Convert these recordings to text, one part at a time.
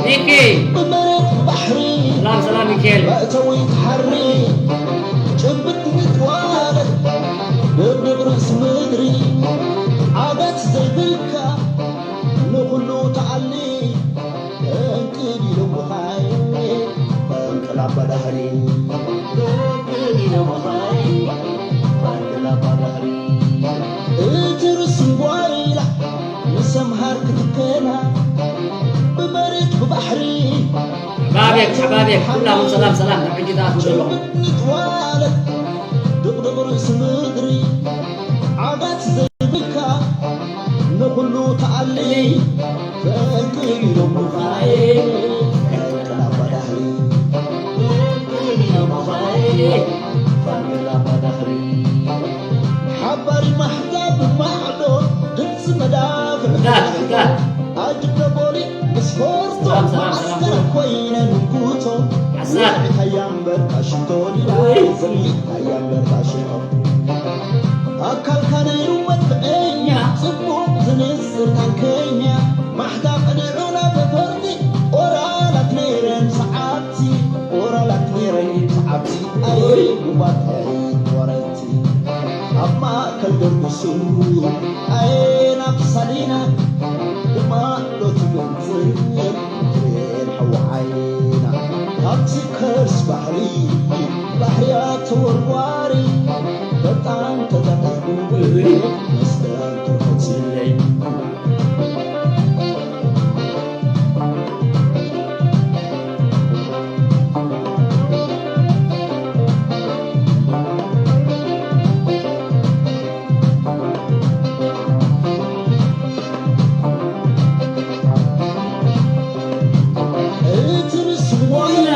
ሚኪ። ብመሬት ባሕሪ ሰላም፣ ሰላም ሚካኤል። መእተዊ ትሓሪ ጭብጥ ምጥዋለት ድብድብ ርእሲ ምድሪ ዓጋት ዘይብልካ ንኹሉ ተኣሊ እንቅድ ኢሎምኻይ እንቅላባ ዳህሪ እንቅድ ኢሎምኻይ እንቅላባ ዳህሪ እቲ ርስም ጓይላ ንሰምሃር ክትከና ብመሬት ብባሕሪ ኣሕባቤክ ኣሕባቤክ ኩላኹም ሰላም ሰላም። ናብ ሕጂ ተኣትዉ ዘለኹም ንትዋለት ድቕድቕ ርእሲ ምድሪ ዓጋት ዘይብልካ ንኹሉ ተኣሊ ፈንቅል ኢሎም ቡኻይ ፈንቅል ኣባ ዳህሪ ፈንቅል ኢሎም ቡኻይ ፈንቅል ኣባ ዳህሪ ሓባሪ ማሕዛብ ማዕዶ ድምፂ መዳፍዕ ኣጅብ ደቦሊ ምስ ፈርቶ መዓስከር ኮይነ ንጉቶ ሓሳብ ሃያ እምበር ኣሽንቶ ዲላ ዘሚ ሃያ እምበር ኣሽንቶ ኣካልካ ነይሩ መጥፍኤኛ ጽቡቕ ዝንጽር ታንከኛ ማሕታ ቅንዑ ናብ ፈርዲ ኦራላት ነይረን ሰዓብቲ ኦራላት ነይረን ሰዓብቲ ኣይ ጉባትዒ ወረቲ ኣብ ማእከል ደርጉሱ ኣየ ናብ ሳሊና ድማ ዶ ትመጽእ ትብል ሓዊ ዓይና ካብቲ ከርስ ባሕሪ ባሕርያ ተወርዋሪ በጣም ተጠቒሙ መስደን ተፈጽለይ እቲ ንስሞያ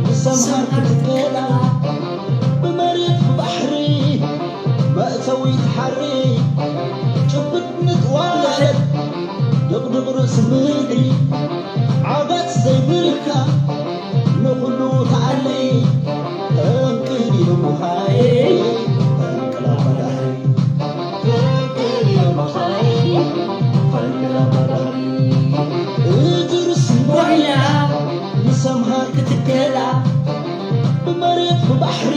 ንሰምሃር ክትከላ ብመሬት ብባሕሪ መእተዊ ትሓሪ ጭብጥ ንጥዋለት ድቕድቕ ርእሲ ምድሪ ዓጋት ዘይብልካ ንኹሉ ተኣሊ እንቅድ ኢሎምኻይ ፈንቅል ኣባ ዳህሪ ፈንቅል ኢሎምኻይ ፈንቅል ኣባ ዳህሪ እትርስ ሞያ ንሰምሃር ክትከላ ብመሬት ብባሕሪ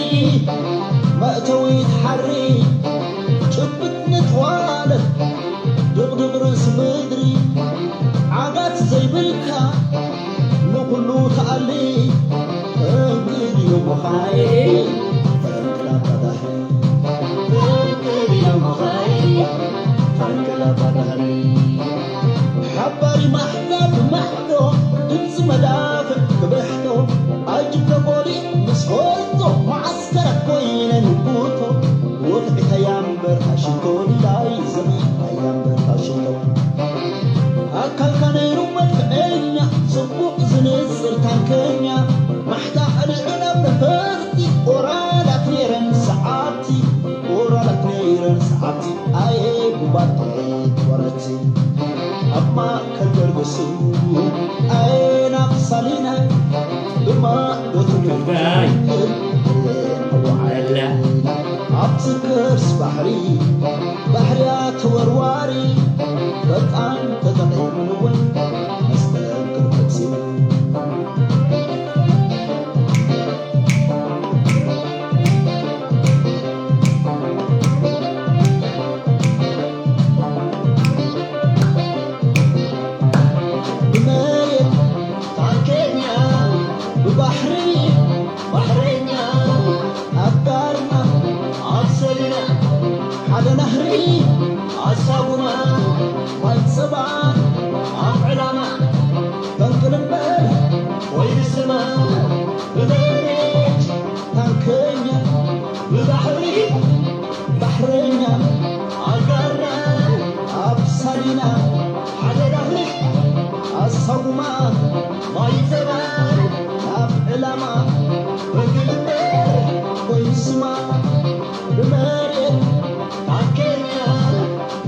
መእተዊ ትሓሪ ጭብጥ ንጥዋለት ድቕድቕ ርእሲ ምድሪ ዓጋት ዘይብልካ ንኹሉ ተኣሊ እንግዲዮ ምዃይ ፈንቅል ኣባ ዳህሪ እንግዲዮ ምዃይ ፈንቅል ኣባ ዳህሪ ሓባሪ ማሕላ ብማሕዶ ድምፂ መዳፍዕ ክብሕቶ ኣጅብ ተጎሊ ምስ ፈልጦ መዓስከራት ኮይነ ንጉቶ ወፍዒ ከያምበር ኣሽንኮ ዲላይ ዘብዒ ከያምበር ኣሽንኮ ኣካልካ ነይሩ መድፍዐኛ ጽቡቕ ዝንጽር ታንከኛ ማሕታ ቀሊዑ ናብ ነፈርቲ ኦራላት ነይረን ሰዓብቲ ኦራላት ነይረን ሰዓብቲ ኣየ ጉባኤ ወረቲ ኣብ ማእከል ደርገሱ ኣየ ናብ ሳሊና ብማዕዶ ትምርዳይ ወዓለ ኣብቲ ከርስ ባሕሪ ባሕርያ ተወርዋሪ በጣም ተጠቒሙ እውን መስተንክር ፈጺሙ ብመሬት ታንከኛ ብባሕሪ ባሕረኛ ኣብ ጋርና ኣብ ሰሊና ሓደ ናህሪ ኣሳጉማ ማይ ጸባን ኣብ ዕላማ ፈንቅል እምበር ወይ ንስማ ብመሬት ታንከኛ ብባሕሪ ባሕረኛ ኣጋርና ኣብ ሳሊና ሓደ ዳህሪ ኣሳጉማ ማይ ጸባን ኣብ ዕላማ ፈንቅል እምበር ወይ ንስማ ብመሬት ታንከኛ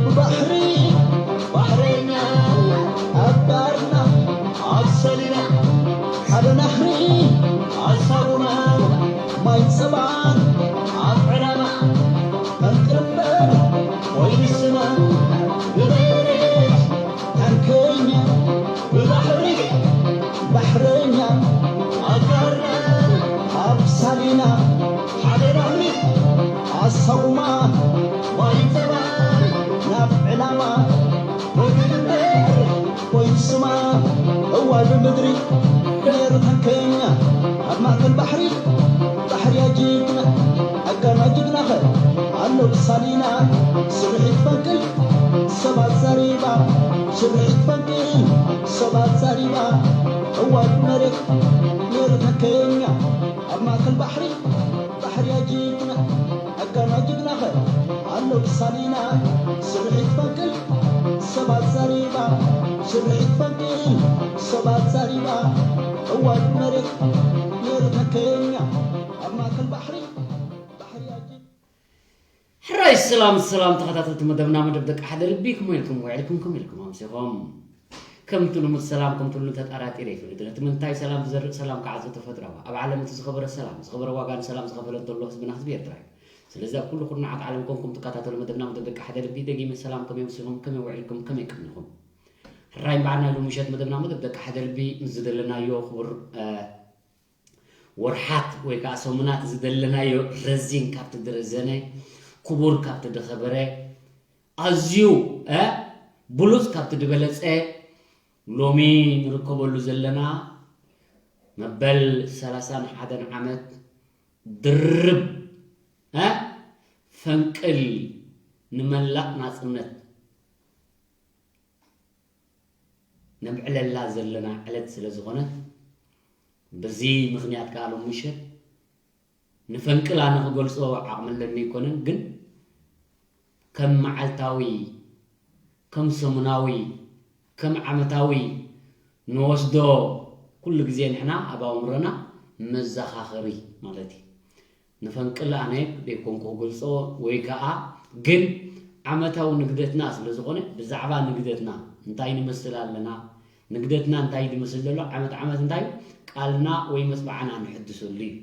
ብባሕሪ ባሕረኛ ኣብ ባርና ኣብ ሰሊና ሓደ ናህሪ ኣሳቡና ማይ ጸባን ኣብ ዕላማ ፈንቅል እምበር ወይ ንስማ ብመሬት ታንከኛ ብባሕሪ ሰውማ ዋይ ተባይ ናብ ዕላማ ወይ ልቤ ወይ ስማ እዋይ ብምድሪ ነይሩ ተንከኛ ኣብ ማእከል ባሕሪ ባሕርያ ጅግና ኣጋና ጅግናኸ ኣሎ ሳሊና ስርሒት ፈንቅል ሰባት ዘሪባ ስርሒት ፈንቅል ሰባት ዘሪባ እዋይ መሬት ነይሩ ተንከኛ ኣብ ማእከል ባሕሪ ባሕርያ ጅግና ኣጋና ጅግናኸ ኣሎ ሳሊና ስርሒት ፈንቅል ሰባት ዘሪባ ስርሒት ፈንቅል ሰባት ዘሪባ እዋይ መሬት ነይሩ ተንከኛ ኣብ ማእከል ባሕሪ ባሕርያ ጅግና ሕራይ ሰላም ሰላም ተኸታተልቲ መደብና መደብ ደቂ ሓደ ልቢ ከመይ ኢልኩም ውዒልኩም ከመይ ኢልኩም ኣምሲኹም? ከምቲ ልሙድ ሰላም ከምቲ ልሙድ ተጣራጢረ ይፈልጥ ነቲ ምንታይ ሰላም ዝዘርእ ሰላም ክዓጽ ተፈጥራዊ ኣብ ዓለም እቲ ዝኸበረ ሰላም ዝኸበረ ዋጋ ንሰላም ዝኸፈለ እንተሎ ህዝብና ህዝቢ ኤርትራ እዩ። ስለዚ ኣብ ኩሉ ኩርናዓት ዓለም ኮንኩም ትከታተሉ መደብና መደብ ደቂ ሓደ ልቢ ደጊመ ሰላም ከመይ ኣምሲኹም ከመይ ውዒልኩም ከመይ ቅንኹም? ሕራይ እምበኣር ናይ ሎሚ ምሸት መደብና መደብ ደቂ ሓደ ልቢ ምስ ዝደለናዮ ክቡር ወርሓት ወይ ከዓ ሰሙናት ዝደለናዮ ረዚን ካብቲ ዝረዘነ ክቡር ካብቲ ዝኸበረ ኣዝዩ ብሉፅ ካብቲ ዝበለፀ ሎሚ ንርከበሉ ዘለና መበል ሰላሳን ሓደን ዓመት ድርብ ፈንቅል ንመላእ ናፅነት ነብዕለላ ዘለና ዕለት ስለ ዝኾነት በዚ ምኽንያት ከዓ ሎም ምሸት ንፈንቅል ኣነ ክገልጾ ዓቕሚ ኣለኒ ኣይኮነን፣ ግን ከም መዓልታዊ፣ ከም ሰሙናዊ፣ ከም ዓመታዊ ንወስዶ ኩሉ ግዜ ንሕና ኣብ ኣእምሮና መዘኻኸሪ ማለት እዩ። ንፈንቅል ኣነ ደይኮንኩ ክገልጾ ወይ ከኣ ግን ዓመታዊ ንግደትና ስለ ዝኾነ ብዛዕባ ንግደትና እንታይ ንመስል ኣለና፣ ንግደትና እንታይ ዝመስል ዘሎ ዓመት ዓመት እንታይ ቃልና ወይ መጽባዕና ንሕድሰሉ እዩ።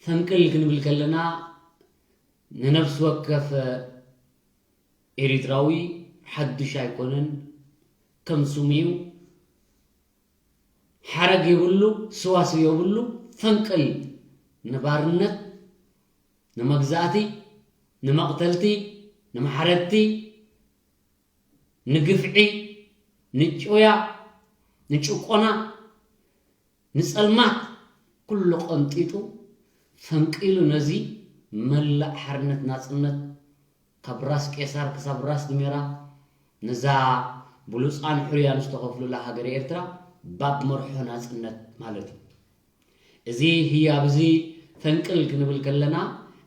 ፈንቅል ክንብል ከለና ንነፍሲ ወከፍ ኤሪትራዊ ሓዱሽ ኣይኮነን፣ ከም ስሙ እዩ። ሓረግ የብሉ፣ ስዋስው የብሉ፣ ፈንቅል ንባርነት፣ ንመግዛእቲ፣ ንመቕተልቲ፣ ንማሕረድቲ፣ ንግፍዒ፣ ንጭውያ፣ ንጭቆና፣ ንጸልማት ኩሉ ቀንጢጡ ፈንቂሉ ነዚ መላእ ሓርነት ናጽነት ካብ ራስ ቄሳር ክሳብ ራስ ድሜራ ነዛ ብሉጻን ሕሩያን ዝተኸፍሉላ ሃገረ ኤርትራ ባብ መርሖ ናጽነት ማለት እዩ። እዚ ህያብ እዚ ፈንቅል ክንብል ከለና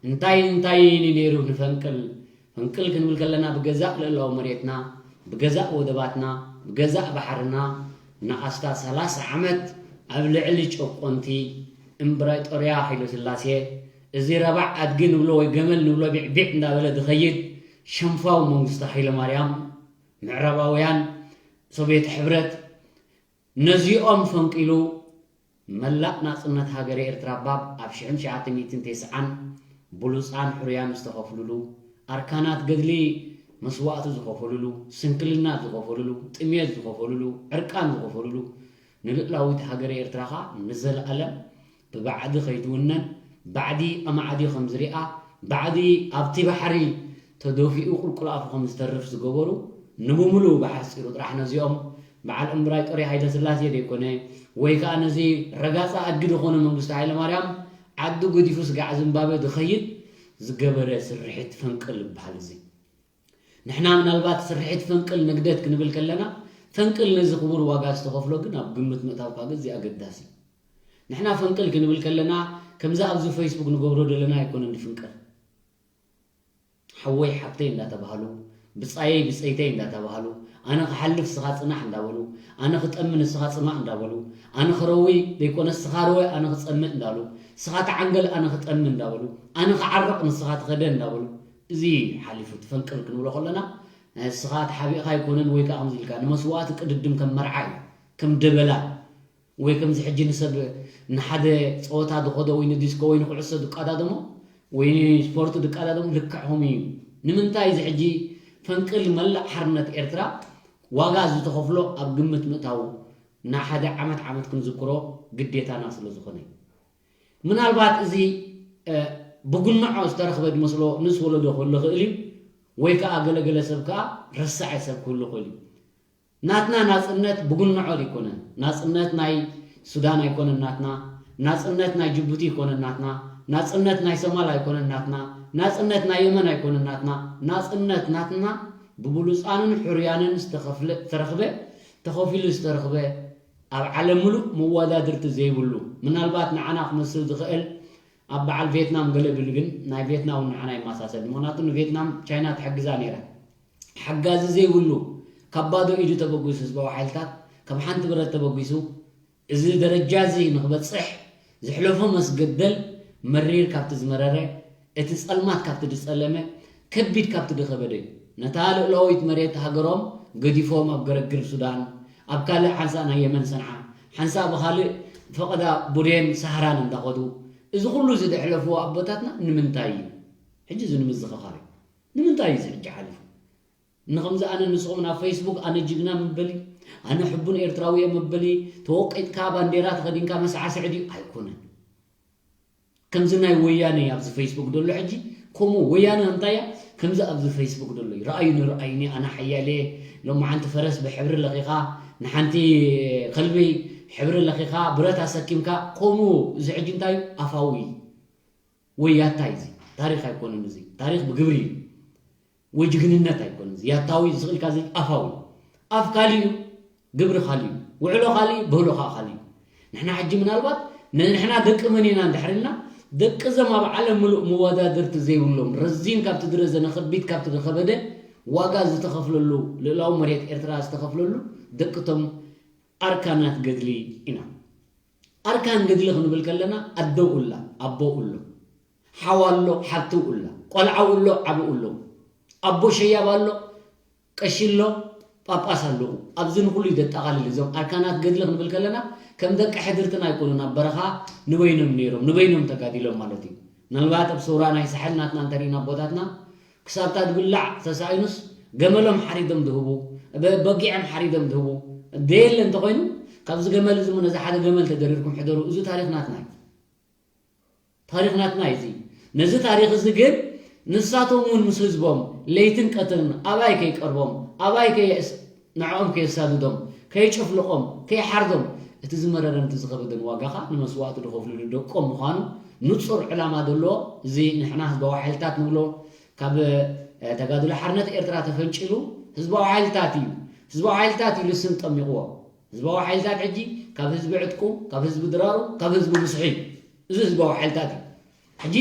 እንታይ እንታይ እዩ ነይሩ ንፈንቅል? ፈንቅል ክንብል ከለና ብገዛእ ልእላዊ መሬትና፣ ብገዛእ ወደባትና፣ ብገዛእ ባሕርና ንኣስታት ሰላሳ ዓመት ኣብ ልዕሊ ጨቆንቲ እምብራጦርያ ሃይለስላሴ እዚ ረባዕ ኣድጊ ንብሎ ወይ ገመል ንብሎ ቢዕቢዕ እንዳበለ ዝኸይድ ሸንፋው መንግስቱ ሃይለማርያም ምዕራባውያን ሶቬት ሕብረት ነዚኦም ፈንቂሉ መላእ ናጽነት ሃገረ ኤርትራ ባብ ኣብ ሽሕን ትሽዓተ ሚእትን ተስዓን ብሉጻን ሕሩያን ዝተኸፍሉሉ ኣርካናት ገድሊ መስዋእቲ ዝኸፈሉሉ ስንክልና ዝኸፈሉሉ ጥሜት ዝኸፈሉሉ ዕርቃን ዝኸፈሉሉ ንልእላዊት ሃገረ ኤርትራ ኸኣ ንዘለኣለም ብባዕዲ ከይትውነን ባዕዲ ኣማዕዲ ከም ዝሪኣ ባዕዲ ኣብቲ ባሕሪ ተደፊኡ ቁልቁል ኣፉ ከም ዝተርፍ ዝገበሩ ንምምሉ ብሓፂሩ ጥራሕ ነዚኦም በዓል እምብራይ ጦሪ ሃይለ ስላሴ ዘይኮነ ወይ ከዓ ነዚ ረጋፃ ኣድጊ ዝኾነ መንግስቱ ሃይለ ማርያም ዓዲ ገዲፉ ስጋዕ ዝምባበ ዝኸይድ ዝገበረ ስርሒት ፈንቅል ይበሃል። እዚ ንሕና ምናልባት ስርሒት ፈንቅል ንግደት ክንብል ከለና ፈንቅል ነዚ ክቡር ዋጋ ዝተኸፍሎ ግን ኣብ ግምት ምእታውካ ግን እዚ ኣገዳሲ እዩ። ንሕና ፈንቅል ክንብል ከለና ከምዚ ኣብዚ ፌስቡክ ንገብሮ ዘለና ኣይኮነን ንፍንቀል። ሓወይ ሓብተይ እንዳተባሃሉ ብፃየይ ብፀይተይ እንዳተባሃሉ ኣነ ክሓልፍ ስኻ ፅናሕ እንዳበሉ ኣነ ክጠሚ ንስኻ ፅማእ እንዳበሉ ኣነ ክረዊ ዘይኮነ ስኻ ረወ ኣነ ክፀምእ እንዳሉ ስኻ ተዓንገል ኣነ ክጠሚ እንዳበሉ ኣነ ክዓረቕ ንስኻ ትኸደ እንዳበሉ እዚ ሓሊፉ ትፈንቅል ክንብሎ ከለና ንስኻ ተሓቢእኻ ኣይኮነን ወይ ከዓ ከምዚ ኢልካ ንመስዋእቲ ቅድድም ከም መርዓ እዩ ከም ደበላ ወይ ከምዚ ሕጂ ንሰብ ንሓደ ፀወታ ዝኸዶ ወይ ንዲስኮ ወይ ንኩዕሶ ዝቀዳደሞ ወይ ንስፖርት ዝቀዳደሞ ልክዕኹም እዩ። ንምንታይ እዚ ሕጂ ፈንቅል መላእ ሓርነት ኤርትራ ዋጋ ዝተኸፍሎ ኣብ ግምት ምእታው ንሓደ ዓመት ዓመት ክንዝክሮ ግዴታና ስለ ዝኾነ እዩ። ምናልባት እዚ ብጉንዖ ዝተረኽበ ዝመስሎ ምስ ወለዶ ክህሉ ይኽእል እዩ። ወይ ከዓ ገለገለ ሰብ ከዓ ረሳዐ ሰብ ክህሉ ይኽእል እዩ። ናትና ናጽነት ብጉንዖ ዘይኮነን። ናጽነት ናይ ሱዳን ኣይኮነን ናትና። ናጽነት ናይ ጅቡቲ ኣይኮነን ናትና። ናጽነት ናይ ሶማል ኣይኮነን ናትና። ናጽነት ናይ የመን ኣይኮነን ናትና። ናጽነት ናትና ብብሉጻንን ሕሩያንን ዝተኸፍለ ዝተረኽበ ተኸፊሉ ዝተረኽበ ኣብ ዓለም ምሉእ መወዳድርቲ ዘይብሉ፣ ምናልባት ንዓና ክመስል ዝኽእል ኣብ በዓል ቬትናም ገለ ቢሉ፣ ግን ናይ ቬትናም ንዓና ይመሳሰል። ምኽንያቱ ንቬትናም ቻይና ትሕግዛ ነይራ። ሓጋዚ ዘይብሉ፣ ካብ ባዶ ኢዱ ተበጊሱ ህዝባዊ ሓይልታት፣ ካብ ሓንቲ ብረት ተበጊሱ እዚ ደረጃ እዚ ንኽበጽሕ ዘሕለፎ መስገደል መሪር ካብቲ ዝመረረ፣ እቲ ጸልማት ካብቲ ዝጸለመ፣ ከቢድ ካብቲ ዝኸበደ እዩ። ነታ ልእላዊት መሬት ሃገሮም ገዲፎም ኣብ ገረግር ሱዳን፣ ኣብ ካልእ ሓንሳእ ናይ የመን ሰንዓ፣ ሓንሳእ ብኻልእ ፈቐዳ ቡዴን ሳህራን እንዳኸዱ፣ እዚ ኩሉ እዚ ዘሕለፍዎ ኣቦታትና ንምንታይ እዩ? ሕጂ እዚ ንምዝኽኻር እዩ። ንምንታይ እዩ እዚ ሕጂ ሓሊፉ? ንኸምዚ ኣነ ንስኹም ናብ ፌስቡክ ኣነ ጅግና መበሊ፣ ኣነ ሕቡን ኤርትራዊ እየ መበሊ፣ ተወቂጥካ ባንዴራ ተኸዲንካ መሳዕስዒ ድዩ? ኣይኮነን። ከምዚ ናይ ወያነ ኣብዚ ፌስቡክ ዘሎ ሕጂ፣ ከምኡ ወያነ እንታይ እያ? ከምዚ ኣብዚ ፌስቡክ ዘሎ እዩ። ረኣዩኒ፣ ረኣዩኒ፣ ኣነ ሓያል እየ። ሎማዓንቲ ፈረስ ብሕብሪ ለኺኻ፣ ንሓንቲ ከልቢ ሕብሪ ለኺኻ፣ ብረት ኣሰኪምካ፣ ከምኡ እዚ ሕጂ እንታይ እዩ? ኣፋዊ እዩ። ወይ ያታይ እዚ ታሪኽ ኣይኮነን። እዚ ታሪኽ ብግብሪ እዩ። ወይ ጅግንነት ኣይኮነን። እዚ ያታዊ ዝኽእልካ እዚ ኣፋዊ። ኣፍ ካሊእ እዩ፣ ግብሪ ካሊእ እዩ። ውዕሎ ካሊእ፣ ብህሎ ከዓ ካሊእ እዩ። ንሕና ሕጂ ምናልባት ንሕና ደቂ መን ኢና እንድሕር ኢልና፣ ደቂ እዞም ኣብ ዓለም ምሉእ መወዳድርቲ ዘይብሎም፣ ረዚን ካብቲ ዝረዘነ፣ ከቢድ ካብቲ ዝኸበደ፣ ዋጋ ዝተኸፍለሉ፣ ልእላዊ መሬት ኤርትራ ዝተኸፍለሉ ደቂ እቶም ኣርካናት ገድሊ ኢና። ኣርካን ገድሊ ክንብል ከለና ኣዶ ኡላ፣ ኣቦ ኡሎ፣ ሓው ኣሎ፣ ሓብቲ ኡላ፣ ቆልዓ ኡሎ፣ ዓቢ ኡሎ፣ ኣቦ ሸያብ ኣሎ፣ ቀሺ ኣሎ፣ ጳጳስ ኣለዉ። ኣብዚ ንኹሉ እዩ ዘጠቓልል። እዞም ኣርካናት ገድሊ ክንብል ከለና ከም ደቂ ሕድርትና ኣይኮኑን። ኣብ በረኻ ንበይኖም ነይሮም፣ ንበይኖም ተጋዲሎም ማለት እዩ። ምናልባት ኣብ ሰውራ ናይ ሳሕል ናትና እንተሪእና ኣቦታትና ክሳብታ ዝብላዕ ተሳኢኑስ ገመሎም ሓሪዶም ዝህቡ፣ በ-፣ በጊዖም ሓሪዶም ዝህቡ ደየለ እንተኾይኑ፣ ካብዚ ገመል እዚ እሞ ነዚ ሓደ ገመል ተደሪርኩም ሕደሩ። እዚ ታሪኽ ናትና እዩ። ታሪኽ ናትና እዩ እዚ። ነዚ ታሪኽ እዚ ግን ንሳቶም እውን ምስ ህዝቦም ለይትን ቀትርን ኣባይ ከይቀርቦም፣ ኣባይ ከየስ-፣ ንዕኦም ከየሳድዶም፣ ከይጭፍልቖም፣ ከይሓርዶም፣ እቲ ዝመረረን እቲ ዝኸበደን ዋጋ ኸኣ ንመስዋእቲ ዝኸፍልሉ ደቆም ምዃኑ ንጹር ዕላማ ዘለዎ፣ እዚ ንሕና ህዝባዊ ሓይልታት ንብሎ፣ ካብ፣ እ፣ ተጋድሎ ሓርነት ኤርትራ ተፈንጭሉ ህዝባዊ ሓይልታት እዩ። ህዝባዊ ሓይልታት ኢሉ ስም ጠሚቕዎ። ህዝባዊ ሓይልታት ሕጂ ካብ ህዝቢ ዕጥቁ፣ ካብ ህዝቢ ድራሩ፣ ካብ ህዝቢ ብዝሒ እዩ። እዚ ህዝባዊ ሓይልታት እዩ። ሕጂ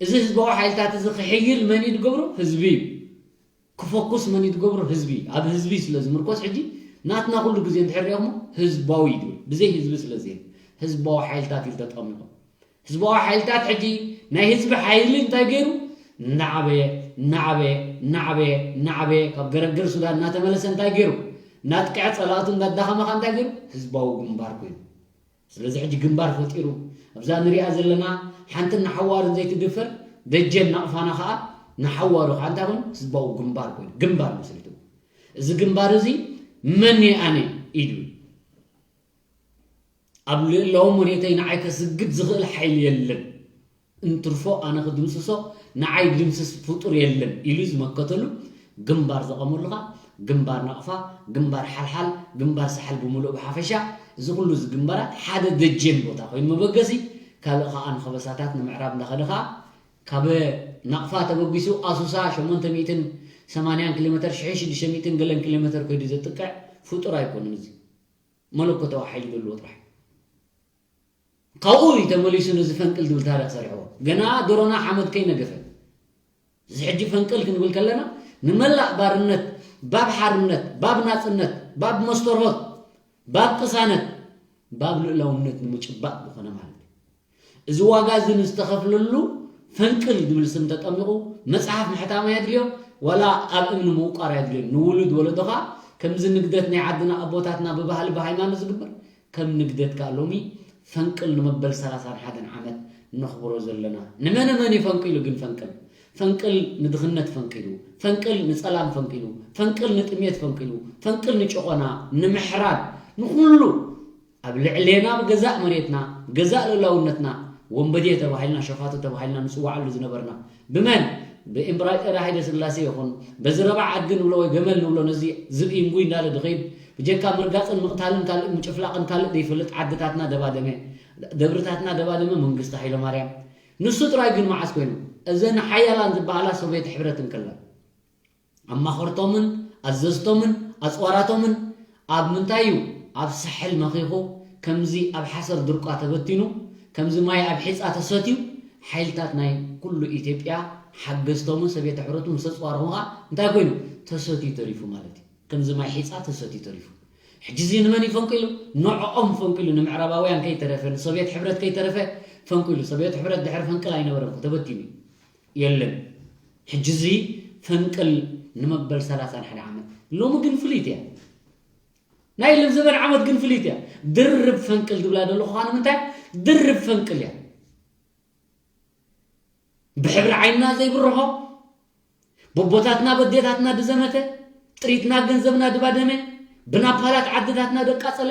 እዚ ህዝባዊ ሓይልታት እዚ ክሕይል መን እዩ ዝገብሮ? ህዝቢ እዩ። ክፈኩስ መን እዩ ዝገብሮ? ህዝቢ እዩ። ኣብ ህዝቢ ስለ ዝምርኮስ ሕጂ ናትና ኩሉ ግዜ እንድሕር ሪኦሞ ህዝባዊ እዩ ዝብል። ብዘይ ህዝቢ ስለ ዘየለ ህዝባዊ ሓይልታት እዩ ተጠሚቑ። ህዝባዊ ሓይልታት ሕጂ ናይ ህዝቢ ሓይሊ እንታይ ገይሩ? እናዓበየ፣ እናዓበየ፣ እናዓበየ፣ እናዓበየ፣ ካብ ገረግር ሱዳን እናተመለሰ እንታይ ገይሩ? እናጥቅዐ ጸላእቱ እንዳዳኸመ ኸኣ እንታይ ገይሩ? ህዝባዊ ግንባር ኮይኑ። ስለዚ ሕጂ ግንባር ፈጢሩ፣ ኣብዛ ንሪኣ ዘለና ሓንትን ንሓዋሩን ዘይትድፈር ደጀን ናቕፋና ኸኣ ንሓዋሩ ኸኣ እንታይ ኮይኑ? ህዝባዊ ግንባር ኮይኑ፣ ግንባር መስሪቱ። እዚ ግንባር እዚ መን እየ ኣነ ኢሉ ኣብ ልእላዊ መሬተይ ንዓይ ከስግድ ዝኽእል ሓይሊ የለን። እንትርፎ ኣነ ክድምስሶ ንዓይ ድምስስ ፍጡር የለን ኢሉ ዝመከተሉ ግንባር ዘቐመሉ ኸኣ ግንባር ናቕፋ፣ ግንባር ሓልሓል፣ ግንባር ሳሕል ብምሉእ ብሓፈሻ፣ እዚ ኩሉ እዚ ግንባራት ሓደ ደጀን ቦታ ኮይኑ መበገሲ፣ ካልእ ኸኣ ንኸበሳታት ንምዕራብ እንዳኸደ ኸኣ ካብ ናቕፋ ተበጊሱ ኣሱሳ ሸሞንተ ሚእትን ሰማንያን ኪሎ ሜተር፣ ሽሕን ሽዱሽተ ሚእትን ገለን ኪሎ ሜተር ከይዱ ዘጥቅዕ ፍጡር ኣይኮነን። እዚ መለኮታዊ ሓይሊ ዘለዎ ጥራሕ። ካብኡ እዩ ተመሊሱ ነዚ ፈንቅል ዝብል ታሪኽ ሰሪሕዎ። ገና ዶሮና ሓመድ ከይነገፈ። እዚ ሕጂ ፈንቅል ክንብል ከለና ንመላእ ባርነት፣ ባብ ሓርነት፣ ባብ ናጽነት፣ ባብ መስተርሆት፣ ባብ ቅሳነት፣ ባብ ልእላውነት ንምጭባጥ ዝኾነ ማለት እዩ። እዚ ዋጋ እዚ ንዝተኸፍለሉ ፈንቅል ዝብል ስም ተጠሚቑ መጽሓፍ ምሕታም ኣየድልዮ፣ ዋላ ኣብ እምኒ ምውቃር ኣየድልዮ። ንውሉድ ወለዶ ኸኣ ከምዚ ንግደት ናይ ዓድና ኣቦታትና ብባህሊ ብሃይማኖት ዝግበር ከም ንግደት ከኣ ሎሚ ፈንቅል ንመበል ሰላሳን ሓደን ዓመት ነኽብሮ ዘለና። ንመነ መን እዩ ፈንቂሉ ግን ፈንቅል? ፈንቅል ንድኽነት ፈንቂሉ፣ ፈንቅል ንጸላም ፈንቂሉ፣ ፈንቅል ንጥሜት ፈንቂሉ፣ ፈንቅል ንጭቖና፣ ንምሕራድ፣ ንኹሉ ኣብ ልዕሌና ብገዛእ መሬትና፣ ገዛእ ልእላውነትና፣ ወንበዴ ተባሂልና፣ ሸፋቱ ተባሂልና ንጽዋዓሉ ዝነበርና። ብመን? ብኢምበራጠር ሃይለ ስላሴ ይኹን፣ በዚ ረባዕ ኣድጊ ንብሎ ወይ ገመል ንብሎ፣ ነዚ ዝብኢ እንጉይ እንዳለ ድኸይድ፣ ብጀካ ምርጋጽን ምቕታልን ካልእ ምጭፍላቕን ካልእ ዘይፈልጥ፣ ዓድታትና ደባደመ፣ ደብርታትና ደባደመ መንግስቲ ሃይለማርያም። ንሱ ጥራይ ግን መዓስ ኮይኑ? እዘን ሓያላን ዝበሃላ ሶቬት ሕብረት እንከላ፣ ኣማኸርቶምን ኣዘዝቶምን ኣጽዋራቶምን ኣብ ምንታይ እዩ? ኣብ ሳሕል መኺኹ፣ ከምዚ ኣብ ሓሰር ድርቋ ተበቲኑ፣ ከምዚ ማይ ኣብ ሒጻ ተሰትዩ፣ ሓይልታት ናይ ኩሉ ኢትዮጵያ ሓገዝቶምን ሰቤት ሕብረቱ ምስ ኣጽዋሮም ኸኣ እንታይ ኮይኑ? ተሰትዩ ተሪፉ ማለት እዩ። ከምዚ ማይ ሒጻ ተሰትዩ ተሪፉ። ሕጂ እዚ ንመን እዩ ፈንቂሉ? ንዕኦም ፈንቂሉ፣ ንምዕራባውያን ከይተረፈ፣ ንሶቤት ሕብረት ከይተረፈ ፈንቂሉ። ሶቤት ሕብረት ድሕሪ ፈንቅል ኣይነበረን እኮ፣ ተበቲኑ እዩ። የለን። ሕጂ እዚ ፈንቅል ንመበል ሰላሳን ሓደ ዓመት። ሎሚ ግን ፍልይቲ እያ። ናይ ልብ ዘበን ዓመት ግን ፍልይቲ እያ። ድርብ ፈንቅል ዝብላ ዘለኹ ኸኣ ንምንታይ? ድርብ ፈንቅል እያ። ብሕብሪ ዓይንና ዘይብርሆ፣ በቦታትና በዴታትና ድዘመተ፣ ጥሪትና ገንዘብና ድባደመ፣ ብናፓላት ዓድታትና ደቃጸለ፣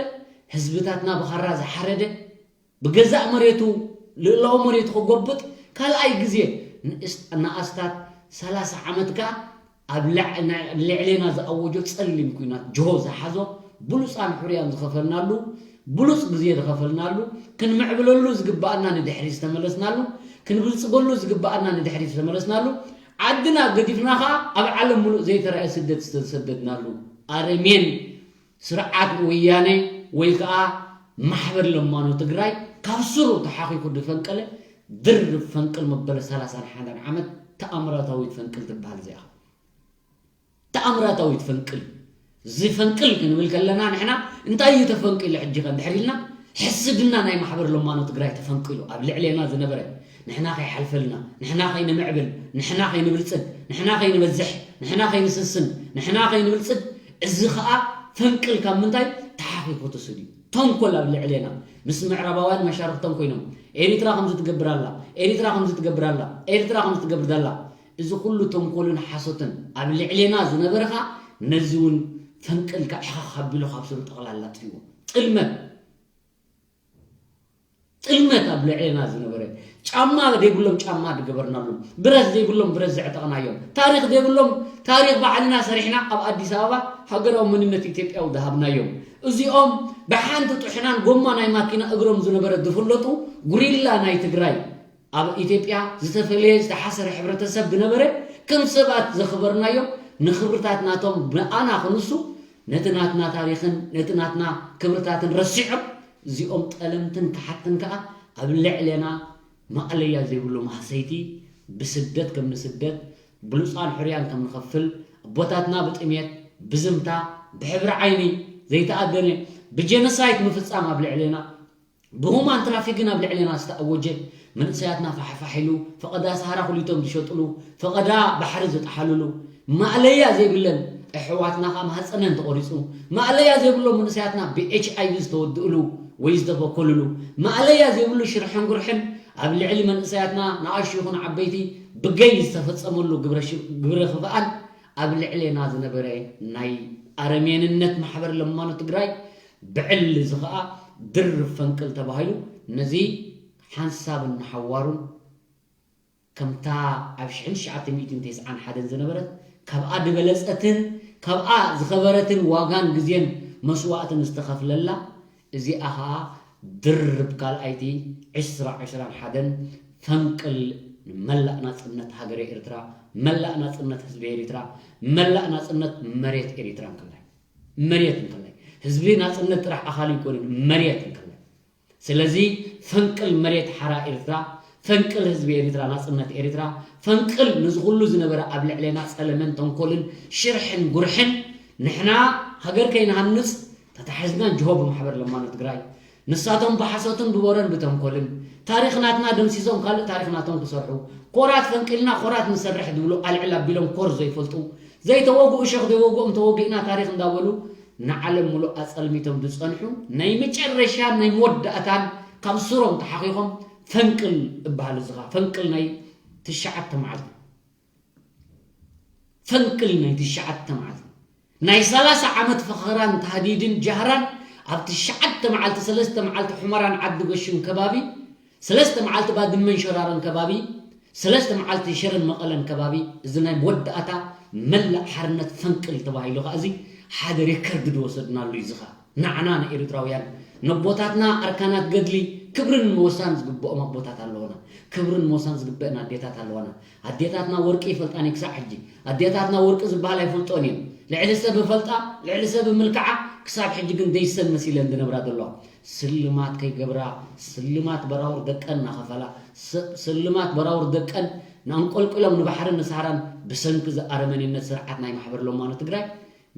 ህዝብታትና ብኻራ ዝሓረደ፣ ብገዛእ መሬቱ ልእላዊ መሬቱ ክጎብጥ ካልኣይ ግዜ ንእስ-፣ ንኣስታት ሰላሳ ዓመት ከኣ ኣብ ልዕ-፣ ናይ ልዕሌና ዝኣወጆ ጸሊም ኲናት ጅሆ ዝሓዞ ብሉጻን ሕሩያን ዝኸፈልናሉ፣ ብሉጽ ግዜ ዝኸፈልናሉ፣ ክንምዕብለሉ ዝግባኣና ንድሕሪት ዝተመለስናሉ፣ ክንብልጽገሉ ዝግባኣና ንድሕሪት ዝተመለስናሉ፣ ዓድና ገዲፍና ከኣ ኣብ ዓለም ምሉእ ዘይተራእየ ስደት ዝተሰደድናሉ ኣረሜን ስርዓት ወያነ ወይ ከኣ ማሕበር ለማኖ ትግራይ ካብ ስሩ ተሓኺኹ ዝፈንቀለ ድርብ ፈንቅል መበለ ሰላሳን ሓደን ዓመት ተኣምራታዊት ፈንቅል ትበሃል እዚኣ። ተኣምራታዊት ፈንቅል። እዚ ፈንቅል ክንብል ከለና ንሕና እንታይ እዩ ተፈንቂሉ ሕጂ ከ እንድሕር ኢልና፣ ሕስድና ናይ ማሕበር ለማኖ ትግራይ ተፈንቂሉ፣ ኣብ ልዕሌና ዝነበረ፣ ንሕና ከይሓልፈልና፣ ንሕና ከይንምዕብል፣ ንሕና ከይንብልጽግ፣ ንሕና ከይንበዝሕ፣ ንሕና ከይንስስን፣ ንሕና ከይንብልጽግ፣ እዚ ኸኣ ፈንቅል ካብ ምንታይ ተሓኺኹ ተሰድዩ? ተንኮል ኣብ ልዕሌና ምስ ምዕራባውያን መሻርኽቶም ኮይኖም፣ ኤሪትራ ከምዚ ትገብር ኣላ፣ ኤሪትራ ከምዚ ትገብር ኣላ፣ ኤሪትራ ከምዚ ትገብር ኣላ። እዚ ኩሉ ተንኮልን ሓሶትን ኣብ ልዕሌና ዝነበረ ኸኣ ነዚ እውን ፈንቅል ከኣ ሕኸኽ ኣቢሉ ካብ ስሩ ጠቕላላ ኣጥፊእዎ። ጥልመት፣ ጥልመት ኣብ ልዕሌና ዝነበረ፣ ጫማ ዘይብሎም ጫማ ዝገበርናሎም፣ ብረት ዘይብሎም ብረት ዘዕጠቕናዮም፣ ታሪኽ ዘይብሎም ታሪኽ ባዕልና ሰሪሕና ኣብ ኣዲስ ኣበባ ሃገራዊ መንነት ኢትዮጵያዊ ዝሃብናዮም። እዚኦም ብሓንቲ ጥሕናን ጎማ ናይ ማኪና እግሮም ዝነበረ ዝፍለጡ ጉሪላ ናይ ትግራይ፣ ኣብ ኢትዮጵያ ዝተፈለየ ዝተሓሰረ ሕብረተሰብ ዝነበረ፣ ከም ሰባት ዘኽበርናዮም፣ ንኽብርታት ናቶም ብኣና ክንሱ፣ ነቲ ናትና ታሪኽን ነቲ ናትና ክብርታትን ረሲዖም፣ እዚኦም ጠለምትን ከሓድትን ከኣ ኣብ ልዕሌና ማእለያ ዘይብሉ ማህሰይቲ፣ ብስደት ከም ንስደት፣ ብሉጻን ሕሩያን ከም ንኸፍል፣ ኣቦታትና ብጥሜት፣ ብዝምታ፣ ብሕብሪ ዓይኒ ዘይተኣደነ፣ ብጀኖሳይድ ምፍጻም ኣብ ልዕሌና፣ ብሁማን ትራፊክን ኣብ ልዕሌና ዝተኣወጀ፣ መንእሰያትና ፋሕፋሕ ኢሉ፣ ፈቐዳ ሰሃራ ኩሊቶም ዝሸጥሉ፣ ፈቐዳ ባሕሪ ዝጠሓልሉ፣ ማእለያ ዘይብለን ኣሕዋትና ከኣ ማህጸነን ተቖሪጹ፣ ማእለያ ዘይብሎም መንእሰያትና ብኤች ኣይ ቪ ዝተወድእሉ ወይ ዝተበከልሉ፣ ማእለያ ዘይብሉ ሽርሕን ጉርሕን ኣብ ልዕሊ መንእሰያትና ንኣሽቱ ይኹኑ ዓበይቲ ብገይ ዝተፈጸመሉ ግብረ ሽ-፣ ግብረ ክፍኣን ኣብ ልዕሌና ዝነበረ ናይ ኣረሜንነት ማሕበር ለማኖ ትግራይ ብዕሊ እዚ ኸኣ ድርብ ፈንቅል ተባሂሉ ነዚ ሓንሳብን ንሓዋሩን ከምታ ኣብ ሽሕን ትሽዓተ ሚእትን ተስዓን ሓደን ዝነበረት ካብኣ ዝበለጸትን ካብኣ ዝኸበረትን ዋጋን ግዜን መስዋእትን ዝተኸፍለላ እዚኣ ኸኣ ድርብ ካልኣይቲ ዕስራ ዕስራን ሓደን ፈንቅል ንመላእ ናጽነት ሃገረ ኤርትራ፣ መላእ ናጽነት ህዝቢ ኤሪትራ፣ መላእ ናጽነት መሬት ኤሪትራ እንክላይ፣ መሬት እንክላይ፣ ህዝቢ ናጽነት ጥራሕ ኣኻሊ ኣይኮነን፣ መሬት እንክላይ። ስለዚ ፈንቅል መሬት ሓራ ኤርትራ፣ ፈንቅል ህዝቢ ኤሪትራ፣ ናጽነት ኤሪትራ፣ ፈንቅል ነዚ ኩሉ ዝነበረ ኣብ ልዕሌና ጸለመን ተንኮልን ሽርሕን ጉርሕን ንሕና ሃገር ከይንሃንጽ ተታሒዝና ጅሆ ብማሕበር ለማኖ ትግራይ ንሳቶም ብሓሶትን ብወረን ብተንኮልን ታሪኽ ናትና ደምሲሶም ካልእ ታሪኽ ናቶም ክሰርሑ፣ ኮራት ፈንቂልና ኮራት ንሰርሕ ዝብሉ ኣልዕል ኣቢሎም ኮር ዘይፈልጡ፣ ዘይተወግኡ ሸኽ ዘይወግኦም ተወጊእና ታሪኽ እንዳበሉ ንዓለም ሙሉእ ኣጸልሚቶም ዝጸንሑ ናይ መጨረሻ ናይ መወዳእታን ካብ ስሮም ተሓኺኾም ፈንቅል እበሃል። እዚ ኸኣ ፈንቅል ናይ ትሽዓተ መዓልቲ፣ ፈንቅል ናይ ትሽዓተ መዓልቲ ናይ ሰላሳ ዓመት ፈኸራን ታህዲድን ጃህራን ኣብ ትሽዓተ መዓልቲ ሰለስተ መዓልቲ ሑመራን ዓዲ ገሹን ከባቢ ሰለስተ መዓልቲ ባድመን ሸራሮን ከባቢ፣ ሰለስተ መዓልቲ ሽረን መቐለን ከባቢ፣ እዚ ናይ መወዳእታ መላእ ሓርነት ፈንቅል ተባሂሉ ከኣ እዚ ሓደ ሬከርድ ዝወሰድናሉ እዩ። እዚ ከኣ ንዓና ንኤርትራውያን ነቦታትና ኣርካናት ገድሊ ክብርን ሞሳን ዝግብኦም ኣቦታት ኣለውና። ክብርን ሞሳን ዝግበእን ኣዴታት ኣለዋና። ኣዴታትና ወርቂ ይፈልጣን ክሳዕ ሕጂ። ኣዴታትና ወርቂ ዝበሃል ኣይፈልጦን እየን። ልዕሊ ሰብ ፈልጣ፣ ልዕሊ ሰብ ምልክዓ፣ ክሳብ ሕጂ ግን ደይሰን መሲለን ዝነብራ ዘለዋ። ስልማት ከይገብራ፣ ስልማት በራውር ደቀን እናኸፈላ፣ ስ-፣ ስልማት በራውር ደቀን ንኣንቆልቁሎም ንባሕርን ንሳህራን ብሰንኪ እዚ ኣረመኔነት ስርዓት ናይ ማሕበር ለማኖ ትግራይ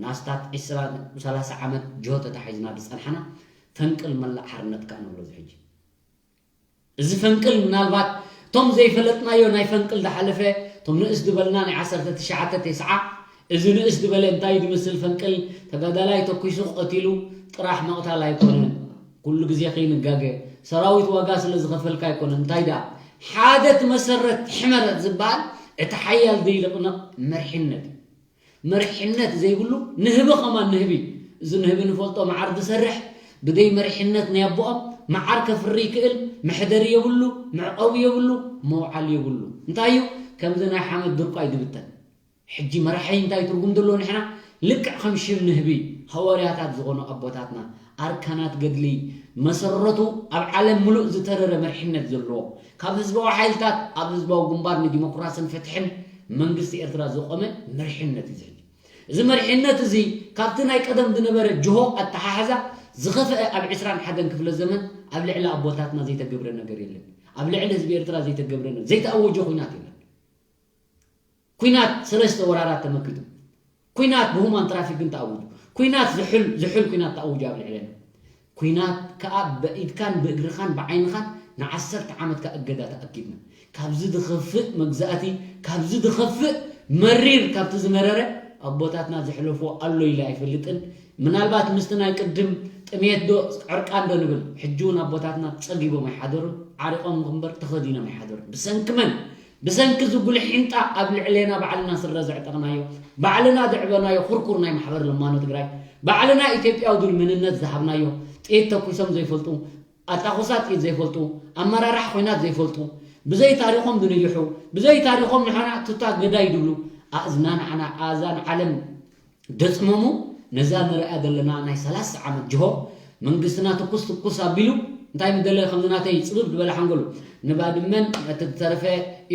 ንኣስታት ዒስራ ሰላሳ ዓመት ጅሆ ተታሒዝና ዝጸንሓና ፈንቅል መላእ ሓርነት ከኣ ንብሎ እዚ ሕጂ። እዚ ፈንቅል ምናልባት እቶም ዘይፈለጥናዮ ናይ ፈንቅል ዝሓለፈ፣ እቶም ንእስ ዝበልና ናይ ዓሰርተ ትሽዓተ ተስዓ፣ እዚ ንእስ ዝበለ እንታይ ዝመስል ፈንቅል፣ ተጋዳላይ ተኩሱ ቀቲሉ ጥራሕ ምቕታል ኣይኮነን። ኩሉ ግዜ ከይንጋገ፣ ሰራዊት ዋጋ ስለ ዝኸፈልካ ኣይኮነን። እንታይ ደኣ፣ ሓደ እቲ መሰረት ሕመረት ዝበሃል እቲ ሓያል ዘይልቕነቕ መርሒነት እዩ። መርሒነት ዘይብሉ ንህቢ ከማን ንህቢ፣ እዚ ንህቢ ንፈልጦ፣ መዓር ዝሰርሕ፣ ብደይ መርሒነት ናይ ኣቦኦም መዓር ከፍሪ ይክእል፣ መሕደሪ የብሉ፣ መዕቐቢ የብሉ፣ መውዓሊ የብሉ። እንታይ እዩ? ከምዚ ናይ ሓመድ ድርቋ እዩ ዝብተን። ሕጂ መራሒ እንታይ ትርጉም ዘለዎ? ንሕና ልክዕ ከም ሽም ንህቢ፣ ሃዋርያታት ዝኾኑ ኣቦታትና፣ ኣርካናት ገድሊ፣ መሰረቱ ኣብ ዓለም ምሉእ ዝተረረ መርሒነት ዘለዎ፣ ካብ ህዝባዊ ሓይልታት ኣብ ህዝባዊ ግንባር ንዲሞክራስን ፍትሕን መንግስቲ ኤርትራ ዝቖመ መርሒነት እዩ ዝሕጂ። እዚ መርሒነት እዚ ካብቲ ናይ ቀደም ዝነበረ ጅሆ ኣተሓሕዛ ዝኸፍአ ኣብ ዕስራን ሓደን ክፍለ ዘመን ኣብ ልዕሊ ኣቦታትና ዘይተገብረ ነገር የለን። ኣብ ልዕሊ ህዝቢ ኤርትራ ዘይተገብረ ነገር፣ ዘይተኣወጀ ኹናት የለን። ኲናት ሰለስተ ወራራት ተመኪቱ። ኲናት ብሁማን ትራፊክን ተኣዊጁ። ኲናት ዝሑል፣ ዝሑል ኲናት ተኣዊጁ ኣብ ልዕለና። ኲናት ከኣ በኢድካን ብእግርኻን ብዓይንኻን ንዓሰርተ ዓመት ከኣ እገዳ ተኣጊድና። ካብዚ ዝኸፍእ መግዛእቲ፣ ካብዚ ዝኸፍእ መሪር፣ ካብቲ ዝመረረ ኣቦታትና ዘሕለፍዎ ኣሎ ኢለ ኣይፈልጥን። ምናልባት ምስቲ ናይ ቅድም ጥሜት ዶ ዕርቃን ዶ ንብል፣ ሕጂ እውን ኣቦታትና ጸጊቦም ኣይሓደሩን፣ ዓሪቖም እምበር ተኸዲኖም ኣይሓደሩን። ብሰንኪ መን? ብሰንኪ እዚ ጉልሕ ሒንጣ ኣብ ልዕሌና ባዕልና ስረ ዘዕጠቕናዮ፣ ባዕልና ዘዕበናዮ ኩርኩር ናይ ማሕበር ለማኖ ትግራይ፣ ባዕልና ኢትዮጵያዊ ዝብል መንነት ዝሃብናዮ፣ ጥይት ተኩሶም ዘይፈልጡ፣ ኣታኹሳ ጥይት ዘይፈልጡ፣ ኣመራርሓ ኹናት ዘይፈልጡ፣ ብዘይ ታሪኾም ዝንይሑ፣ ብዘይ ታሪኾም ንሕና ቱታ ገዳይ ዝብሉ፣ ኣእዝና ንዓና ኣእዛን ዓለም ደጽመሙ። ነዛ ንሪኣ ዘለና ናይ ሰላሳ ዓመት ጅሆ መንግስትና ትኩስ ትኩስ ኣቢሉ እንታይ ምደለ ከምዚ ናተይ ጽብብ ዝበለ ሓንጎሉ ንባድመን እቲ ዝተረፈ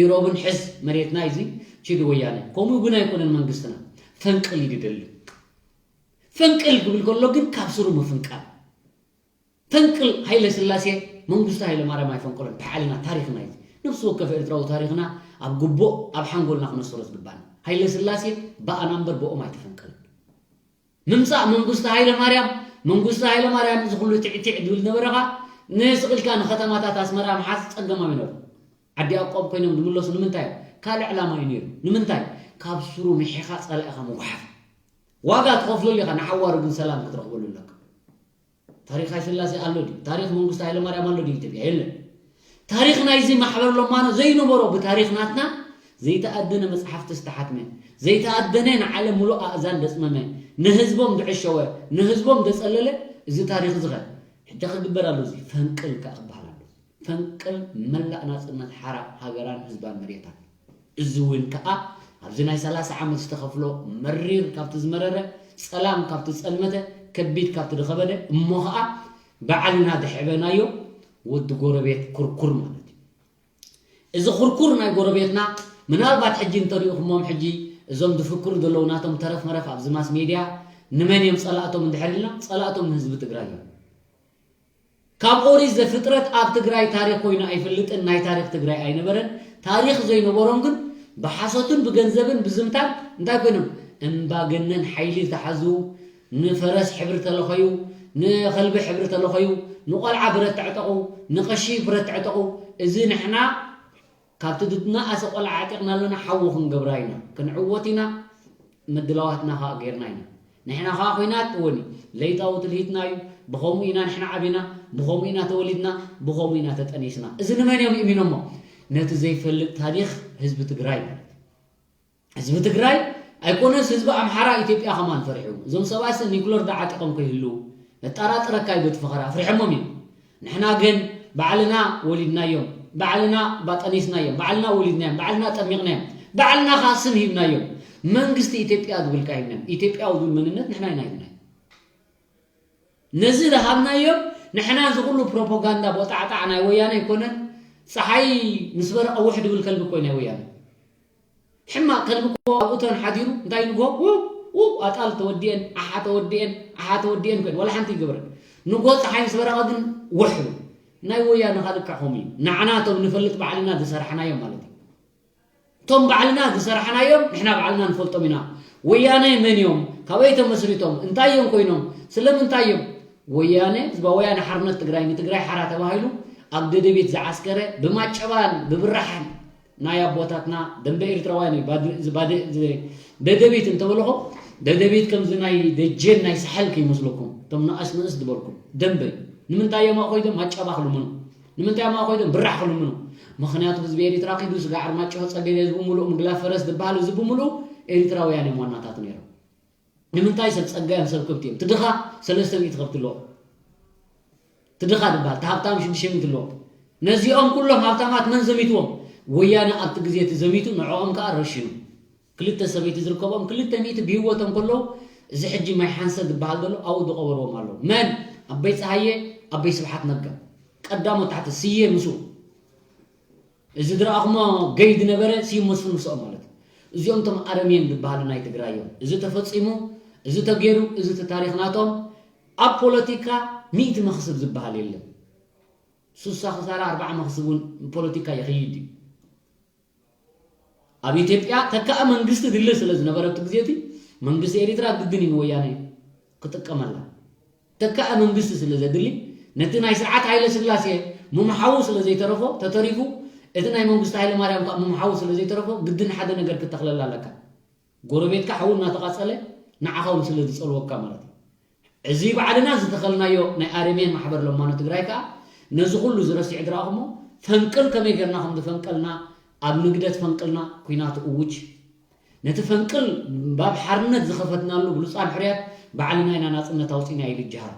ኢሮብን ሕዝ መሬትና እዚ ቺድ ወያነ። ከምኡ ግን ኣይኮነን መንግስትና። ፈንቅል እዩ ዝደሊ። ፈንቅል ክብል ከሎ ግን ካብ ስሩ ምፍንቃል። ፈንቅል ሃይለ ስላሴ መንግስቱ ሃይለ ማርያም ኣይፈንቀሎን። ባዕልና ታሪኽና እዩ። ነፍሲ ወከፍ ኤርትራዊ ታሪኽና ኣብ ግቡእ ኣብ ሓንጎልና ክነስሮ ዝግባና። ሃይለ ስላሴ ብኣና እምበር ብኦም ኣይተፈንቀለን። ምምጻእ መንግስቱ ሃይለ ማርያም፣ መንግስቱ ሃይለ ማርያም እዚ ኩሉ ትዕትዕ ዝብል ነበረ ኸኣ ንስቕ ኢልካ ንከተማታት ኣስመራ ምሓዝ ጸገማዊ ነሩ። ዓዲ ኣቆብ ኮይኖም ዝምለሱ ንምንታይ? ካልእ ዕላማ እዩ ነይሩ። ንምንታይ? ካብ ስሩ ምሒኻ ጸላኢኻ ምጉሓፍ። ዋጋ ትኸፍለሉ ኢኻ፣ ንሓዋሩ ግን ሰላም ክትረኽበሉ ኣለካ። ታሪኽ ሃይስላሴ ኣሎ ድዩ? ታሪኽ መንግስቱ ሃይለማርያም ኣሎ ድዩ ኢትዮጵያ? የለን። ታሪኽ ናይዚ ማሕበር ሎማኖ ዘይነበሮ ብታሪኽ ናትና ዘይተኣደነ መጽሓፍቲ ዝተሓትመ፣ ዘይተኣደነ ንዓለም ሙሉእ ኣእዛን ዘጽመመ፣ ንህዝቦም ዘዕሸወ፣ ንህዝቦም ዘጸለለ እዚ ታሪኽ እዚ ኸ ሕጂ ክግበር ኣሎ። እዚ ፈንቅል ከኣ ክበሃል ኣሎ። ፈንቅል መላእ ናጽነት ሓራ ሃገራን ህዝባን መሬታን። እዚ እውን ከኣ ኣብዚ ናይ ሰላሳ ዓመት ዝተኸፍሎ መሪር ካብቲ ዝመረረ፣ ጸላም ካብቲ ዝጸልመተ፣ ከቢድ ካብቲ ዝኸበደ፣ እሞ ኸኣ ባዕልና ዝሕበናዮ ወዲ ጎረቤት ኩርኩር ማለት እዩ። እዚ ኩርኩር ናይ ጎረቤትና ምናልባት ሕጂ እንተሪእኹሞም ሕጂ እዞም ዝፍክሩ ዘለዉ ናቶም ተረፍ መረፍ ኣብዚ ማስ ሜድያ ንመን እዮም ጸላእቶም እንድሕር ኢልና ጸላእቶም ንህዝቢ ትግራይ እዮም። ካብ ኦሪት ዘፍጥረት ኣብ ትግራይ ታሪኽ ኮይኑ ኣይፈልጥን፣ ናይ ታሪኽ ትግራይ ኣይነበረን። ታሪኽ ዘይነበሮም ግን ብሓሶትን ብገንዘብን ብዝምታን እንታይ ኮይኖም? እምባገነን ሓይሊ ዝተሓዙ፣ ንፈረስ ሕብሪ ተለኸዩ፣ ንኸልቢ ሕብሪ ተለኸዩ፣ ንቆልዓ ብረት ተዕጠቑ፣ ንቐሺ ብረት ተዕጠቑ። እዚ ንሕና ካብቲ ዝነኣሰ ቆልዓ ኣዕጢቕና ኣለና፣ ሓዊ ክንገብራ ኢና፣ ክንዕወት ኢና፣ ምድላዋትና ኸኣ ጌርና ኢና። ንሕና ኸኣ ኹናት እወኒ፣ ለይታዊ ትልሂትና እዩ። ብኸምኡ ኢና ንሕና ዓቢና፣ ብኸምኡ ኢና ተወሊድና፣ ብኸምኡ ኢና ተጠኒስና። እዚ ንመን እዮም እሚኖሞ? ነቲ ዘይፈልጥ ታሪኽ ህዝቢ ትግራይ ማለት እዩ። ህዝቢ ትግራይ ኣይኮነስ ህዝቢ ኣምሓራ ኢትዮጵያ ከማን ፈሪሑ። እዞም ሰባትሲ ኒኩለር ዶ ዓጢቖም ከይህልዉ ነጠራጥረካ እዩ። በቲ ፈኸራ ኣፍሪሖሞም እዮም። ንሕና ግን ባዕልና ወሊድናዮም፣ ባዕልና ባጠኒስናዮም፣ ባዕልና ወሊድናዮም፣ ባዕልና ጠሚቕናዮም፣ ባዕልና ኸዓ ስም ሂብናዮም። መንግስቲ ኢትዮጵያ ዝብል ካ ሂብናዮም። ኢትዮጵያዊ ዝብል መንነት ንሕና ኢና ሂብናዮም። ነዚ ዝሃብናዮም ንሕና እዚ ኩሉ ፕሮፓጋንዳ ቦጣዕጣዕ ናይ ወያነ ኣይኮነን። ፀሓይ ምስ በረቐ ውሕ ድብል ከልቢ እኮ እዩ ናይ ወያነ። ሕማቕ ከልቢ እኮ ኣብ እቶን ሓዲሩ እንታይ ንጎ ውው ውው ኣጣል ተወዲኤን ኣሓ ተወዲኤን ኣሓ ተወዲኤን ኮይኑ ዋላ ሓንቲ ይገብረን። ንጎ ፀሓይ ምስ በረቐ ግን ውሕ ይብል። ናይ ወያነ ኻልካ ከምኡ እዩ። ንዓና እቶም ንፈልጥ ባዕልና ዝሰራሕናዮም ማለት እዩ። እቶም ባዕልና ዝሰራሕናዮም ንሕና ባዕልና ንፈልጦም ኢና። ወያነ መን እዮም? ካበይ ተመስሪቶም? እንታይ እዮም ኮይኖም? ስለምንታይ እዮም? ወያነ ህዝባዊ ወያነ ሓርነት ትግራይ ንትግራይ ሓራ ተባሂሉ ኣብ ደደቤት ዝዓስከረ ብማጨባን ብብራሕን ናይ ኣቦታትና ደንበ ኤርትራውያን እዩ። ባድ- እዚ ባድ- እዚ ደደቤት እንተበልኹ ደደቤት ከምዚ ናይ ደጀን ናይ ሳሕል ከይመስለኩም እቶም ንኣስ ንእስ ዝበልኩም ደንበ እዩ። ንምንታይ እዮም ኣቆይዶም ማጨባ ክልምኑ? ንምንታይ እዮም ኣቆይዶም ብራሕ ክልምኑ? ምኽንያቱ ህዝቢ ኤሪትራ ኪዱ ስጋ ዓርማጭሆ ጸገዴ ህዝቢ ሙሉእ ምግላ ፈረስ ዝበሃል ህዝቢ ሙሉእ ኤሪትራውያን እዮም ዋናታቱ ነይሮም። ንምንታይ ሰብ ጸጋዮም ሰብ ከብቲ እዮም ትድኻ ሰለስተ ሚእቲ ከብቲ ኣለዎም። ትድኻ ዝበሃል ተሃብታም ሽዱሽተ ሚእቲ ኣለዎም። ነዚኦም ኩሎም ሃብታማት መን ዘሚትዎም? ወያነ ኣብቲ ግዜ እቲ ዘሚቱ ንዕኦም ከዓ ረሽኑ። ክልተ ሰበይቲ ዝርከቦም ክልተ ሚእቲ ብህይወቶም ከለዉ እዚ ሕጂ ማይ ሓንሰ ዝበሃል ዘሎ ኣብኡ ዝቐበርዎም ኣለዉ። መን? ኣበይ ፀሃየ፣ ኣበይ ስብሓት ነጋ። ቀዳሞት ታሕቲ ስየ ምስኡ። እዚ ዝረኣኹሞ ገይ ዝነበረ ስዩም መስፍን ምስኦም ማለት እዩ። እዚኦም እቶም ኣረሜን ዝበሃሉ ናይ ትግራይ እዮም። እዚ ተፈፂሙ፣ እዚ ተገይሩ፣ እዚ እቲ ታሪክ ናቶም። ኣብ ፖለቲካ ሚእቲ መክስብ ዝበሃል የለን። ሱሳ ክሳራ ኣርባዓ መክስብ እውን ፖለቲካ ይኽይድ እዩ። ኣብ ኢትዮጵያ ተካእ መንግስቲ ድልል ስለ ዝነበረ ኣብቲ ግዜ እቲ መንግስቲ ኤሪትራ ግድን እዩ ንወያነ ክጥቀመላ። ተካእ መንግስቲ ስለ ዘድሊ ነቲ ናይ ስርዓት ሃይለ ስላሴ ምምሓዉ ስለ ዘይተረፎ ተተሪፉ እቲ ናይ መንግስቲ ሃይለ ማርያም ከዓ ምምሓዉ ስለ ዘይተረፎ ግድን ሓደ ነገር ክተኽለላ ኣለካ። ጎረቤትካ ሓዉ እናተቓጸለ ንዓኻ እውን ስለ ዝጸልወካ ማለት እዩ። እዚ ባዕልና ዝተኸልናዮ ናይ ኣረሜን ማሕበር ለማኖ ትግራይ ከዓ ነዚ ኩሉ ዝረሲዕ ድረኣኹሞ ፈንቅል ከመይ ጌርና ከም ዝፈንቀልና ኣብ ንግደት ፈንቅልና ኩናት እውጅ ነቲ ፈንቅል ባብ ሓርነት ዝኸፈትናሉ ብሉፃን ሕርያት ባዕልና ኢና ናፅነት ኣውፂና ኢሉ ጀሃር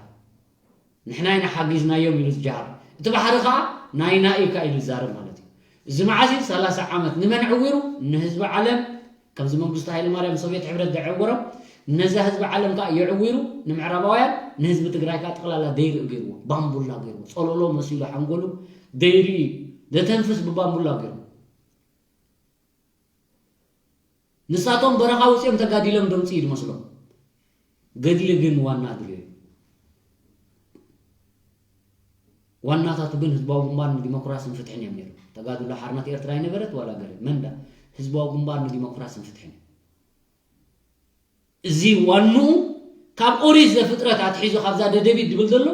ንሕና ኢና ሓጊዝናዮም ኢሉ ዝጀሃር እቲ ባሕሪ ከዓ ናይና እዩ ኢሉ ዝዛረብ ማለት እዩ እዚ መዓስ እዩ ሰላሳ ዓመት ንመን ዕዊሩ ንህዝቢ ዓለም ከምዚ መንግስቱ ሃይለማርያም ሶቪየት ሕብረት ዘዕወሮም ነዛ ህዝቢ ዓለም ከዓ የዕዊሩ ንምዕራባውያን ንህዝቢ ትግራይ ከዓ ጠቕላላ ደይርእ ገይርዎ ባምቡላ ገይርዎ ፀሎሎ መሲሉ ሓንጎሉ ደይርእ እዩ ዘተንፍስ ብባምቡላ ገይሩ ንሳቶም በረኻ ውፅኦም ተጋዲሎም ደምፅኡ ዝመስሎም ገድሊ ግን ዋና ድልዮ እዩ ዋናታቱ ግን ህዝባዊ ግንባር ንዲሞክራስን ፍትሕን እዮም ነይሩ ተጋድሎ ሓርነት ኤርትራ ይነበረት ዋላ ገለ መንዳ ህዝባዊ ግንባር ንዲሞክራስን ፍትሕን እዩ እዚ ዋንኡ ካብ ኦሪት ዘፍጥረት ኣትሒዙ ካብዛ ደደቢት ድብል ዘሎ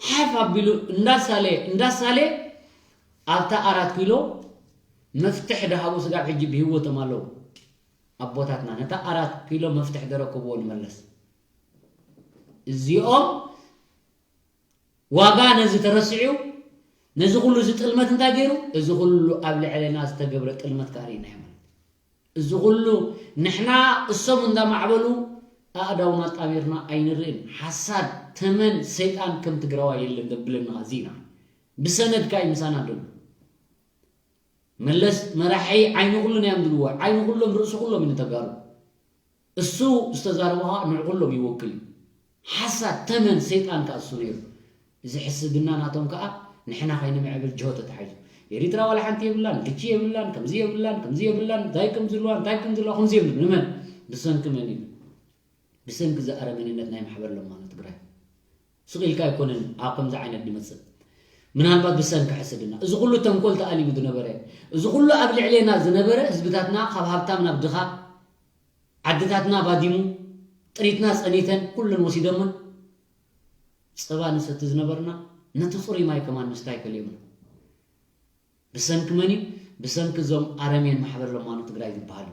ሓፍ ኣቢሉ እንዳሳለ እንዳሳለ ኣብታ ኣራት ኪሎ መፍትሕ ድሃቡ ስጋብ ሕጂ ብህይወቶም ኣለዉ ኣቦታትና ነታ ኣራት ኪሎ መፍትሕ ደረከብዎ ንመለስ እዚኦም ዋጋ ነዚ ተረሲዑ ነዚ ኩሉ እዚ ጥልመት እንታይ ገይሩ እዚ ኩሉ ኣብ ልዕለና ዝተገብረ ጥልመት ካሪእና ማለት እዚ ኩሉ ንሕና እሶም እንዳማዕበሉ ኣእዳውና ጣሚርና ኣይንርእን ሓሳድ ተመን ሰይጣን ከም ትግራዋ የለን ዘብለና እዚና ብሰነድካ እዩ ምሳና ደሉ መለስ መራሒ ዓይኒ ኩሉ ናዮም ዝልዋ ዓይኒ ኩሎም ርእሲ ኩሎም እዩ ንተጋሩ እሱ ዝተዛረቦ ከዓ ንዕኩሎም ይወክል እዩ ሓሳድ ተመን ሰይጣን ከዓ እሱ ነይሩ እዚ ሕስድና ናቶም ከዓ ንሕና ከይንምዕብል ጅሆ ተታሒዙ ኤሪትራ ዋላ ሓንቲ የብላን ልቺ የብላን ከምዚ የብላን ከምዚ የብላን እንታይ ከም ዝልዋ እንታይ ከም ዝልዋ ከምዚ የብሉ ንመን ብሰንኪ መን እዩ ብሰንኪ እዚ ኣረመኔነት ናይ ማሕበር ለማኖ ትግራይ ስቕ ኢልካ ኣይኮነን ኣብ ከምዚ ዓይነት ዝመፅእ ምናልባት ብሰንኪ ሕስድና እዚ ኩሉ ተንኮል ተኣሊሙ ዝነበረ እዚ ኩሉ ኣብ ልዕሌና ዝነበረ ህዝብታትና ካብ ሃብታም ናብ ድኻ ዓድታትና ባዲሙ ጥሪትና ፀኒተን ኩለን ወሲዶመን ፀባ ንሰቲ ዝነበርና ነቲ ፅሩይ ማይ ከማን ምስታይ ከሊኦምና ብሰንኪ መን እዩ ብሰንኪ እዞም ኣረሜን ማሕበር ለማኖ ትግራይ ዝበሃሉ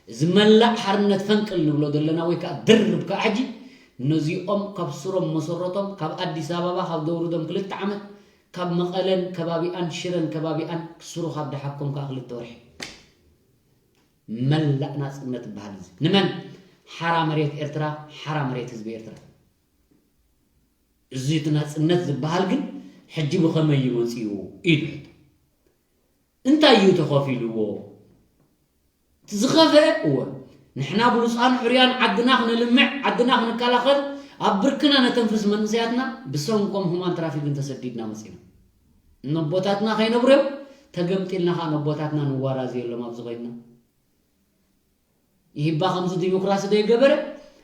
እዚ መላእ ሓርነት ፈንቅል ንብሎ ዘለና ወይ ከዓ ድርብ ከዓ ሕጂ ነዚኦም ካብ ስሮም መሰረቶም ካብ ኣዲስ ኣበባ ካብ ዘውርዶም ክልተ ዓመት ካብ መቐለን ከባቢኣን ሽረን ከባቢኣን ስሩ ካብ ደሓኮም ከዓ ክልተ ወርሒ መላእ ናፅነት ዝበሃል እዚ ንመን ሓራ መሬት ኤርትራ ሓራ መሬት ህዝቢ ኤርትራ እዚ እቲ ናፅነት ዝበሃል ግን ሕጂ ብኸመይ እዩ መጺኡ? ኢሉ ሕቶ። እንታይ እዩ ተኸፊልዎ? እቲ ዝኸፍአ እወ፣ ንሕና ብሉጻን ሕሩያን ዓድና ክነልምዕ፣ ዓድና ክንከላኸል፣ ኣብ ብርክና ነተንፍስ መንእሰያትና ብሰንኮም ሁማን ትራፊክን ተሰዲድና መጺና። ነቦታትና ከይነብሩ እዮም፣ ተገምጢልና ኸዓ ነቦታትና ንዋራዘየሎም ኣብዚ ኮይንና። ኢህባ ከምዚ ዲሞክራሲ ደይገበረ፣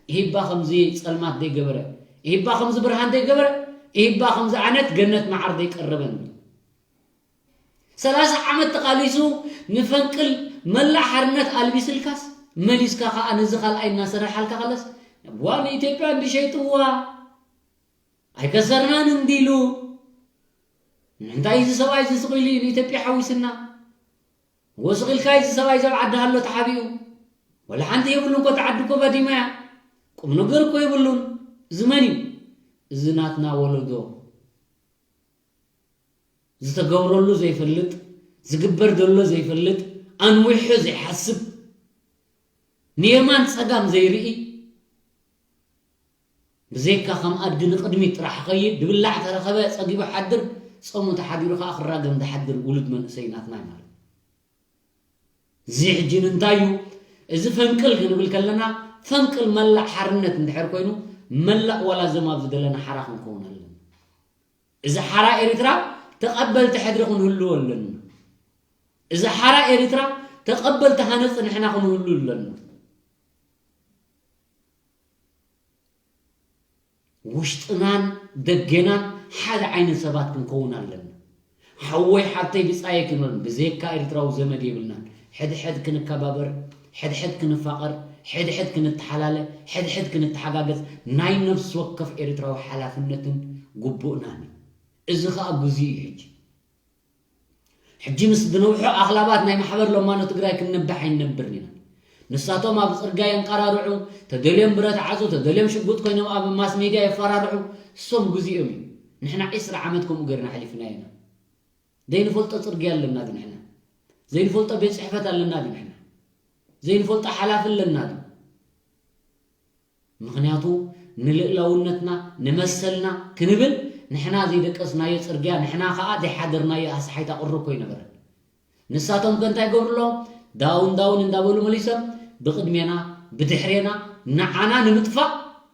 ኢህባ ከምዚ ጸልማት ደይገበረ፣ ኢህባ ከምዚ ብርሃን ደይገበረ፣ ኢህባ ከምዚ ዓይነት ገነት መዓር ደይቀረበን። ሰላሳ ዓመት ተቓሊሱ ንፈንቅል መላእ ሓርነት ኣልቢስልካስ፣ መሊስካ ኸኣ ነዚ ካልኣይ እናሰረሓልካ ከለስ፣ ዋ ንኢትዮጵያ እንዲሸይጥዋ፣ ኣይከሰርናን እንዲሉ፣ ንምንታይ እዚ ሰብኣይ እዚ ስቕ ኢሉ ንኢትዮጵያ ሓዊስና? ወስቕ ኢልካ እዚ ሰብኣይ እዚ ኣብ ዓዲ ሃሎ ተሓቢኡ። ወላ ሓንቲ የብሉን እኮ፣ እቲ ዓዲ እኮ ባዲማ እያ። ቁም ነገር እኮ የብሉን። እዚ መን እዩ? እዚ ናትና ወለዶ። ዝተገብረሉ ዘይፈልጥ፣ ዝግበር ዘሎ ዘይፈልጥ፣ ኣንዊሑ ዘይሓስብ፣ ንየማን ጸጋም ዘይርኢ፣ ብዘይካ ከም ኣድጊ ንቕድሚት ጥራሕ ኸይድ፣ ድብላዕ ተረኸበ ጸጊቡ ሓድር፣ ጸሙ ተሓዲሩ ኸኣ ክራገም ዝሓድር ውሉድ መንእሰይ ናትና እዩ ማለት እዩ። እዚ ሕጂ ንምንታይ እዩ? እዚ ፈንቅል ክንብል ከለና፣ ፈንቅል መላእ ሓርነት እንድሕር ኮይኑ፣ መላእ ዋላ እዞም ኣብዚ ዘለና ሓራ ክንከውን ኣለና። እዚ ሓራ ኤርትራ ተቐበልቲ ሕድሪ ክንህልዎ ኣለና። እዚ ሓራ ኤርትራ ተቐበልቲ ሃነጽቲ ንሕና ክንህሉ ኣለና። ውሽጥናን ደገናን ሓደ ዓይነት ሰባት ክንከውን ኣለና። ሓወይ ሓብተይ ብጻየይ ክንበል፣ ብዘይካ ኤርትራዊ ዘመድ የብልናን። ሕድሕድ ክንከባበር፣ ሕድሕድ ክንፋቐር፣ ሕድሕድ ክንተሓላለ፣ ሕድሕድ ክንተሓጋገዝ ናይ ነፍሲ ወከፍ ኤርትራዊ ሓላፍነትን ግቡእናን እዩ። እዚ ኸኣ ግዜኡ እዩ ሕጂ። ሕጂ ምስ ዝነውሑ ኣኽላባት ናይ ማሕበር ለማኖ ትግራይ ክንነብሕ ኣይንነብርን ኢና። ንሳቶም ኣብ ጽርግያ የንቀራርዑ፣ ተደልዮም ብረት ዓጹ፣ ተደልዮም ሽጉጥ ኮይኖም ኣብ ማስ ሜድያ የፈራርሑ፣ እሶም ግዜኦም እዩ። ንሕና ዒስራ ዓመት ከምኡ ገይርና ኣሕሊፍና ኢና። ዘይንፈልጦ ጽርግያ ኣለና ድዩ ንሕና? ዘይንፈልጦ ቤት ጽሕፈት ኣለና ድዩ ንሕና? ዘይንፈልጦ ሓላፊ ኣለና ድዩ? ምኽንያቱ ንልእላውነትና ንመሰልና ክንብል ንሕና ዘይደቀስናዮ ጽርግያ ንሕና ኸኣ ዘይሓደርናዮ ኣስሓይታ ቁሪ እኮ ኣይነበረን። ንሳቶም ከ እንታይ ይገብሩ ኣለዉ? ዳውን ዳውን እንዳበሉ መሊሶም ብቕድሜና ብድሕሬና ንዓና ንምጥፋእ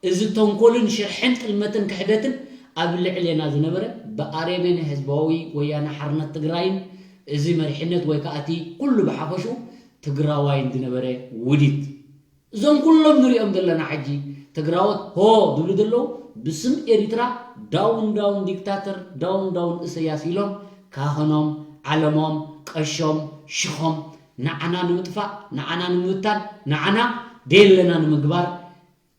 እዚ ተንኮልን ሽርሕን ጥልመትን ክሕደትን ኣብ ልዕሌና ዝነበረ ብኣረሜን ህዝባዊ ወያነ ሓርነት ትግራይን እዚ መሪሕነት ወይ ከዓ እቲ ኩሉ ብሓፈሽኡ ትግራዋይን ዝነበረ ውዲት እዞም ኩሎም ንሪኦም ዘለና ሕጂ ትግራዎት ሆ ዝብሉ ዘለዉ ብስም ኤሪትራ ዳውን ዳውን ዲክታተር ዳውን ዳውን እሰያስ ኢሎም ካህኖም ዓለሞም ቀሾም ሽኾም ንዓና ንምጥፋእ ንዓና ንምብታን ንዓና ደየለና ንምግባር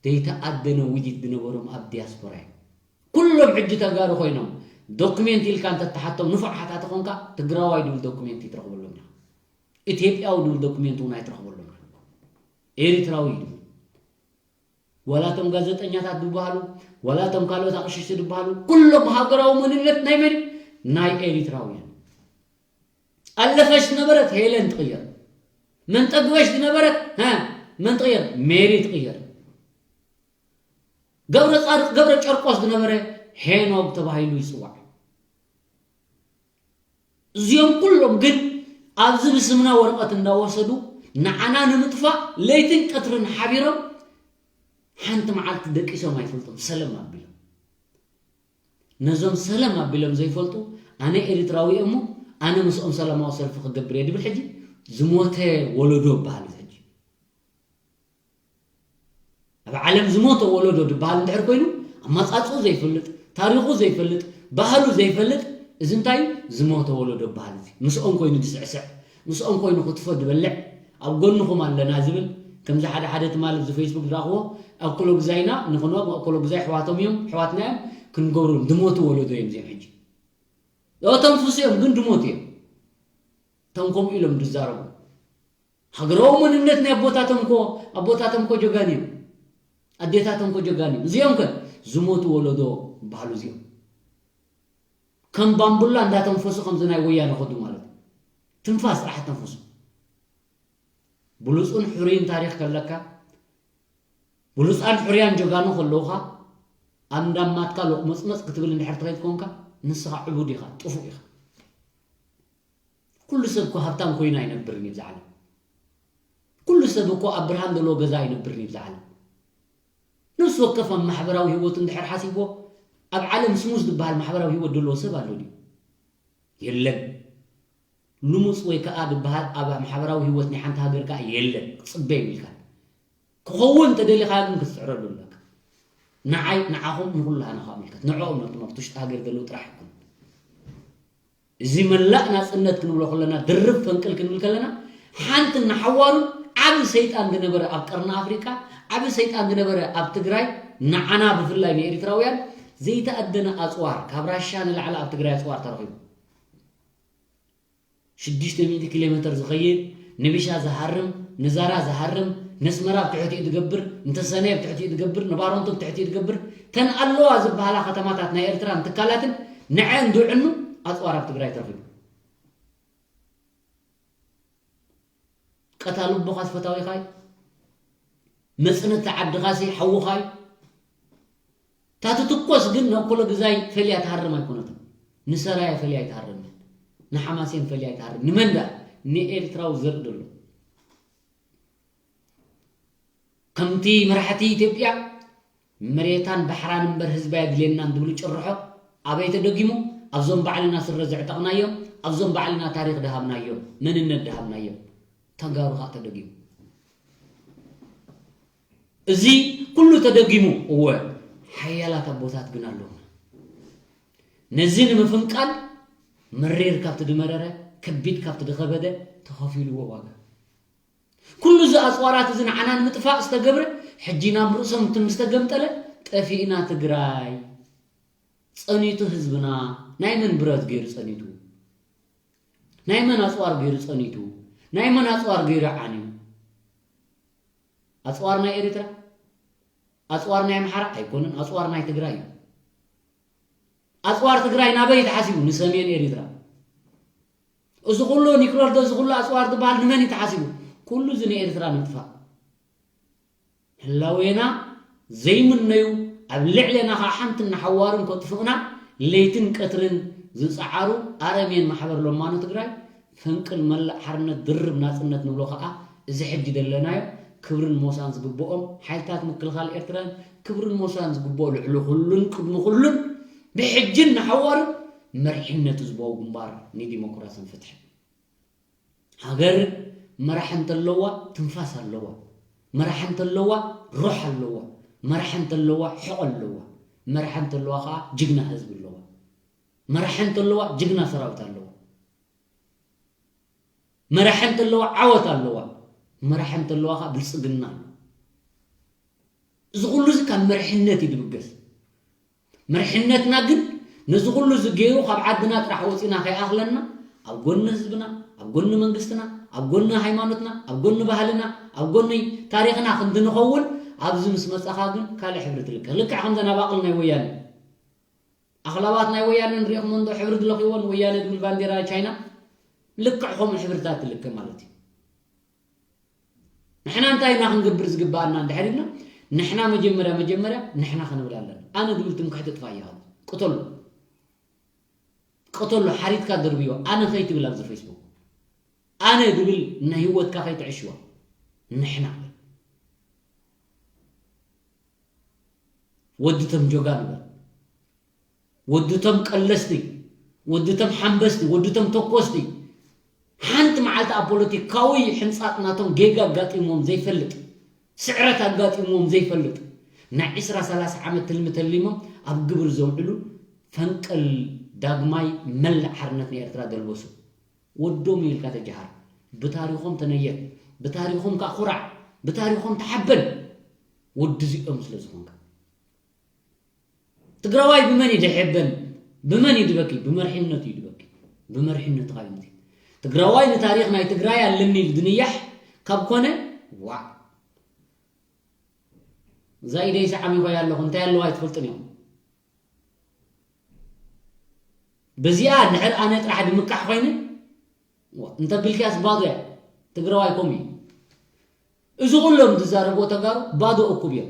ዘይተኣደነ ውዲት ዝነበሮም ኣብ ዲያስፖራ እዮም። ኩሎም ሕጂ ተጋሩ ኮይኖም ዶክሜንት ኢልካ እንተተሓቶም ንፉዕ ሓታቲ ኮንካ ትግራዋይ ድብል ዶክሜንት ይትረኽበሎም ኢኻ። ኢትዮጵያዊ ድብል ዶክሜንት እውን ኣይትረኽበሎም ኢኻ። ኤሪትራዊ እዩ ድብል። ዋላ እቶም ጋዜጠኛታት ዝበሃሉ ዋላ እቶም ካልኦት ኣቕሽሽቲ ዝበሃሉ ኩሎም ሃገራዊ መንነት ናይ መን እዩ? ናይ ኤሪትራውያን። ኣለፈሽ ዝነበረት ሄለን ትቕየር። መንጠግበሽ ዝነበረት መን ትቕየር? ሜሪ ትቕየር። ገብረ ፃድቅ ገብረ ጨርቆስ ዝነበረ ሄኖግ ተባሂሉ ይፅዋዕ። እዚኦም ኩሎም ግን ኣብዚ ብስምና ወረቐት እንዳወሰዱ ንዓና ንምጥፋእ ለይትን ቀትርን ሓቢሮም ሓንቲ መዓልቲ ደቂሶም ኣይፈልጡን። ሰለም ኣቢሎም ነዞም ሰለም ኣቢሎም ዘይፈልጡ ኣነ ኤሪትራዊ እየ እሞ ኣነ ምስኦም ሰላማዊ ሰልፊ ክገብር እየ ድብል ሕጂ ዝሞተ ወለዶ በሃል እዚ ሕጂ ኣብ ዓለም ዝሞተ ወለዶ ዝበሃል እንድሕር ኮይኑ ኣማፃፅኡ ዘይፈልጥ ታሪኹ ዘይፈልጥ ባህሉ ዘይፈልጥ እዚ እንታይ እዩ ዝሞተ ወለዶ በሃል እዚ ምስኦም ኮይኑ ዝስዕስዕ ምስኦም ኮይኑ ክትፎ ዝበልዕ ኣብ ጎንኹም ኣለና ዝብል ከምዚ ሓደ ሓደ ትማል ኣብዚ ፌስቡክ ዝረኣኽዎ ኣኮሎግዛይና ንኽኖ ኣኮሎግዛይ ኣሕዋቶም እዮም ኣሕዋትና እዮም ክንገብሮም ዝሞቱ ወለዶ እዮም እዚኦም ሕጂ ተንፍሱ እዮም ግን ዝሞቱ እዮም እቶም ከምኡ ኢሎም ዝዛረቡ ሃገራዊ መንነት ናይ ኣቦታቶም ኮ ኣቦታቶም ኮ ጀጋኑ እዮም ኣዴታቶም ኮ ጀጋኑ እዮም እዚኦም ከ ዝሞቱ ወለዶ ይበሃሉ እዚኦም ከም ባምቡላ እንዳተንፈሱ ከምዚ ናይ ወያነ ከዱ ማለት እዩ ትንፋስ ጥራሕ ተንፈሱ ብሉፁን ሕሩይን ታሪኽ ከለካ ብሉፃን ሕሩያን ጀጋኑ ከለውኻ ኣብ እንዳማትካ ሎቕመፅመፅ ክትብል እንድሕር ትኸይድ ኮንካ ንስኻ ዕቡድ ኢኻ፣ ጥፉእ ኢኻ። ኩሉ ሰብ እኮ ሃብታም ኮይኑ ኣይነብርን እዩ ብዛ ዓለም። ኩሉ ሰብ እኮ ኣብ ብርሃን ዘለዎ ገዛ ኣይነብርን እዩ ብዛ ዓለም። ነፍሲ ወከፍ ኣብ ማሕበራዊ ህይወቱ እንድሕር ሓሲብዎ፣ ኣብ ዓለም ስሙዝ ዝበሃል ማሕበራዊ ህይወት ዘለዎ ሰብ ኣሎ ድዩ? የለን። ልሙጽ ወይ ከኣ ዝበሃል ኣብ ማሕበራዊ ህይወት ናይ ሓንቲ ሃገር ከኣ የለን። ክጽበ ይብልካ። ክኸውን እንተደሊኻ ግን ክትጽዕረሉ ኣለካ። ንዓይ፣ ንዓኹም፣ ንኹላህና ከኣ ይምልከት። ንዕኦም ነቶም ኣብቲ ውሽጢ ሃገር ዘለዉ ጥራሕ ኣይኮነን። እዚ መላእ ናጽነት ክንብሎ ከለና፣ ድርብ ፈንቅል ክንብል ከለና፣ ሓንቲ ንሓዋሩን ዓቢ ሰይጣን ዝነበረ ኣብ ቀርኒ ኣፍሪቃ፣ ዓቢ ሰይጣን ዝነበረ ኣብ ትግራይ፣ ንዓና ብፍላይ ንኤሪትራውያን ዘይተኣደነ ኣጽዋር፣ ካብ ራሻ ንላዕሊ ኣብ ትግራይ ኣጽዋር ተረኺቡ። ሽዱሽተ ሚእቲ ኪሎ ሜተር ዝኸይድ፣ ንቢሻ ዝሃርም፣ ንዛራ ዝሃርም፣ ነስመራ ኣብ ትሕቲኡ ዝገብር፣ ንተሰነይ ኣብ ትሕቲኡ ዝገብር፣ ንባረንቱ ኣብ ትሕቲኡ ዝገብር፣ ተን ኣለዋ ዝበሃላ ከተማታት ናይ ኤርትራን ትካላትን ንዐን ዝዕኑ ኣጽዋር ኣብ ትግራይ ተረኺቡ። ቀታሊ ኣቦኻስ ፈታዊኻ እዩ። መጽነቲ ዓድኻሲ ሓውኻ እዩ። እታ ትትኮስ ግን ንኣኮሎ ግዛይ ፈልያ ትሃርም ኣይኮነትን። ንሰራየ ፈልያ ኣይትሃርምን። ንሓማሴን ፈልያ ኣይትሃርም። ንመን ደኣ? ንኤርትራዊ ዘርኢ ዘሎ። ከምቲ መራሕቲ ኢትዮጵያ መሬታን ባሕራን እምበር ህዝቢ ኣየድልየናን ዝብሉ ጭርሖ ኣበይ ተደጊሙ? ኣብዞም ባዕልና ስረ ዘዕጠቕናዮም፣ ኣብዞም ባዕልና ታሪኽ ድሃብናዮም፣ መንነት ድሃብናዮም ተጋሩ ኸኣ ተደጊሙ። እዚ ኩሉ ተደጊሙ፣ እወ፣ ሓያላት ኣቦታት ግን ኣለዉና። ነዚ ንምፍንቃል መሪር ካብቲ ዝመረረ፣ ከቢድ ካብቲ ዝኸበደ ተኸፊልዎ ዋጋ። ኩሉ እዚ ኣጽዋራት እዚ ንዓና ንምጥፋእ ዝተገብረ፣ ሕጂ ናብ ርእሶም እቲ ምስ ተገምጠለ፣ ጠፊእና ትግራይ፣ ጸኒቱ ህዝብና፣ ናይ መን ብረት ገይሩ ጸኒቱ? ናይ መን ኣጽዋር ገይሩ ጸኒቱ? ናይ መን ኣጽዋር ገይሩ ዓንዩ? ኣጽዋር ናይ ኤሪትራ? ኣጽዋር ናይ ኣምሓራ ኣይኮነን፣ ኣጽዋር ናይ ትግራይ እዩ። ኣጽዋር ትግራይ ናበይ ተሓሲቡ? ንሰሜን ኤሪትራ። እዚ ኩሉ ኒክለር ዶ፣ እዚ ኩሉ ኣጽዋር ዝበሃል ንመን እዩ ተሓሲቡ? ኩሉ እዚ ንኤሪትራ ንምጥፋእ። ህላዌና ዘይምነዩ፣ ኣብ ልዕሌና ኸዓ ሓንትን ንሓዋሩን ከጥፍኡና ለይትን ቀትርን ዝጸዓሩ ኣረሜን ማሕበር ለማኖ ትግራይ፣ ፈንቅል መላእ ሓርነት ድርብ ናጽነት ንብሎ ኸዓ እዚ ሕጂ ዘለናዮ ክብርን ሞሳን ዝግብኦም ሓይልታት ምክልኻል ኤርትራን ክብርን ሞሳን ዝግብኦ ልዕሊ ኩሉን ቅድሚ ኩሉን ብሕጅን ንሓዋሩን መሪሕነቱ ዝቦ ግንባር ንዲሞክራስን ፍትሕን። ሃገር መራሒ እንተለዋ ትንፋስ ኣለዋ። መራሒ እንተለዋ ሩሕ ኣለዋ። መራሒ እንተለዋ ሕቖ ኣለዋ። መራሒ እንተለዋ ኸዓ ጅግና ህዝቢ ኣለዋ። መራሒ እንተለዋ ጅግና ሰራዊት ኣለዋ። መራሒ እንተለዋ ዓወት ኣለዋ። መራሒ እንተለዋ ኸዓ ብልጽግና ኣለዋ። እዚ ኩሉ እዚ ካብ መሪሕነት እዩ ዝብገስ። መሪሕነትና ግን ነዚ ኩሉ እዚ ገይሩ ካብ ዓድና ጥራሕ ወፂና ከይኣኽለና ኣብ ጎኒ ህዝብና፣ ኣብ ጎኒ መንግስትና፣ ኣብ ጎኒ ሃይማኖትና፣ ኣብ ጎኒ ባህልና፣ ኣብ ጎኒ ታሪኽና ክንዲ ንኸውን ኣብዚ ምስ መፃኻ ግን ካልእ ሕብሪ ትልከ። ልክዕ ከምዘን ኣባቕል ናይ ወያነ። ኣኽላባት ናይ ወያነ ንሪእኹም እንዶ ሕብሪ ዝለኽይዎ ንወያነ ዝብል ባንዴራ ቻይና ልክዕ ከምኡ ሕብርታት ትልከ ማለት እዩ። ንሕና እንታይ ኢና ክንገብር ዝግብኣና እንድሕር ኢልና፣ ንሕና መጀመርያ፣ መጀመርያ ንሕና ክንብል ኣለና። ኣነ ዝብል ትምክሕቲ ጥፋእ እያ። ቅተሎ። ቅተሎ፣ ሓሪድካ ደርብዮ። ኣነ ከይትብል ኣብዚ ፌስቡክ። ኣነ ዝብል ንህይወትካ ከይትዕሽዋ። ንሕና። ወዲ ተም ጆጋን በል። ወዲ ቶም ቀለስቲ፣ ወዲ ቶም ሓንበስቲ፣ ወዲ ቶም ተኮስቲ፣ ሓንቲ መዓልቲ ኣብ ፖለቲካዊ ሕንጻጽ ናቶም ጌጋ ኣጋጢምዎም ዘይፈልጥ፣ ስዕረት ኣጋጢምዎም ዘይፈልጥ፣ ናይ ዕስራ ሰላሳ ዓመት ትልሚ ተሊሞም ኣብ ግብሪ ዘውዕሉ ፈንቅል ዳግማይ መላእ ሓርነት ንኤርትራ ደልበሱ። ወዶም ኢልካ ተጀሃር። ብታሪኾም ተነየት። ብታሪኾም ከኣ ኩራዕ። ብታሪኾም ተሓበን። ወዲ እዚኦም ስለ ዝኾንካ። ትግራዋይ ብመን እዩ ድሕበን? ብመን እዩ ድበኪ? ብመርሒነቱ እዩ ድበኪ። ብመርሒነትኻ እዩ ምዚ። ትግራዋይ ንታሪኽ ናይ ትግራይ ኣለኒ ኢሉ ድንያሕ ካብ ኮነ፣ ዋዕ። እዛ ኢደይ ሰዓም ይኾይ ኣለኹ፣ እንታይ ኣለዋ ኣይትፈልጥን እዮም። በዚኣ እንድሕር ኣነ ጥራሕ ድምካሕ ኮይነ፣ ዋ፣ እንተ ቢልክያስ ባዶ እያ። ትግራዋይ ከምኡ እዩ። እዚ ኩሎም ዝዛረብዎ ተጋሩ ባዶ እኩብ እዮም።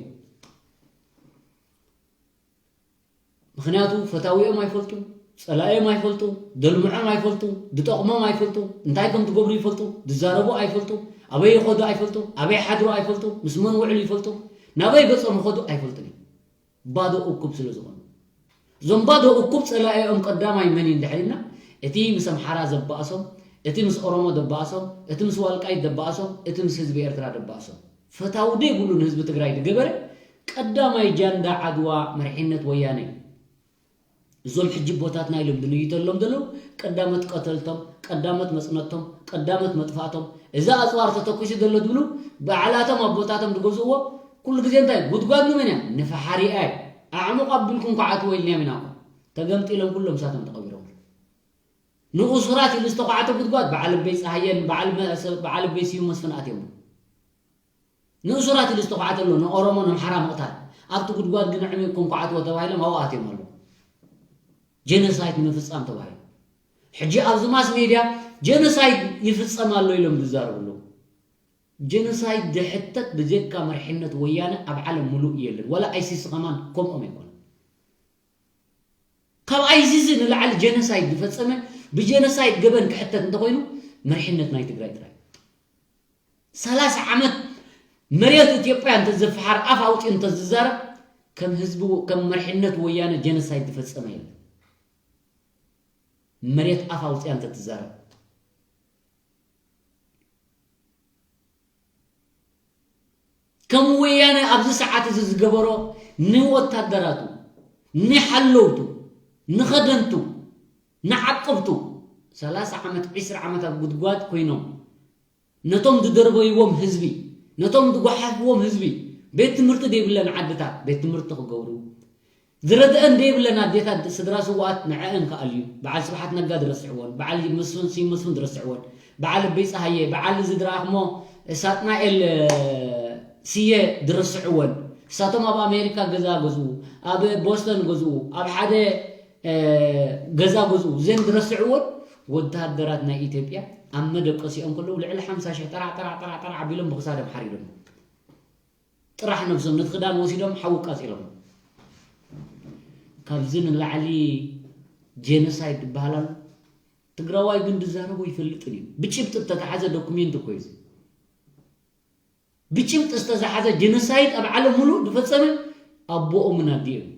ምኽንያቱ ፈታዊኦም ኣይፈልጡን፣ ጸላእዮም ኣይፈልጡ፣ ደልምዖም ኣይፈልጡ፣ ድጠቕሞም ኣይፈልጡ፣ እንታይ ከም ትገብሩ ይፈልጡ፣ ድዛረቡ ኣይፈልጡ፣ ኣበይ ይኸዱ ኣይፈልጡ፣ ኣበይ ሓድሩ ኣይፈልጡ፣ ምስ መን ውዕሉ ይፈልጡ፣ ናበይ ገጾም ይኸዱ ኣይፈልጡን እዮም። ባዶ እኩብ ስለ ዝኾኑ። እዞም ባዶ እኩብ ጸላኢኦም ቀዳማይ መን እዩ እንድሕር ኢልና፣ እቲ ምስ ኣምሓራ ዘባእሶም፣ እቲ ምስ ኦሮሞ ደባእሶም፣ እቲ ምስ ዋልቃይት ደባእሶም፣ እቲ ምስ ህዝቢ ኤርትራ ደባእሶም። ፈታዊ ደይብሉ ንህዝቢ ትግራይ ዝገበረ ቀዳማይ ጃንዳ ዓድዋ መሪሕነት ወያነ እዩ። እዞም ሕጂ ቦታትና ኢሎም ዝንይተሎም ዘለዉ ቀዳመት ቀተልቶም፣ ቀዳመት መጽነቶም፣ ቀዳመት መጥፋእቶም፣ እዚ ኣጽዋር ተተኩሱ ዘሎ ዝብሉ ባዕላቶም ኣቦታቶም ዝገዝእዎ ኩሉ ግዜ እንታይ ጉድጓድ ንመን እያ? ንፈሓሪኣ እያ። ኣዕሙቕ ኣቢልኩም ኳዓትዎ ኢልናዮም ኢና እኮ። ተገምጢሎም ኩሎም እሳቶም ተቐቢሮም። ንእሱራት ኢሉ ዝተኳዕተ ጉድጓድ በዓል ኣበይ ጸሃየን በዓል መ- በዓል ኣበይ ስዩም መስፍን ኣትዮም። ንእሱራት ኢሉ ዝተኳዕተ ኣሎ፣ ንኦሮሞ ንኣምሓራ ምቕታል። ኣብቲ ጉድጓድ ግን ኣዕሚቕኩም ኳዕትዎ ተባሂሎም ኣብኡ ኣትዮም ኣለዉ። ጀኖሳይድ ንምፍጻም ተባሂሉ። ሕጂ ኣብዚ ማስ ሜድያ ጀኖሳይድ ይፍጸም ኣሎ ኢሎም ዝዛረቡ ኣለዉ። ጀኖሳይድ ዝሕተት ብጀካ መሪሕነት ወያነ ኣብ ዓለም ሙሉእ የለን። ዋላ ኣይሲስ ከማን ከምኦም ኣይኮነን። ካብ ኣይሲስ ንላዕሊ ጀኖሳይድ ዝፈጸመ ብጀኖሳይድ ገበን ክሕተት እንተኾይኑ መሪሕነት ናይ ትግራይ ጥራይ። ሰላሳ ዓመት መሬት ኢትዮጵያ እንተዘፍሓር ኣፍ ኣውፂኡ እንተዝዛረብ ከም ህዝቢ ከም መሪሕነት ወያነ ጀኖሳይድ ዝፈጸመ የለን። መሬት ኣፍ ኣውፂኣ እንተትዛረብ ከም ወያነ ኣብዚ ሰዓት እዚ ዝገበሮ ንወታደራቱ፣ ንሓለውቱ፣ ንኸደንቱ፣ ንዓቀብቱ ሰላሳ ዓመት ዒስራ ዓመት ኣብ ጉድጓድ ኮይኖም ነቶም ዝደርበይዎም ህዝቢ፣ ነቶም ዝጓሓፍዎም ህዝቢ፣ ቤት ትምህርቲ ዘይብለን ዓድታት ቤት ትምህርቲ ክገብሩ፣ ዝረድአን ዘይብለን ኣዴታት ስድራ ስውኣት ንዐአን ክኣልዩ፣ በዓል ስብሓት ነጋ ዝረስዕወን፣ በዓል መስፍን ስዩም መስፍን ዝረስዕወን፣ በዓል ኣበይ ፀሃየ፣ በዓል እዚ ድረኣኽሞ ሳጥናኤል ስየ ዝረስዕወን፣ እሳቶም ኣብ ኣሜሪካ ገዛ ገዝኡ፣ ኣብ ቦስተን ገዝኡ፣ ኣብ ሓደ ገዛ ገዝኡ ዘን ዝረስዕዎን ወታደራት ናይ ኢትዮጵያ ኣብ መደቀሲኦም ከለዉ ልዕሊ ሓምሳ ሽሕ ጥራሕ ጥራሕ ጥራሕ ጥራሕ ኣቢሎም ብክሳዶም ሓሪዶም ጥራሕ ነብሶም ነቲ ክዳን ወሲዶም ሓዊ ቃፂሎም። ካብዚ ንላዕሊ ጄኖሳይድ ዝበሃል ኣሎ? ትግራዋይ ግን ዝዛረቦ ይፈልጥን እዩ። ብጭብጢ ዝተተሓዘ ዶኩሜንት እኮ እዩ እዚ። ብጭብጢ ዝተተሓዘ ጄኖሳይድ ኣብ ዓለም ሙሉእ ዝፈፀመ ኣቦኦምን ኣዲኦም።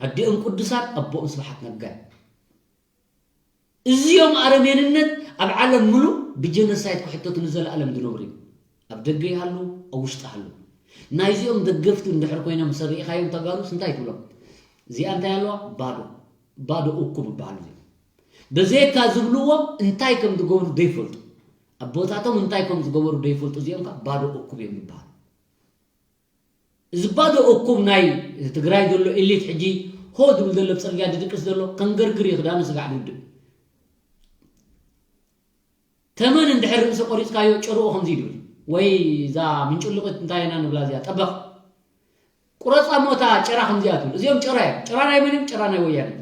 ኣዲኦም ቅዱሳን ኣቦኦም ስብሓት ነጋ። እዚኦም ኣረሜንነት ኣብ ዓለም ሙሉእ ብጀኖሳይድ ክሕተቱ ንዘለኣለም ዝነብሩ እዮም። ኣብ ደገ ይሃሉ ኣብ ውሽጢ ሃሉ። ናይዚኦም ደገፍቲ እንድሕር ኮይኖም ሰብ ርኢኻዮም ተጋሩስ እንታይ ትብሎም? እዚኣ እንታይ ኣለዋ? ባዶ ባዶ እኩብ ይበሃሉ እዚኦም። በዘየካ ዝብልዎ እንታይ ከም ዝገብሩ ዘይፈልጡ ኣቦታቶም እንታይ ከም ዝገበሩ ዘይፈልጡ እዚኦም ከዓ ባዶ እኩብ እዮም ይበሃሉ። እዚ ባዶ እኩብ ናይ ትግራይ ዘሎ ኢሊት ሕጂ ሆ ዝብል ዘሎ ኣብ ፅርግያ ድድቅስ ዘሎ ከንገርግር እዩ ክዳኑ ስጋዕ ድውድእ። ተመን እንድሕር ርእሲ ቆሪፅካዮ ጭርኡ ከምዚ ድብል ወይ እዛ ምንጭልቂት እንታይ ኢና ንብላ እዚኣ ጠበቕ ቁረፃ ሞታ ጭራ ከምዚኣ ትብል። እዚኦም ጭራ እዮም። ጭራ ናይ መን እዮም? ጭራ ናይ ወያነ።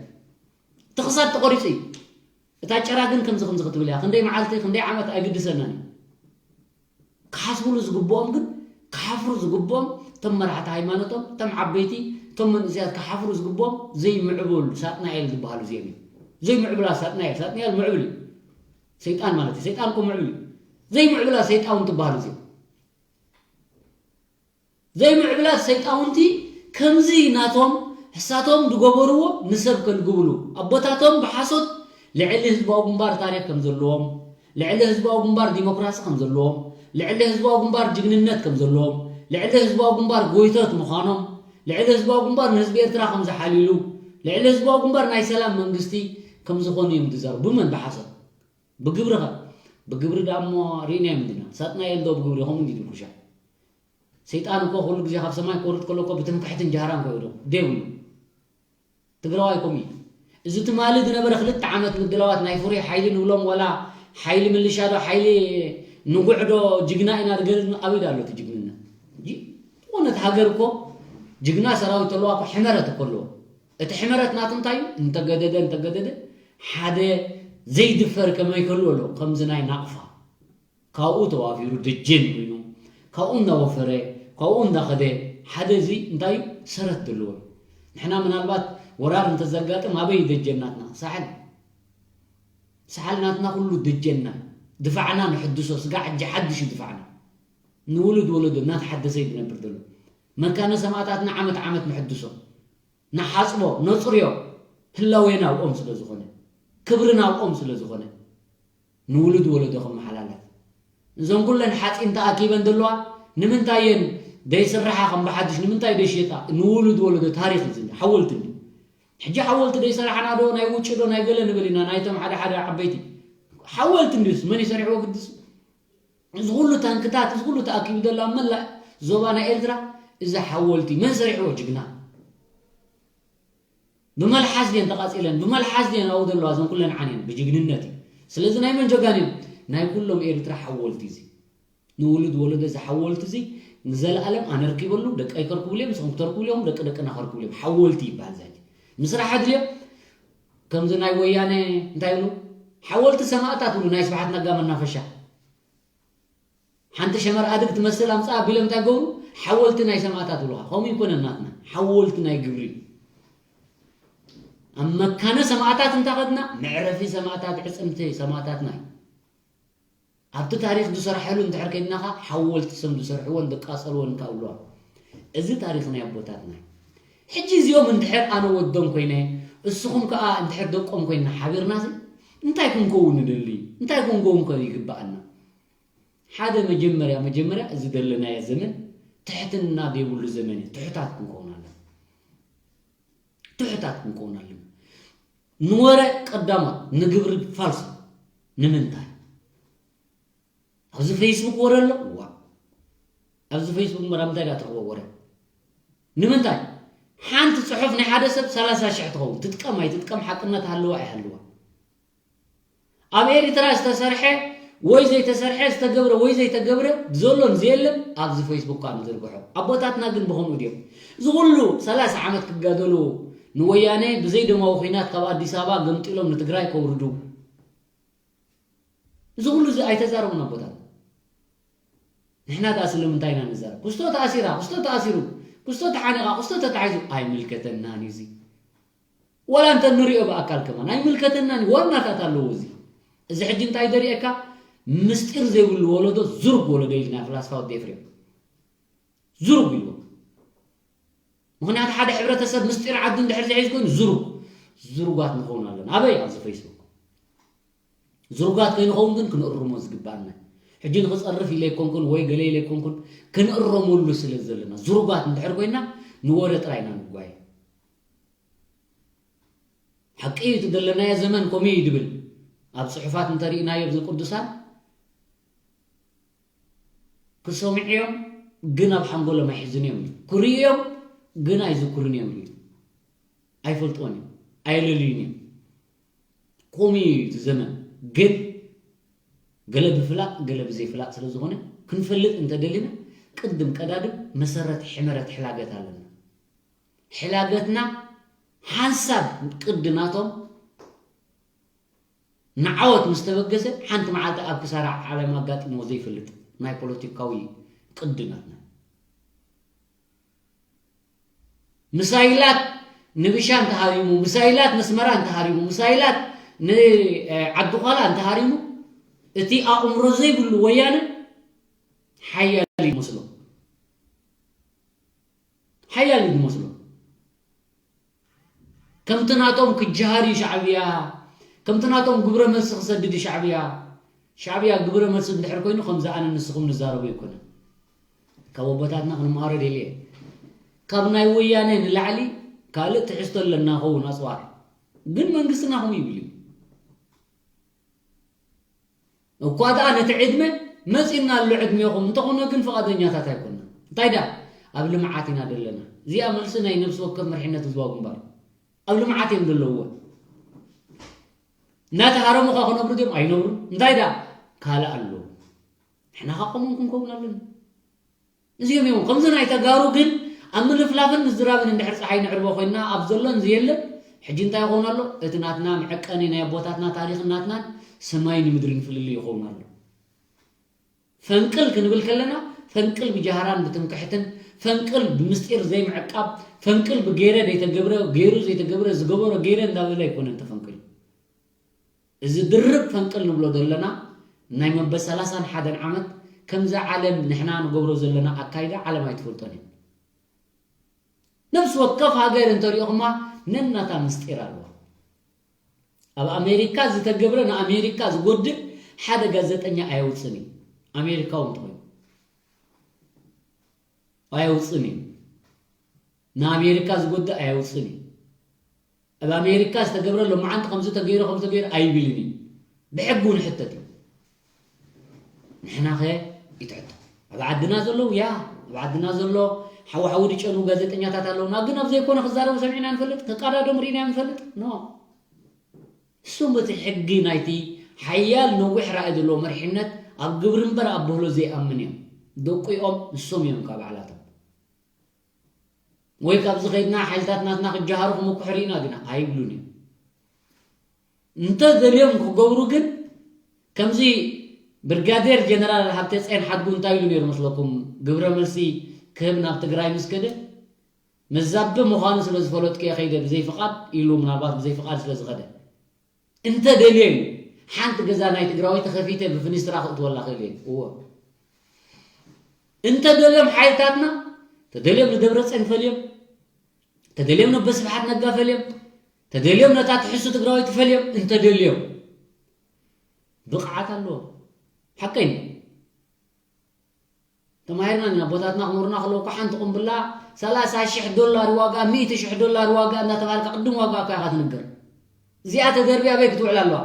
እቲ ክሳድ ተቆሪፁ እዩ። እታ ጭራ ግን ከምዚ ከምዚ ክትብል እያ። ክንደይ መዓልቲ ክንደይ ዓመት ኣይግድሰናን እዩ። ክሓስብሉ ዝግብኦም ግን ክሓፍሩ ዝግብኦም እቶም መራሕቲ ሃይማኖቶም እቶም ዓበይቲ እቶም መንእሰያት ክሓፍሩ ዝግብኦም ዘይምዕብሉ ሳጥናኤል ዝበሃሉ እዚኦም እዮም። ዘይምዕብላ ሳጥናኤል ሳጥናኤል ምዕብል እዩ። ሰይጣን ማለት እዩ። ሰይጣን እኮ ምዕብል እዩ። ዘይምዕብላ ሰይጣውን ትበሃሉ እዚኦም ዘይምዕብላት ሰይጣውንቲ ከምዚ ናቶም ሕሳቶም ዝገበርዎ ንሰብ ከልግብሉ ኣቦታቶም ብሓሶት ልዕሊ ህዝባዊ ግንባር ታሪክ ከም ዘለዎም ልዕሊ ህዝባዊ ግንባር ዲሞክራሲ ከም ዘለዎም ልዕሊ ህዝባዊ ግንባር ጅግንነት ከም ዘለዎም ልዕሊ ህዝባዊ ግንባር ጎይቶት ምዃኖም ልዕሊ ህዝባዊ ግንባር ንህዝቢ ኤርትራ ከም ዝሓልዩሉ ልዕሊ ህዝባዊ ግንባር ናይ ሰላም መንግስቲ ከም ዝኾኑ እዮም ዝዛረቡ ብመን ብሓሶት ብግብሪ ኸ ብግብሪ ደኣ እሞ ርኢናዮም እንዲና ሳጥናኤል ዶ ብግብሪ ከምኡ እንዲ ድርኩሻ ሰይጣን እኮ ኩሉ ግዜ ካብ ሰማይ ክወርድ ከሎ እኮ ብትምክሕትን ጃህራን እኮ ይወርድ ዘይብሉ ትግራዋይ ከምኡ እዩ እዚ ትማሊ ዝነበረ ክልተ ዓመት ምድላዋት ናይ ፍሩይ ሓይሊ ንብሎም ወላ ሓይሊ ምልሻ ዶ ሓይሊ ንጉዕ ዶ ጅግና ኢና ዝገለጽ ኣበይ ዶ ኣሎ እቲ ጅግንነት እንጂ ዝኾነ እቲ ሃገር እኮ ጅግና ሰራዊት ተለዋ እኮ ሕመረት እኮ ኣለዎ እቲ ሕመረት ናቱ እንታይ እዩ እንተገደደ እንተገደደ ሓደ ዘይድፈር ከመይ ክህሉ ኣሎ ከምዚ ናይ ናቕፋ ካብኡ ተዋፊሩ ደጀን ኮይኑ ካብኡ እንዳወፈረ ካብኡ እንዳኸደ ሓደ እዚ እንታይ እዩ ሰረት ዘለዎ እዩ ንሕና ምናልባት ወራር እንተዘጋጥም ኣበይ ደጀን ናትና? ሳሕል። ሳሕል ናትና ኩሉ ደጀና። ድፋዕና ንሕድሶ፣ ስጋዕ ሕጂ ሓድሽ እዩ ድፋዕና። ንውሉድ ወለዶ እናተሓደሰ እዩ ዝነብር ዘሎ። መካነ ሰማእታትና ዓመት ዓመት ንሕድሶ፣ ንሓጽቦ፣ ነጽርዮ። ህላዌና ኣብኦም ስለ ዝኾነ፣ ክብርና ኣብኦም ስለ ዝኾነ፣ ንውሉድ ወለዶ ከመሓላልፍ። እዞን ኩለን ሓጺን ተኣኪበን ዘለዋ ንምንታይ እየን ደይስርሓ ከም ብሓድሽ ንምንታይ ደይሽየጣ? ንውሉድ ወለዶ ታሪኽ እዚ ሓወልቲ እንዲ። ሕጂ ሓወልቲ ደይሰራሕና ዶ ናይ ውጭ ዶ ናይ ገለ ንብል ኢና፣ ናይቶም ሓደ ሓደ ዓበይቲ ሓወልቲ እንዲስ መን ይሰሪሕዎ ግድስ? እዚ ኩሉ ታንክታት፣ እዚ ኩሉ ተኣኪቡ ዘሎ ኣብ መላእ ዞባ ናይ ኤርትራ፣ እዚ ሓወልቲ መን ሰሪሕዎ? ጅግና። ብመልሓስ ድየን ተቓጺለን? ብመልሓስ ድየን ኣብኡ ዘለዋ? እዘን ኩለን ዓንየን ብጅግንነት እዩ። ስለዚ ናይ መን ጀጋኑ እዮም? ናይ ኩሎም ኤርትራ ሓወልቲ እዚ። ንውሉድ ወለዶ እዚ ሓወልቲ እዚ ንዘለኣለም ኣነ ርኪበሉ፣ ደቀይ ከርክብሉ እዮም፣ ንስኹም ክተርክብሉ እዮም፣ ደቂ ደቅና ከርክብሉ እዮም። ሓወልቲ ይበሃል። ዛጊ ምስራሕ ኣድልዮ። ከምዚ ናይ ወያነ እንታይ ይብሉ? ሓወልቲ ሰማእታት ይብሉ፣ ናይ ስብሓት ነጋ መናፈሻ። ሓንቲ ሸመር ኣድግ ትመስል ኣምጻ ኣቢሎም እንታይ ገብሩ? ሓወልቲ ናይ ሰማእታት ይብሉኻ። ከምኡ ይኮነን ናትና። ሓወልቲ ናይ ግብሪ። ኣብ መካነ ሰማእታት እንተኸድና፣ መዕረፊ ሰማእታት፣ ዕጽምቲ ሰማእታትና እዩ። ኣብቲ ታሪኽ ዝሰርሐሉ እንድሕር ከይድናኻ፣ ሓወልቲ ስም ዝሰርሕዎን ዝቃጸልዎን እንካ ኣለዋ። እዚ ታሪኽ ናይ ኣቦታትና እዩ። ሕጂ እዚኦም እንድሕር ኣነ ወዶም ኮይነ፣ እስኹም ከኣ እንድሕር ደቆም ኮይንና ሓቢርናሲ፣ እንታይ ክንከውን ንደሊ? እንታይ ክንከውን ከ ይግብኣና? ሓደ መጀመርያ፣ መጀመርያ እዚ ዘለናዮ ዘመን ትሕትና ዘይብሉ ዘመን እዩ። ትሑታት ክንከውን ኣለና። ትሑታት ክንከውን ኣለና። ንወረ ቀዳሞት፣ ንግብሪ ፋልሶ። ንምንታይ? ኣብዚ ፌስቡክ ወረ ኣሎ? ዋ። ኣብዚ ፌስቡክ መራ ምንታይ ዳ ትረኽቦ ወረ? ንምንታይ? ሓንቲ ጽሑፍ ናይ ሓደ ሰብ ሰላሳ ሽሕ ትኸውን። ትጥቀም ኣይትጥቀም፣ ሓቅነት ሃለዋ ኣይሃለዋ። ኣብ ኤርትራ ዝተሰርሐ ወይ ዘይተሰርሐ፣ ዝተገብረ ወይ ዘይተገብረ፣ ዘሎን ዘየለን ኣብዚ ፌስቡክ ከኣ ንዝርግሖ። ኣቦታትና ግን ብኸምኡ ድዮም? እዚ ኩሉ ሰላሳ ዓመት ክጋደሉ ንወያነ ብዘይ ደማዊ ኲናት ካብ ኣዲስ ኣበባ ገምጢሎም ንትግራይ ከውርዱ። እዚ ኩሉ እዚ ኣይተዛረቡን ኣቦታት። ንሕና ከኣ ስለምንታይ ኢና ንዛረብ? ክስቶ ተኣሲራ፣ ክስቶ ተኣሲሩ፣ ክስቶ ተሓኒቓ፣ ክስቶ ተታሒዙ ኣይምልከተናን እዩ እዚ። ዋላ እንተ ንሪኦ ብኣካል ከማን ኣይምልከተናን እዩ። ዋናታት ኣለዎ እዚ። እዚ ሕጂ እንታይ ደሪኤካ? ምስጢር ዘይብሉ ወለዶ፣ ዝሩግ ወለዶ ኢልና ፍላስፋ ወዲ ኤፍሬም። ዝሩግ ኢልዎ። ምኽንያቱ ሓደ ሕብረተሰብ ምስጢር ዓዱ እንድሕር ዝሒዝ ኮይኑ ዝሩግ፣ ዝሩጋት ንኸውን ኣለና። ኣበይ? ኣብዚ ፌስቡክ። ዝሩጋት ከይንኸውን ግን ክንእርሞ ዝግባኣና። ሕጂ ንኽጸርፍ ኢለ ኣይኮንኩን ወይ ገለ ኢለ ኣይኮንኩን፣ ክንእረመሉ ስለ ዘለና። ዝሩጋት እንድሕር ኮይና ንወረ ጥራይ ኢና ንጓየ። ሓቂ እዩ፣ እቲ ዘለናዮ ዘመን ከምኡ እዩ ድብል። ኣብ ጽሑፋት እንተሪእናዮ፣ ኣብዚ ቅዱሳን ክሰምዑ እዮም፣ ግን ኣብ ሓንጎሎም ኣይሕዝን እዮም። ክርእዩ እዮም፣ ግን ኣይዝክሩን እዮም። ኣይፈልጥዎን እዮም፣ ኣየለልዩን እዮም። ከምኡ እዩ እቲ ዘመን። ግን ገለ ብፍላጥ፣ ገለ ብዘይፍላጥ ስለ ዝኾነ፣ ክንፈልጥ እንተደሊና፣ ቅድም ቀዳድም መሰረት ሕመረት ሕላገት ኣለና። ሕላገትና ሓንሳብ ቅዲ ናቶም ንዓወት ምስ ተበገሰ፣ ሓንቲ መዓልቲ ኣብ ክሳራ ዓለም ኣጋጢሞ ዘይፈልጥ ናይ ፖለቲካዊ ቅዲ ናትና። ምሳይላት ንብሻ እንተሃሪሙ፣ ምሳይላት ነስመራ እንተሃሪሙ፣ ምሳይላት ንዓዲ ዃላ እንተሃሪሙ፣ እቲ ኣእምሮ ዘይብሉ ወያነ ሓያል ይመስሎ። ሓያል እዩ ዝመስሎ። ከምቲ ናቶም ክጀሃር እዩ ሻዕብያ፣ ከምቲ ናቶም ግብረ መልሲ ክሰድድ እዩ ሻዕብያ። ሻዕብያ ግብረ መልሲ እንድሕር ኮይኑ፣ ከምዚ ኣነ ንስኹም ንዛረቦ ኣይኮነን። ካብ ኣቦታትና ክንመሃሮ ደልየ። ካብ ናይ ወያነ ንላዕሊ ካልእ ትሕዝቶ ኣለና ኸውን ኣጽዋር። ግን መንግስትና ከምኡ ይብል እዩ። እኳ ደኣ ነቲ ዕድመ መጺእና ኣሎ ዕድሜኹም፣ እንተኾነ ግን ፍቓደኛታት ኣይኮንና። እንታይ ደኣ? ኣብ ልምዓት ኢና ዘለና። እዚኣ መልሲ ናይ ነብሲ ወከፍ መሪሕነት ህዝባዊ ግንባር እዩ። ኣብ ልምዓት እዮም ዘለውዎ። እናተሃረሙ ኸ ክነብሩ ድዮም? ኣይነብሩን። እንታይ ደኣ? ካልእ ኣለዎ። ንሕና ኸ ከምኡ ክንከውን ኣለና። እዚኦም እዮም። ከምዚ ናይ ተጋሩ ግን ኣብ ምልፍላፍን ምዝራብን እንድሕር ፀሓይ ንዕርቦ ኮይንና ኣብ ዘሎን ዘየለን፣ ሕጂ እንታይ ይኸውን ኣሎ? እቲ ናትና መዐቀኒ ናይ ኣቦታትና ታሪኽን ናትናን ሰማይን ምድርን ፍልልይ ይኸውን ኣሎ። ፈንቅል ክንብል ከለና ፈንቅል ብጃህራን ብትምክሕትን፣ ፈንቅል ብምስጢር ዘይምዕቃብ፣ ፈንቅል ብገይረ ዘይተገብረ፣ ገይሩ ዘይተገብረ፣ ዝገበሮ ገይረ እንዳበለ ኣይኮነን ተፈንቂሉ። እዚ ድርብ ፈንቅል ንብሎ ዘለና ናይ መበል ሰላሳን ሓደን ዓመት፣ ከምዚ ዓለም ንሕና ንገብሮ ዘለና ኣካይዳ ዓለም ኣይትፈልጦን እያ። ነፍሲ ወከፍ ሃገር እንተሪኦኹማ ነናታ ምስጢር ኣለዋ። ኣብ ኣሜሪካ ዝተገብረ ንኣሜሪካ ዝጎድእ ሓደ ጋዜጠኛ ኣየውፅን እዩ። ኣሜሪካዊ እንተኾይኑ ኣየውፅን እዩ። ንኣሜሪካ ዝጎድእ ኣየውፅን እዩ። ኣብ ኣሜሪካ ዝተገብረ ሎማዓንቲ ከምዚ ተገይሩ ከምዚ ተገይሩ ኣይብልን እዩ። ብሕጊ እውን ሕተት እዩ። ንሕናኸ ይትሕቶ። ኣብ ዓድና ዘለዉ ያ ኣብ ዓድና ዘሎ ሓወሓዊ ድጨኑ ጋዜጠኛታት ኣለውና፣ ግን ኣብ ዘይኮነ ክዛረቡ ሰሚዕና ንፈልጥ፣ ክቃዳደሙ ርኢና ንፈልጥ ኖ። እሱም በቲ ሕጊ ናይቲ ሓያል ነዊሕ ራእይ ዘለዎ መሪሕነት ኣብ ግብሪ እምበር ኣብ በህሎ ዘይኣምን እዮም። ደቂኦም ንሶም እዮም ካብ ባዕላቶም። ወይ ካብዚ ከይድና ሓይልታት ናትና ክጀሃሩ ክምኩሑ ርኢና ግና ኣይብሉን እዮም። እንተ ደልዮም ክገብሩ ግን ከምዚ ብርጋዴር ጀነራል ሃብተፅዮን ሓድጉ እንታይ ኢሉ ነይሩ መስለኩም? ግብረ መልሲ ክህብ ናብ ትግራይ ምስ ከደ መዛቢ ምዃኑ ስለ ዝፈለጥኩ እየ ከይደ ብዘይ ፍቓድ ኢሉ፣ ምናልባት ብዘይ ፍቓድ ስለ ዝኸደ እንተ ደልየ እዩ ሓንቲ ገዛ ናይ ትግራወይቲ ከፊተ ብፍኒስትራ ክእትወላ ክእል እየ። እዎ እንተ ደልዮም ሓይልታትና ተደልዮም ንደብረፅዮን ፈልዮም፣ ተደልዮም ነቦ ስብሓት ነጋ ፈልዮም፣ ተደልዮም ነታ ትሕሱ ትግራወይቲ ፈልዮም እንተ ደልዮም ብቕዓት ኣለዎም። ሓቀይ ተማሂርና ኢና። ኣቦታትና ክምህሩና ከለዉ እኮ ሓንቲ ቁምብላ ሰላሳ ሽሕ ዶላር ዋጋ፣ ሚእቲ ሽሕ ዶላር ዋጋ እናተባሃልካ ቅድም ዋጋ እኮ ኢኻ ትንገር። እዚኣ ተደርብያ ኣበይ ክትውዕል ኣለዋ?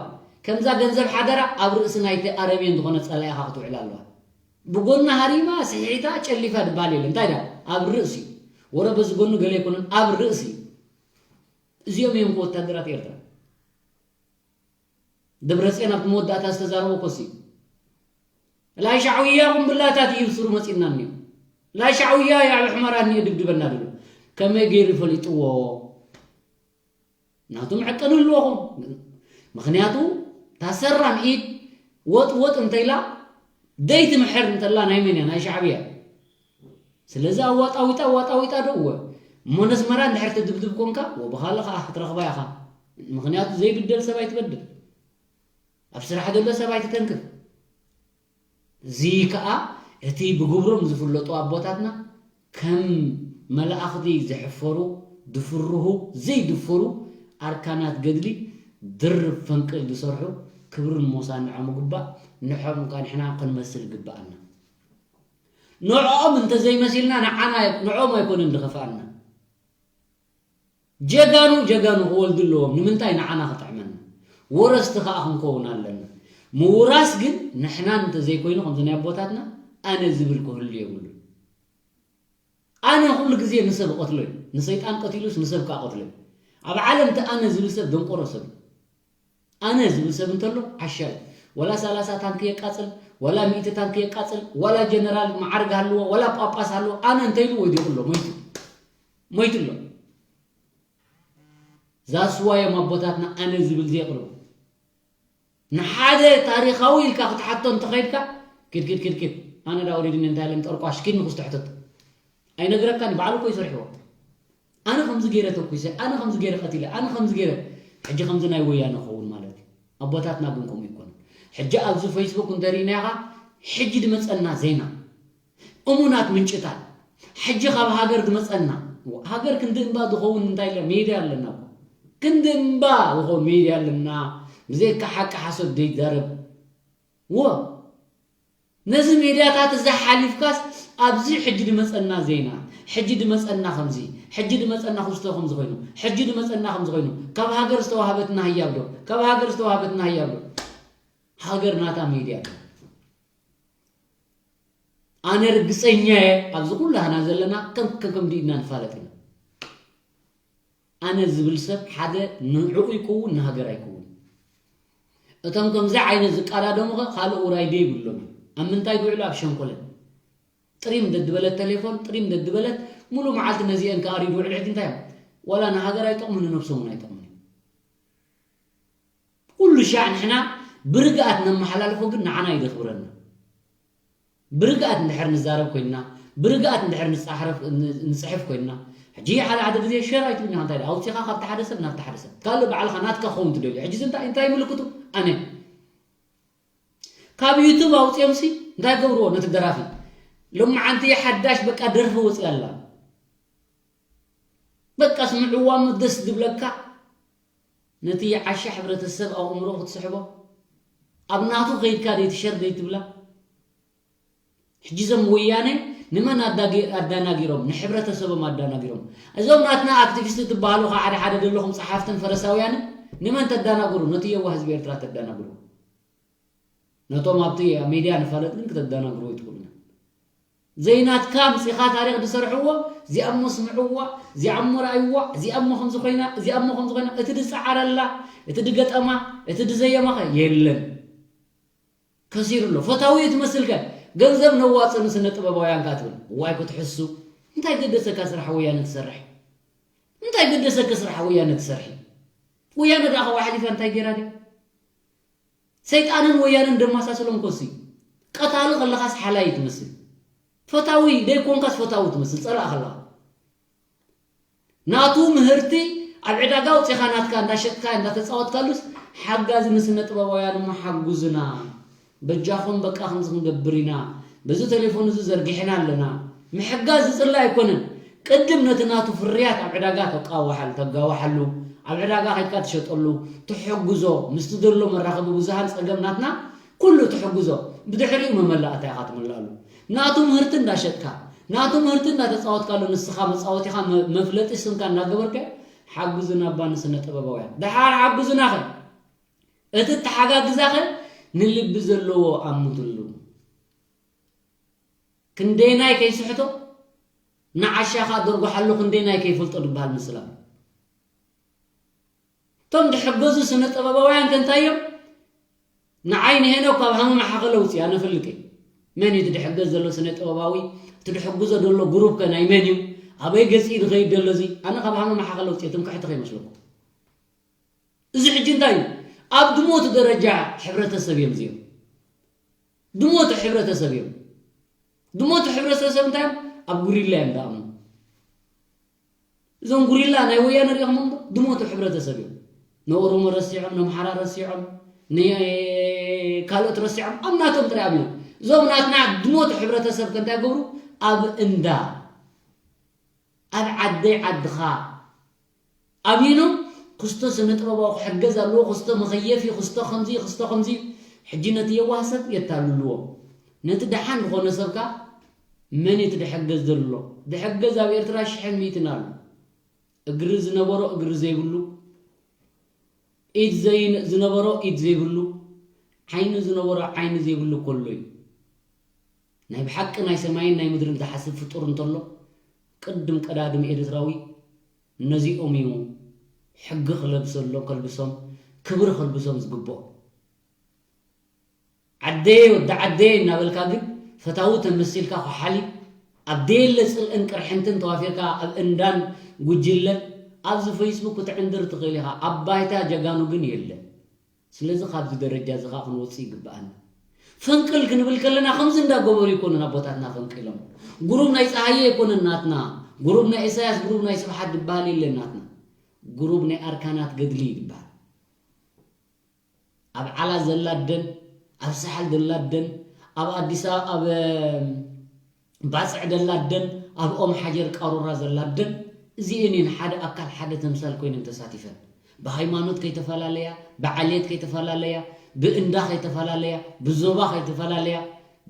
ከምዛ ገንዘብ ሓደራ ኣብ ርእሲ ናይቲ ኣረሜን ዝኾነ ጸላኢኻ ክትውዕል ኣለዋ። ብጎና ሃሪማ፣ ስሒታ፣ ጨሊፋ ድበሃል የለን። እንታይ ደኣ? ኣብ ርእሲ እዩ። ወረ በዚ ጎኑ ገለ ኣይኮነን፣ ኣብ ርእሲ እዩ። እዚኦም እዮም እኮ ወታደራት ኤርትራ። ደብረፅዮን ኣብቲ መወዳእታ ዝተዛረቦ እኮ እሱ እዩ። ላይ ሻዕውያ ቁምብላታት እዩ ስሩ መፂእና እኒኦ። ላይ ሻዕውያ እዩ ኣብ ሕመራ እኒኦ ድብድበና ድብሎ። ከመይ ገይሩ ፈሊጥዎ? ናቱ መዐቀኒ ኣለዎ ኹም። ምኽንያቱ እታ ሰራም ኢድ ወጥ ወጥ እንተኢላ ደይትምሕር እንተላ ናይ መን እያ? ናይ ሻዕብያ። ስለዚ ኣዋጣዊጣ ኣዋጣዊጣ ዶ እወ እሞ ነስመራ እንድሕር ትድብድብ ኮንካ ወብኻለ ከዓ ክትረኽባ ኢኻ። ምኽንያቱ ዘይብደል ሰብ ኣይትበድል። ኣብ ስራሕ ዘሎ ሰብ ኣይትተንክፍ። እዚ ከዓ እቲ ብግብሮም ዝፍለጡ ኣቦታትና ከም መላእኽቲ ዝሕፈሩ፣ ዝፍርሁ፣ ዘይድፈሩ ኣርካናት ገድሊ ድርብ ፈንቅል ዝሰርሑ ክብርን ሞሳን ንዖም ይግባእ። ንዖም ከ ንሕና ክንመስል ይግበኣና። ንዕኦም እንተዘይመሲልና ንዓና ንዕኦም ኣይኮነን ዝኸፍኣና። ጀጋኑ ጀጋኑ ክወልዱ ኣለዎም። ንምንታይ? ንዓና ክጥዕመና፣ ወረስቲ ከኣ ክንከውን ኣለና። ምውራስ ግን ንሕና እንተዘይኮይኑ ከምዚ ናይ ኣቦታትና ኣነ ዝብል ክህሉ የብሉን። ኣነ ኩሉ ግዜ ንሰብ እቐትሎ እዩ። ንሰይጣን ቀቲሉስ ንሰብ ከኣ ቀትሎ እዩ። ኣብ ዓለም እቲ ኣነ ዝብል ሰብ ደንቆሮ ሰብ እዩ። ኣነ ዝብል ሰብ እንተሎ ዓሻ እዩ። ወላ ሰላሳ ታንኪ የቃጽል፣ ወላ ሚእቲ ታንኪ የቃጽል፣ ወላ ጀነራል መዓርግ ሃልዎ፣ ወላ ጳጳስ ሃልዎ፣ ኣነ እንተይሉ ወዲቑ ኣሎ፣ ሞይቱ። ሞይቱ ኣሎ። ዛስዋ እዮም ኣቦታትና ኣነ ዝብል ዘየቕርቡ። ንሓደ ታሪኻዊ ኢልካ ክትሓቶ እንተኸይድካ፣ ኪድ ኪድ ኪድ ኪድ ኣነ ዳ ወሪድኒ እንታይ ኢለን ጠርቋሽ ኪድ ንኹስ ትሕተት። ኣይነግረካን ባዕሉ እኮ ይሰርሕዎ። ኣነ ከምዚ ገይረ ተኩሰ፣ ኣነ ከምዚ ገይረ ቀቲለ፣ ኣነ ከምዚ ገይረ። ሕጂ ከምዚ ናይ ወያነ ክኸውን ማለት እዩ። ኣቦታትና ግን ከምኡ ይኮኑ። ሕጂ ኣብዚ ፌስቡክ እንተሪእናኻ ሕጂ ድመፀና ዜና እሙናት ምንጭታት ሕጂ ካብ ሃገር ድመፀና። ሃገር ክንዲ እምባ ዝኸውን እንታይ ኢለ ሜድያ ኣለና እኮ። ክንዲ እምባ ዝኸውን ሜድያ ኣለና። ብዘይካ ሓቂ ሓሶት ዘይዛረብ። ወ ነዚ ሜድያታት እዚ ሓሊፍካስ ኣብዚ ሕጂ ድመፀና ዜና፣ ሕጂ ድመፀና ከምዚ፣ ሕጂ ድመፀና ክስቶ ከምዚ ኮይኑ፣ ሕጂ ድመፀና ከምዚ ኮይኑ፣ ካብ ሃገር ዝተዋህበትና ህያብ ዶ? ካብ ሃገር ዝተዋህበትና ህያብ ዶ? ሃገር ናታ ሜድያ ዶ? ኣነ ርግፀኛ እየ ኣብዚ ኩላህና ዘለና ከም ከም ከም ድኢና ንፋለጥ ኢና። ኣነ ዝብል ሰብ ሓደ ንዕኡ ይከውን ንሃገር ኣይከውን። እቶም ከምዚ ዓይነት ዝቃዳደሙ ኸ ካልእ ውራይ ደይብሎም እዮም። ኣብ ምንታይ ዝውዕሉ? ኣብ ሸንኮለን። ጥሪም ደድበለት ተሌፎን ጥሪም ደድበለት ሙሉ መዓልቲ ነዚአን ከኣርዩ ዝውዕሉ ሕጂ እንታይ እዮም? ዋላ ንሃገር ኣይጠቕሙ ንነብሶም እውን ኣይጠቕሙን እዮም። ኩሉ ሻዕ ንሕና ብርግኣት ነመሓላልፎ ግን ንዓና እዩ ዘኽብረና። ብርግኣት እንድሕር ንዛረብ ኮይንና፣ ብርግኣት እንድሕር ንጻሕረፍ-፣ ን-፣ ንጽሕፍ ኮይንና፣ ሕጂ ሓደ ሓደ ግዜ ሸር ኣይትብልና፣ እንታይ ደኣ ኣውጺኻ ካብቲ ሓደ ሰብ ናብቲ ሓደ ሰብ። ካልእ ባዕልኻ ናትካ ክኸውን ትደልዩ። ሕጂ እዚ እንታይ፣ እንታይ ምልክቱ? ኣነ ካብ ዩቱብ ኣውጺኦምሲ እንታይ ገብርዎ ነቲ ደራፊ? ሎማዓንቲ ሓዳሽ በቃ ደርፊ ወጺኣ ኣላ። በቃ ስምዕዋ እሞ ደስ ዝብለካ፣ ነቲ ዓሻ ሕብረተሰብ ኣእምሮ ክትስሕቦ፣ ኣብ ናቱ ከይድካ ደይትሸር ደይትብላ። ሕጂ እዞም ወያነ ንመን ኣዳጊ-፣ ኣዳናጊሮም? ንሕብረተሰቦም ኣዳናጊሮም። እዞም ናትና ኣክቲቪስት ትበሃሉ ኸዓ ሓደ ሓደ ዘለኹም ጸሓፍትን ፈረሳውያንን ንመን ተዳናግሩ? ነቲ የዋህ ህዝቢ ኤርትራ ተዳናግሩ። ነቶም ኣብቲ ኣብ ሚድያ ንፋለጥ ግን ክተዳናግሩ ኣይትኽእሉን። ዘይናትካ ኣምጺኻ ታሪኽ ዝሰርሕዎ፣ እዚኣሞ ስምዕዋ፣ እዚኣሞ ረኣይዋ፣ እዚኣሞ ከምዚ ኮይና፣ እዚኣሞ ከምዚ ኮይና፣ እቲ ዝጸዓረላ፣ እቲ ዝገጠማ፣ እቲ ዝዘየማኸ የለን። ከሲሩ ኣሎ። ፈታዊ እዩ ትመስልከ? ገንዘብ ነዋጽእ ንስነ ጥበባውያን ከኣ ትብል። እዋይ ክትሕሱ። እንታይ ገደሰካ ስራሕ ወያነ ትሰርሕ? እንታይ ገደሰኪ ስራሕ ወያነ ትሰርሒ? ወያነ ደኣ ካብ ኣሕሊፋ እንታይ ገይራ ድያ? ሰይጣንን ወያነን ደመሳስሎም ኮሲ። ቀታሊ ከለኻስ ሓላይ ትመስል። ፈታዊ ደይኮንካስ ፈታዊ ትመስል፣ ጸላእ ከለኻ። ናቱ ምህርቲ ኣብ ዕዳጋ ኣውጺኻ ናትካ እንዳሸጥካ እንዳተጻወትካሉስ፣ ሓጋዚ ንስነ ጥበባውያን እሞ ሓጉዝና። በጃኹም በቃ ከምዚ ክንገብር ኢና። በዚ ቴሌፎን እዚ ዘርጊሕና ኣለና። ምሕጋዝ ዝጽላእ ኣይኮነን። ቅድም ነቲ ናቱ ፍርያት ኣብ ዕዳጋ ተቃዋሓል-፣ ተጋዋሓሉ፣ ኣብ ዕዳጋ ከድካ ትሸጠሉ፣ ትሕግዞ፣ ምስቲ ዘሎ መራኸቢ ብዙሃን ጸገም ናትና ኩሉ ትሕግዞ። ብድሕሪኡ መመላእታ ኢኻ ትምልኣሉ። ናቱ ምህርቲ እንዳሸጥካ፣ ናቱ ምህርቲ እንዳተጻወትካሉ፣ ንስኻ መጻወቲኻ መ-፣ መፍለጢ ስምካ እንዳገበርከ፣ ሓግዙና እባ ንስነ ጥበባውያን። ደሓር ሓግዙናኸ? እቲ ተሓጋግዛኸ ንልቢ ዘለዎ ኣምትሉ። ክንደይናይ ከይስሕቶ፣ ንዓሻኻ ደርጓሓሉ ክንደይናይ ከይፈልጦ ዝበሃል ምስላ። እቶም ዝሕገዙ ስነ ጥበባውያን ከ እንታይ እዮም? ንዓይ ንሄኖክ ካብ ሃመማ ሓኸ ለውፂ ኣነ ፈልጥ እየ። መን እዩ እቲ ዝሕገዝ ዘሎ ስነ ጥበባዊ? እቲ ዝሕግዞ ዘሎ ግሩፕ ከ ናይ መን እዩ? ኣበይ ገፂ እዩ ዝኸይድ ዘሎ እዚ? ኣነ ካብ ሃመማ ሓኸ ለውፂ እየ፣ ትምክሕቲ ከይመስለኩም። እዚ ሕጂ እንታይ እዩ? ኣብ ድሞቱ ደረጃ ሕብረተሰብ እዮም እዚኦም። ድሞቱ ሕብረተሰብ እዮም። ድሞቱ ሕብረተሰብ እንታይ እዮም? ኣብ ጉሪላ እዮም ደኣሞ። እዞም ጉሪላ ናይ ወያነ ሪኢኹሞም ዶ? ድሞቱ ሕብረተሰብ እዮም። ንኦሮሞ ረሲዖም፣ ንኣምሓራ ረሲዖም፣ ንካልኦት ረሲዖም፣ ኣብ ናቶም ጥራይ ኣብዮም። እዞም ናትና ድሞቱ ሕብረተሰብ ከ እንታይ ገብሩ? ኣብ እንዳ፣ ኣብ ዓደይ ዓድኻ ኣሚኖም፣ ክስቶ ስነ ጥበባዊ ክሕገዝ ኣለዎ፣ ክስቶ መኸየፊ፣ ክስቶ ከምዚ፣ ክስቶ ከምዚ። ሕጂ ነቲ የዋህ ሰብ የታልልዎ። ነቲ ደሓን ዝኾነ ሰብ ከ መን እዩ እቲ ዝሕገዝ ዘሎ? ዝሕገዝ ኣብ ኤርትራ ሽሕን ሚእትን ኣሎ። እግሪ ዝነበሮ እግሪ ዘይብሉ፣ ኢድ ዘይን-፣ ዝነበሮ ኢድ ዘይብሉ፣ ዓይኒ ዝነበሮ ዓይኒ ዘይብሉ ከሎ እዩ። ናይ ብሓቂ ናይ ሰማይን ናይ ምድርን ዝሓስብ ፍጡር እንተሎ፣ ቅድም ቀዳድም ኤርትራዊ ነዚኦም እዩ ሕጊ ክለብሰሎም፣ ከልብሶም፣ ክብሪ ከልብሶም ዝግብኦ። ዓደየ ወዲ ዓደየ እናበልካ ግን ፈታዊ ተመሲልካ ኳሓሊ፣ ኣብ ደየለ ጽልእን ቅርሕንትን ተዋፊርካ ኣብ እንዳን ጉጅለን ኣብዚ ፌስቡክ ክትዕንድር ትኽእል ኢኻ። ኣብ ባይታ ጀጋኑ ግን የለን። ስለዚ ካብዚ ደረጃ እዚ ኸዓ ክንወጽእ ይግብኣና። ፈንቅል ክንብል ከለና ከምዚ እንዳገበሩ ኣይኮኑን ኣቦታትና ፈንቂሎም። ግሩብ ናይ ጸሃየ ኣይኮነን ናትና፣ ግሩብ ናይ ኢሳያስ፣ ግሩብ ናይ ስብሓት ዝበሃል የለን ናትና። ግሩብ ናይ ኣርካናት ገድሊ እዩ ዝበሃል። ኣብ ዓላ ዘላ ኣደን፣ ኣብ ሳሕል ዘላ ኣደን፣ ኣብ ኣዲስ ኣበባ፣ ኣብ ባጽዕ ዘላ ኣደን፣ ኣብ ኦም ሓጀር ቃሮራ ዘላ ኣደን፣ እዚኤን እየን ሓደ ኣካል ሓደ ተምሳል ኮይነን ተሳቲፈን። ብሃይማኖት ከይተፈላለያ፣ ብዓሌት ከይተፈላለያ፣ ብእንዳ ከይተፈላለያ፣ ብዞባ ከይተፈላለያ፣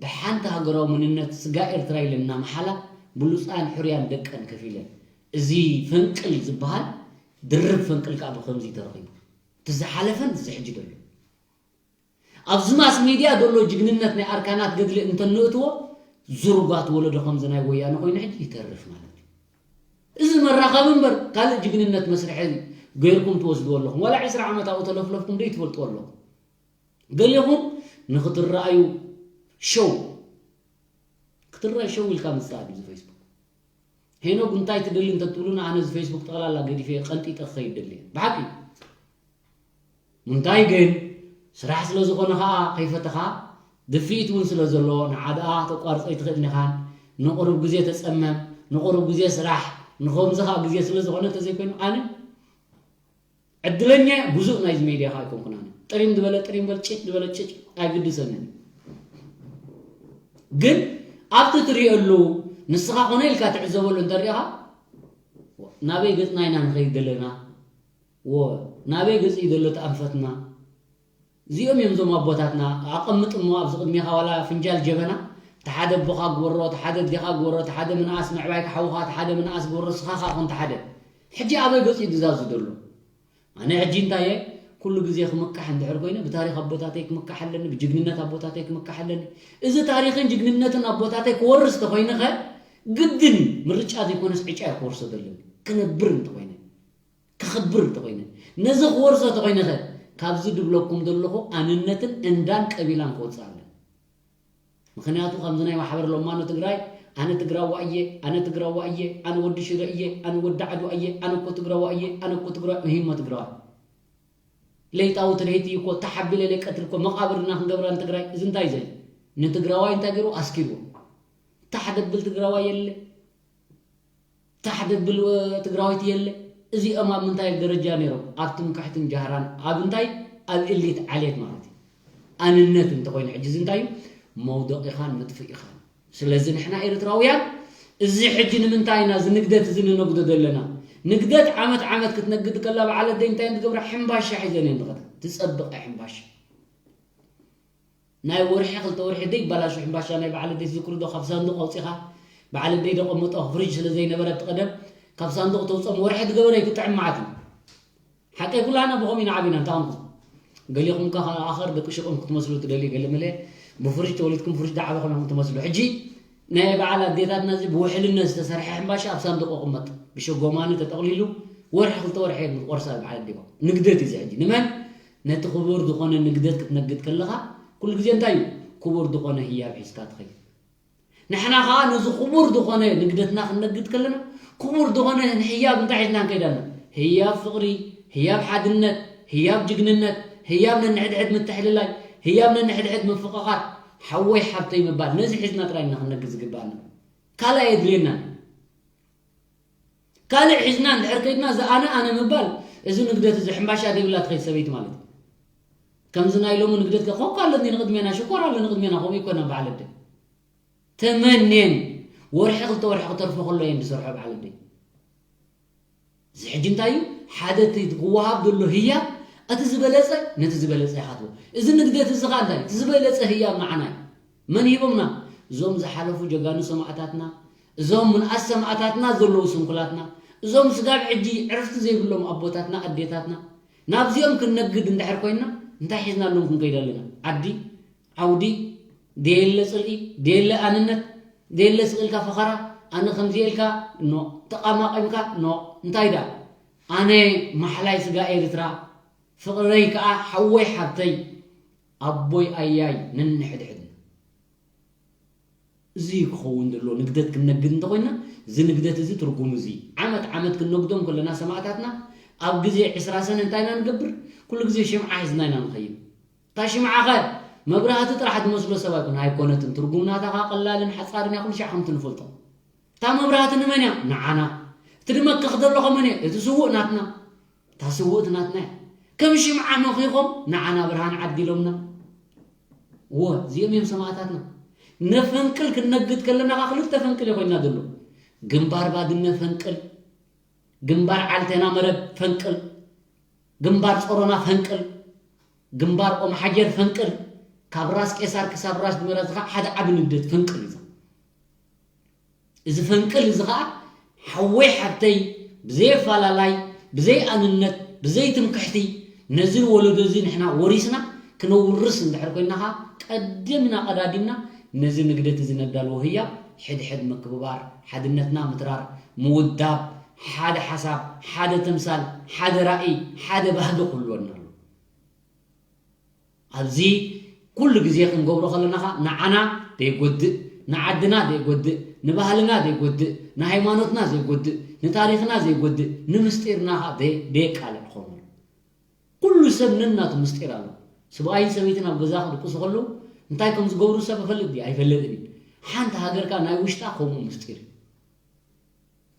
ብሓንቲ ሃገራዊ መንነት ስጋ ኤርትራ ኢለን እናመሓላ ብሉጻን ሕሩያን ደቀን ከፊለን። እዚ ፈንቅል ዝበሃል ድርብ ፈንቅል ከኣ ብኸምዚ ተረኺቡ። እቲ ዝሓለፈን እዚ ሕጂ ዘሎ። ኣብዚ ማስ ሚድያ ዘሎ ጅግንነት ናይ ኣርካናት ገድሊ እንተንእትዎ፣ ዝርጓት ወለዶ ከምዚ ናይ ወያነ ኮይኑ ሕጂ ይተርፍ ማለት እዩ። እዚ መራኸቢ እምበር ካልእ ጅግንነት መስርሒ ገይርኩም ትወስድዎ ኣለኹም። ዋላ ዕስራ ዓመት ኣብኡ ተለፍለፍኩም ዶ ይትፈልጥዎ ኣለኹም? ገሊኹም ንኽትረኣዩ ሸው፣ ክትረአ ሸው ኢልካ ምጽኣት እዩ እዚ ፌስቡክ። ሄኖግ እንታይ ትደሊ እንተትብሉና፣ ኣነ እዚ ፌስቡክ ጠቕላላ ገዲፈ ቀንጢጠ ክኸይድ ደሊ እየ። ብሓቂ። እንታይ ግን፣ ስራሕ ስለ ዝኾነ ኸኣ ከይፈተኻ፣ ድፍኢት እውን ስለ ዘሎ ንዓኣ ተቋርጾ ኣይትኽእልን ኢኻን። ንቑሩብ ግዜ ተጸመም፣ ንቑሩብ ግዜ ስራሕ፣ ንኸምዚ ኸኣ ግዜ ስለ ዝኾነ እንተዘይኮይኑ ኣነ ዕድለኛ እየ፣ ጉዙእ ናይዚ ሜድያ ኸኣ ኣይኮንኩን ኣነ። ጥሪም ዝበለ ጥሪም በል፣ ጭጭ ዝበለ ጭጭ ኣይግድሰንን። ግን ኣብቲ ትሪኦሉ ንስኻ ኮነ ኢልካ ትዕዘበሉ እንተሪኢኻ ናበይ ገጽና ኢና ንኸይድ ዘለና? ወ ናበይ ገጽ እዩ ዘሎ እቲ ኣንፈትና? እዚኦም እዮም እዞም ኣቦታትና። ኣቐምጥ እሞ ኣብዚ ቅድሜኻ ዋላ ፍንጃል ጀበና፣ እቲ ሓደ ኣቦኻ ግበሮ፣ እቲ ሓደ ኣዴኻ ግበሮ፣ እቲ ሓደ ምንኣስ ምዕባይ ሓውኻ፣ እቲ ሓደ ምንኣስ ግበሮ፣ ስኻ ኸኣ ኮን እቲ ሓደ። ሕጂ ኣበይ ገጹ እዩ ድዛዙ ዘሎ? ኣነ ሕጂ እንታይ እየ? ኩሉ ግዜ ክምካሕ እንድሕር ኮይነ ብታሪኽ ኣቦታተይ ክምካሕ ኣለኒ፣ ብጅግንነት ኣቦታተይ ክምካሕ ኣለኒ። እዚ ታሪኽን ጅግንነትን ኣቦታተይ ክወርስ ተኾይነ ኸ ግድን እዩ። ምርጫ ዘይኮነስ ዕጫ እየ ክወርሶ ዘለኒ። ክነብር እንተኾይነ፣ ክኽብር እንተኾይነ፣ ነዚ ክወርሶ ተኾይነ ኸ ካብዚ ድብለኩም ዘለኹ ኣንነትን እንዳን ቀቢላን ክወፅእ ኣለኒ። ምኽንያቱ ከምዚ ናይ ማሕበር ሎማኖ ትግራይ ኣነ ትግራዋ እየ፣ ኣነ ትግራዋ እየ፣ ኣነ ወዲ ሽረ እየ፣ ኣነ ወዲ ዓድዋ እየ፣ ኣነ እኮ ትግራዋ እየ፣ ኣነ እኮ ትግራዋ እሂሞ ትግራዋ ለይታዊ ትርሂት እዩ እኮ ተሓቢለ ለይቀትል እኮ መቓብር እና ክንገብራ ንትግራይ። እዚ እንታይ ዘይ ንትግራዋይ እንታይ ገይሩ ኣስኪርዎ? ታሕ ደብል ትግራዋይ የለ፣ ታሕ ደብል ትግራዊት የለ። እዚኦም ኣብ ምንታይ ደረጃ ነይሮም? ኣብ ትምክሕትን ጃህራን፣ ኣብ እንታይ? ኣብ እሊት ዓሌት ማለት እዩ። ኣንነት እንተኾይኑ ሕጂ እዚ እንታይ እዩ? መውደቕ ኢኻን መጥፍእ ኢኻን። ስለዚ ንሕና ኤርትራውያን እዚ ሕጂ ንምንታይ ኢና እዚ ንግደት እዚ ንነግዶ ዘለና? ንግደት ዓመት ዓመት ክትነግድ ከላ በዓል ኣደይ እንታይ ትገብራ? ሕምባሻ ሒዘን እየን ዝኸዳ። ትጸብቕ ሕምባሻ። ናይ ወርሒ ክልተ ወርሒ ደይ ባላሹ ሕምባሻ ናይ በዓል ኣደይ ትዝክሩ ዶ? ካብ ሳንዱቕ ኣውጺኻ በዓል ኣደይ ደቐመጦ ፍሪጅ ስለ ዘይነበረ እቲ ቀደም ካብ ሳንዱቕ ተውጾም ወርሒ ትገበረ ይክጥዕም መዓት እዩ። ሓቀይ ኩላና ብኸም ኢና ዓቢና እንታንኩ ገሊኹም ከ ኣኸር ደቂ ሽቕም ክትመስሉ ትደልዩ ገለ መለ ብፍሪጅ ተወሊድኩም ፍሪጅ ዳዓበኹም ኢኹም ትመስሉ። ሕጂ ናይ በዓል ኣዴታትና እዚ ብውሕልነት ዝተሰርሐ ሕምባሻ ኣብ ሳንዱቕ ይቕመጥ ብሸጎማኒ ተጠቕሊሉ ወርሒ ክልተ ወርሒ እዮም ዝቆርሳ በዓል ኣዴዋ። ንግደት እዩ እዚ ሕጂ ንመን ነቲ ክቡር ዝኾነ ንግደት ክትነግድ ከለኻ ኩሉ ግዜ እንታይ እዩ ክቡር ዝኾነ ህያብ ሒዝካ ትኸይድ። ንሕና ኸዓ ነዚ ክቡር ዝኾነ ንግደትና ክንነግድ ከለና ክቡር ዝኾነ ንህያብ እንታይ ሒዝና ንከይድ ኣለና? ህያብ ፍቕሪ፣ ህያብ ሓድነት፣ ህያብ ጅግንነት፣ ህያብ ነንሕድሕድ ምትሕልላይ፣ ህያብ ነንሕድሕድ ምፍቕቓር፣ ሓወይ ሓብተይ ምባል ነዚ ሒዝና ጥራይ ኢና ክንነግድ ዝግብኣና። ካልእ ኣየድልየናን። ካልእ ሒዝና እንድሕር ከይድና እዚ ኣነ ኣነ ምባል እዚ ንግደት እዚ ሕምባሻ ዘይብላ ትኸይድ ሰበይቲ ማለት እዩ። ከምዚ ናይ ሎሚ ንግደት ከ ኮካ ኣለኒ ንቕድሜና ሽኮር ኣሎ ንቕድሜና ከምኡ ይኮና በዓል ኣደ ተመንየን ወርሒ ክልተ ወርሒ ክተርፎ ከሎ እየን ዝሰርሖ በዓል ኣደ እዚ ሕጂ እንታይ እዩ ሓደ እቲ ክወሃብ ዘሎ ህያብ እቲ ዝበለፀ ነቲ ዝበለፀ ይሃትዎ እዚ ንግደት እዚ ከዓ እንታይ እቲ ዝበለፀ ህያብ ንዓና እዩ መን ሂቦምና እዞም ዝሓለፉ ጀጋኑ ሰማእታትና እዞም ምንኣስ ሰማእታትና ዘለዉ ስንኩላትና እዞም ስጋብ ሕጂ ዕርፍቲ ዘይብሎም ኣቦታትና ኣዴታትና ናብዚኦም ክንነግድ እንድሕር ኮይንና እንታይ ሒዝናሎም ክንከይድ ኣለና ዓዲ ዓውዲ ደየለ ፅልኢ ደየለ ኣንነት ደየለ ስቕ ኢልካ ፈኸራ ኣነ ከምዚ ኢልካ ኖ ተቓማቒምካ ኖ እንታይ ዳ ኣነ ማሕላይ ስጋ ኤርትራ ፍቕረይ ከዓ ሓወይ ሓብተይ ኣቦይ ኣያይ ነንሕድሕድና እዚ ክኸውን ዘለዎ ንግደት ክንነግድ እንተኮይና እዚ ንግደት እዚ ትርጉሙ እዚ ዓመት ዓመት ክንነግዶም ከለና ሰማእታትና ኣብ ግዜ ዕስራ ሰነ እንታይ ኢና ንገብር ኩሉ ግዜ ሽምዓ ሒዝና ኢና ንኸይድ እታ ሽምዓ ኸ መብራህቲ ጥራሕ ትመስሎ ሰብ ኣይኮነ ኣይኮነትን ትርጉም ናታ ኸ ቀላልን ሓፃርን እያ ኩሉ ሻዕ ከምቲ ንፈልጦ እታ መብራህቲ ንመን እያ ንዓና እቲ ድመክኽ ዘሎ ኸ መን እያ እቲ ስውእ ናትና እታ ስውእት ናትና እያ ከም ሽምዓ መኺኾም ንዓና ብርሃን ዓዲሎምና እወ እዚኦም እዮም ሰማእታትና ነፈንቅል ክንነግድ ከለና ኸ ክልተ ፈንቅል እዩ ኮይና ዘሎ ግንባር ባድመ ፈንቅል ግንባር ዓልቴና መረብ ፈንቅል ግንባር ጾሮና ፈንቅል ግንባር ኦም ሓጀር ፈንቅል ካብ ራስ ቄሳር ክሳብ ራስ ድመራ ዝኻ ሓደ ዓቢ ንግደት ፈንቅል እዩ እዚ ፈንቅል እዚ ኸዓ ሓወይ ሓብተይ ብዘይ ኣፋላላይ ብዘይ ኣንነት ብዘይ ትምክሕቲ ነዚ ወለዶ እዚ ንሕና ወሪስና ክነውርስ እንድሕር ኮይና ኸዓ ቀዲምና ቀዳዲምና ነዚ ንግደት እዚ ነዳልዎ ህያብ ሕድሕድ ምክብባር ሓድነትና ምትራር ምውዳብ ሓደ ሓሳብ ሓደ ተምሳል ሓደ ራእይ ሓደ ባህጊ ክህልወና ኣሎ ኣብዚ ኩሉ ግዜ ክንገብሮ ከለና ኸዓ ንዓና ደይጎድእ፣ ንዓድና ደይጎድእ፣ ንባህልና ደይጎድእ፣ ንሃይማኖትና ዘይጎድእ፣ ንታሪኽና ዘይጎድእ፣ ንምስጢርና ኸዓ ደይ- ደየቃልዕ ክኸውን። ኩሉ ሰብ ነናቱ ምስጢር ኣለዎ። ስብኣይን ሰበይትን ኣብ ገዛ ክድቅሱ ከለዉ እንታይ ከም ዝገብሩ ሰብ ይፈልጥ ድዩ? ኣይፈልጥን እዩ። ሓንቲ ሃገርካ ናይ ውሽጣ ከምኡ ምስጢር እዩ።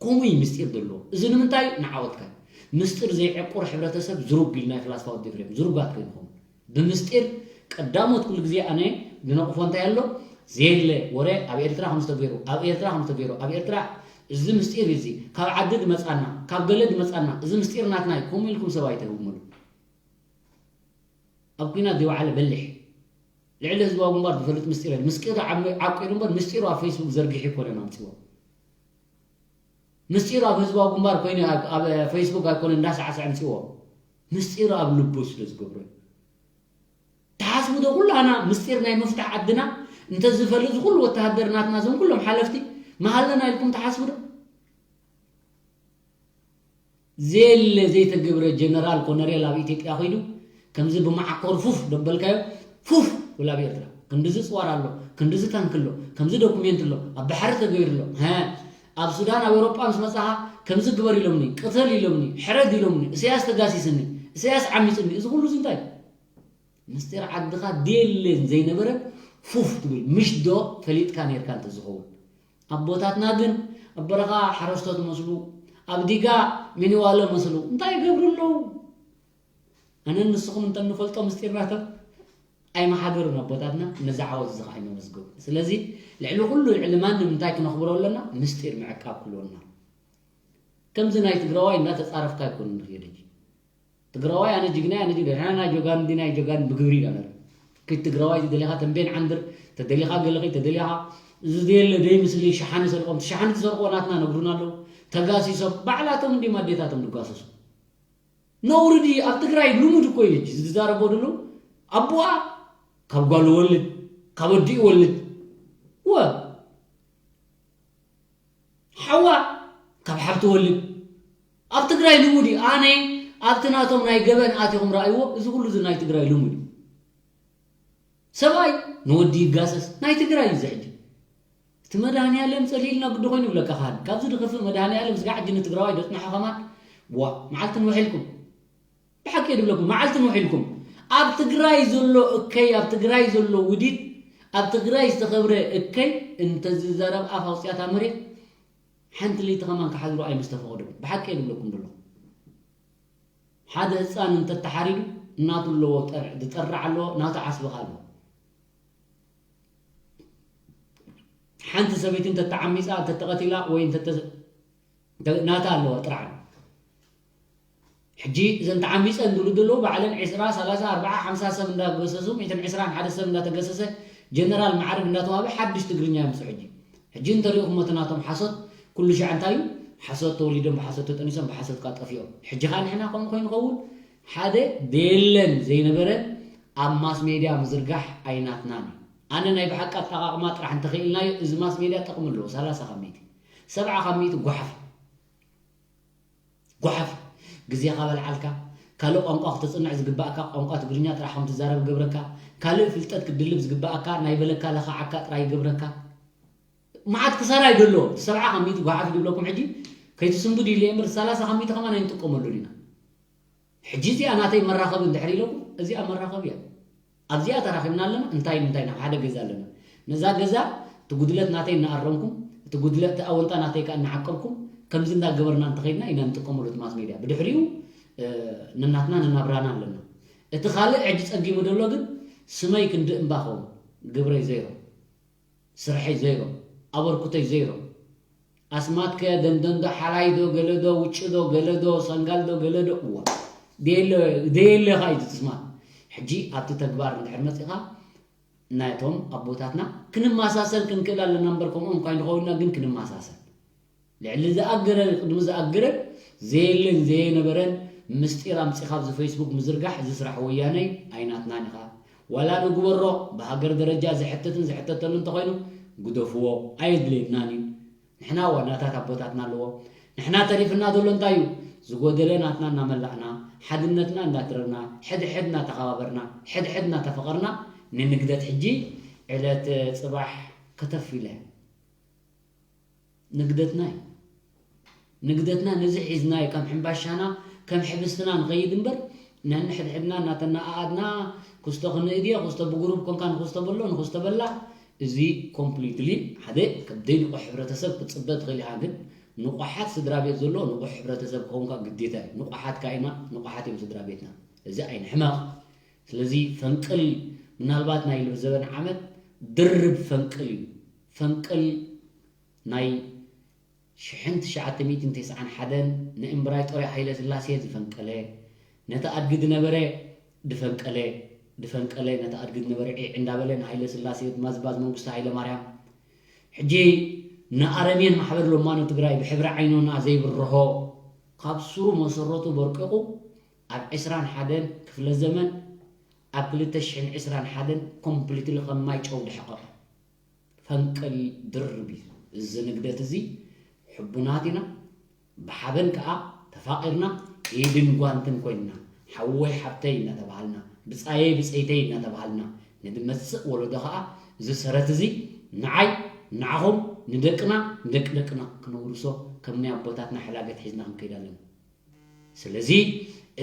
ከምኡ እዩ ምስጢር ዘለዎ። እዚ ንምንታይ? ንዓወትካ እዩ። ምስጢር ዘይዕቁር ሕብረተሰብ ዝሩግ ኢሉ ናይ ፍላስፋ ወዲ ኤፍሬም ዝሩጋት ከይንኸውን። ብምስጢር ቀዳሞት ኩሉ ግዜ ኣነ ዝነቕፎ እንታይ ኣሎ? ዘየለ ወረ ኣብ ኤርትራ ከም ዝተገይሩ፣ ኣብ ኤርትራ ከም ዝተገይሩ፣ ኣብ ኤርትራ እዚ ምስጢር እዚ ካብ ዓዲ ድመጻና፣ ካብ ገለ ድመጻና፣ እዚ ምስጢር ናትና እዩ። ከምኡ ኢልኩም ሰብ ኣይተህውምሉ። ኣብ ኲናት ዘይወዓለ በሊሕ። ልዕሊ ህዝባዊ ግንባር ዝፈልጥ ምስጢር የለን። ምስጢሩ ዓሚ-፣ ዓቂሩ እምበር ምስጢሩ ኣብ ፌስቡክ ዘርጊሑ ኣይኮነን ኣምጺዎ። ምስጢሩ ኣብ ህዝባዊ ግንባር ኮይኑ ኣብ፣ ኣብ ፌስቡክ ኣይኮነን እንዳሳዕሰዐ ኣምጺዎ። ምስጢሩ ኣብ ልቡ ስለ ዝገብሮ እዩ። ትሓስቡ ዶ ኩላና ምስጢር ናይ ምፍታሕ ዓድና እንተዝፈልጥ እዚ ኩሉ ወተሃደር ናትና እዞም ኩሎም ሓለፍቲ ምሃለና ኢልኩም ትሓስቡ ዶ? ዘየለ ዘይተገብረ ጀነራል ኮነሬል ኣብ ኢትዮጵያ ኮይኑ ከምዚ ብመዓኮር ፉፍ ደበልካዮ ፉፍ ውላ ኣብ ኤርትራ ክንድዚ ጽዋር ኣሎ፣ ክንድዚ ታንክ ኣሎ፣ ከምዚ ዶኩሜንት ኣሎ፣ ኣብ ባሕሪ ተገይሩ ኣሎ። ሀ፣ ኣብ ሱዳን ኣብ ኤውሮጳ ምስ መጻኻ ከምዚ ግበር ኢሎምኒ፣ ቅተል ኢሎምኒ፣ ሕረድ ኢሎምኒ፣ እሰያስ ተጋሲስኒ፣ እሰያስ ዓሚጽኒ፣ እዚ ኩሉ እዚ እንታይ? ምስጢር ዓድኻ ድየለን ዘይነበረ ፉፍ ትብል ምሽ ዶ ፈሊጥካ ነርካ እንተዝኸውን። ኣቦታትና ግን ኣብ በረኻ ሓረስቶት መስሉ፣ ኣብ ዲጋ ሚኒዋለ መስሉ እንታይ ይገብሩ ኣለዉ? ኣነን ንስኹም እንተንፈልጦ ምስጢርናቶም ኣይመሓደሩን ኣቦታትና፣ ነዚ ዓወት እዚ ኸዓ ኣይመመዝገቡ። ስለዚ ልዕሊ ኩሉ ልዕሊ ማንም እንታይ ክነኽብሮ ኣለና? ምስጢር ምዕቃብ ክህልወና። ከምዚ ናይ ትግራዋይ እንዳተጻረፍካ ኣይኮንን ንኽየድ ሕጂ። ትግራዋይ ኣነ ጅግና ኣነ ጅግና ናይ ጆጋን ዲ ናይ ጆጋን ብግብሪ ኢና ነር። ክት ትግራዋይ ተደሊኻ ተንቤን ዓንድር ተደሊኻ ገለኺ ተደሊኻ እዚ ዘየለ ደይ ምስሊ ሸሓኒ ሰርቆም ሸሓኒ ዝሰርቆ ናትና ነግሩና ኣለዉ። ተጋሲሶም ባዕላቶም እንዲም ኣዴታቶም ዝጓሰሱ። ነውሪ ድዩ? ኣብ ትግራይ ልሙድ እኮ እዩ። እዚ ዝዛረቦ ድሉ ኣቦኣ ካብ ጓል ወልድ ካብ ወዲ ወልድ ወ ሓዋ ካብ ሓብቲ ወልድ ኣብ ትግራይ ልሙድ እዩ። ኣነ ኣብቲ ናቶም ናይ ገበን ኣቲኹም ረኣይዎ። እዚ ኩሉ እዚ ናይ ትግራይ ልሙድ እዩ። ሰብኣይ ንወዲ ይጋሰስ ናይ ትግራይ እዩ። እዚ ሕጂ እቲ መድሃኒኣለም ጸሊልና ግዲ ኮይኑ ይብለካ። ካህን ካብዚ ድኽፍእ መድሃኒኣለም ስጋዕ ሕጂ ንትግራዋይ ደጽንሖ ከማን ዋ መዓልቲ ንውሕ ኢልኩም። ብሓቂ እየ ዝብለኩም፣ መዓልቲ ንውሕ ኢልኩም። ኣብ ትግራይ ዘሎ እከይ፣ ኣብ ትግራይ ዘሎ ውዲት፣ ኣብ ትግራይ ዝተኸብረ እከይ እንተዝዛረብ ኣፍ ኣውፅያ እታ መሬት ሓንቲ ለይቲ ከማን ክሓድሩ ኣይምስተፈቐዶም። ብሓቂ እየ ዝብለኩም ዘለኹ። ሓደ ህፃን እንተተሓሪዱ እናቱ ኣለዎ ጠር-፣ ዝጠርዕ ኣለዎ፣ ናቱ ዓስቢ ከ ኣለዎ። ሓንቲ ሰበይቲ እንተተዓሚፃ፣ እንተተቐቲላ ወይ እንተተ-፣ እንተ-፣ ናታ ኣለዋ ጥርዓን። ሕጂ እዘን ተዓሚፀን ዝብሉ ዘለዉ ባዕለን ዕስራ፣ ሰላሳ፣ ኣርብዓ፣ ሓምሳ ሰብ እንዳገሰሱ፣ ሚእትን ዕስራን ሓደ ሰብ እንዳተገሰሰ፣ ጀነራል ማዕርግ እንዳተዋህበ ሓድሽ ትግርኛ የምፅኡ ሕጂ። ሕጂ እንተሪእኹም እቲ ናቶም ሓሶት፣ ኩሉ ሻዕ እንታይ እዩ? ሓሶት ተወሊዶም ብሓሶት ተጠኒሶም ብሓሶት ከዓ ጠፊኦም። ሕጂ ከዓ ንሕና ከምኡ ኮይኑ ኸውን ሓደ ደየለን ዘይነበረ ኣብ ማስ ሜድያ ምዝርጋሕ ኣይናትናን እዩ። ኣነ ናይ ብሓቂ ኣጠቓቕማ ጥራሕ እንተኽኢልናዮ እዚ ማስ ሜድያ ጠቕሚ ኣለዎ፣ ሰላሳ ካብ ሚእቲ። ሰብዓ ካብ ሚእቲ ጓሓፍ። ጓሓፍ። ግዜኻ በልዓልካ። ካልእ ቋንቋ ክተጽንዕ ዝግባእካ ቋንቋ ትግርኛ ጥራሕ ከም ትዛረብ ገብረካ። ካልእ ፍልጠት ክትድልብ ዝግባእካ ናይ በለካ ለኻዓካ ጥራይ ይገብረካ። መዓት ክሳራ እዩ ዘሎ። ሰብዓ ካብ ሚእቲ ጓሓፍ ድብለኩም ሕጂ ከይትስንብዱ ኢለ እምበር ሰላሳ ካብ ሚእቲ ከማን ኣይንጥቀመሉን ኢና። ሕጂ እዚኣ ናተይ መራኸቢ እንድሕር ኢለኩም፣ እዚኣ መራኸቢ እያ። ኣብዚኣ ተራኺብና ኣለና። እንታይ እንታይ ናብ ሓደ ገዛ ኣለና። ነዛ ገዛ እቲ ጉድለት ናተይ እናኣረምኩም፣ እቲ ጉድለት፣ እቲ ኣወንታ ናተይ ከኣ እናዓቀብኩም፣ ከምዚ እንዳገበርና እንተኸይድና ኢና ንጥቀመሉ እቲ ማስ ሜድያ። ብድሕሪኡ፣ እ፣ ነናትና ነናብራና ኣለና። እቲ ካልእ ሕጂ ጸጊሙ ዘሎ ግን ስመይ ክንዲ እምባ ኸውን፣ ግብረይ ዜሮ፣ ስርሐይ ዜሮ፣ ኣበርኩተይ ዜሮ። ኣስማትከ ደንደንዶ ሓላይዶ ገለዶ ውጭዶ ገለዶ ሰንጋልዶ ገለዶ እዋ። ደየለ፣ ደየለ ኸዓ እዩ እቲ ስማት። ሕጂ ኣብቲ ተግባር እንድሕር መጺኻ ናይቶም ኣቦታትና ክንመሳሰል ክንክእል ኣለና እምበር ከምኦም እኳ ኣይንኸውንና ግን ክንመሳሰል። ልዕሊ ዝኣገረ ቅድሚ ዝኣገረ ዘየለን ዘየነበረን ምስጢር ኣምጺኻ ኣብዚ ፌስቡክ ምዝርጋሕ እዚ ስራሕ ወያነይ ኣይናትናን ኢኻ። ዋላ ንግበሮ ብሃገር ደረጃ ዝሕተትን ዝሕተተሉ እንተኾይኑ ግደፍዎ ኣየድልየናን እዩ። ንሕና ዋናታት ኣቦታትና ኣለዎ። ንሕና ተሪፍና ዘሎ እንታይ እዩ? ዝጎደለ ናትና እናመላእና፣ ሓድነትና እንዳትረርና፣ ሕድሕድ እናተኸባበርና፣ ሕድሕድ እናተፈቐርና፣ ንንግደት ሕጂ ዕለት ጽባሕ ከተፍ ኢለ። ንግደትና እዩ። ንግደትና ነዚ ሒዝናዮ ከም ሕምባሻና፣ ከም ሕብስትና ንኸይድ እምበር፣ ነንሕድሕድና እናተነኣኣድና ክስቶ ክንእድዮ፣ ክስቶ ብጉሩብ ኮንካ ንክስቶ በሎ፣ ንክስቶ በላ፣ እዚ ኮምፕሊትሊ ሓደ ከም ዘይንቑሕ ሕብረተሰብ ክትፅበ ትኽእል ኢኻ። ግን ንቑሓት ስድራ ቤት ዘሎ ንቑሕ ሕብረተሰብ ክኸውን ከዓ ግዴታ እዩ። ንቑሓት ከዓ ኢና፣ ንቑሓት እዮም ስድራ ቤትና። እዚ ኣይንሕመቕ። ስለዚ ፈንቅል ምናልባት ናይ ልብዘበን ዓመት ድርብ ፈንቅል እዩ። ፈንቅል ናይ ሽሕን ትሽዓተ ሚእትን ተስዓን ሓደን ንእምበራጦር ሃይለ ስላሴ ዝፈንቀለ፣ ነቲ ኣድጊ ዝነበረ ድፈንቀለ፣ ድፈንቀለ ነቲ ኣድጊ ዝነበረ ዒዕ እንዳበለ ንሃይለ ስላሴ ብማዝባዝ መንግስቱ ሃይለ ማርያም ሕጂ ንኣረሜን ማሕበር ሎማኖ ትግራይ ብሕብሪ ዓይኖና ዘይብርሆ ካብ ስሩ መሰረቱ በርቂቑ ኣብ ዕስራን ሓደን ክፍለ ዘመን ኣብ ክልተ ሽሕን ዕስራን ሓደን ኮምፕሊትሊ ከም ማይ ጨው ድሕቐ። ፈንቅል ድርብ እዩ። እዚ ንግደት እዚ ሕቡናት ኢና። ብሓበን ከኣ ተፋቒርና ኢድን ጓንትን ኮይንና፣ ሓወይ ሓብተይ እናተባሃልና፣ ብጻየይ ብጸይተይ እናተባሃልና፣ ንዝመጽእ ወለዶ ከኣ እዚ ሰረት እዚ ንዓይ፣ ንዓኹም፣ ንደቅና፣ ንደቂ ደቅና ክነውርሶ ከም ናይ ኣቦታትና ሕላገት ሒዝና ክንከይድ ኣለና። ስለዚ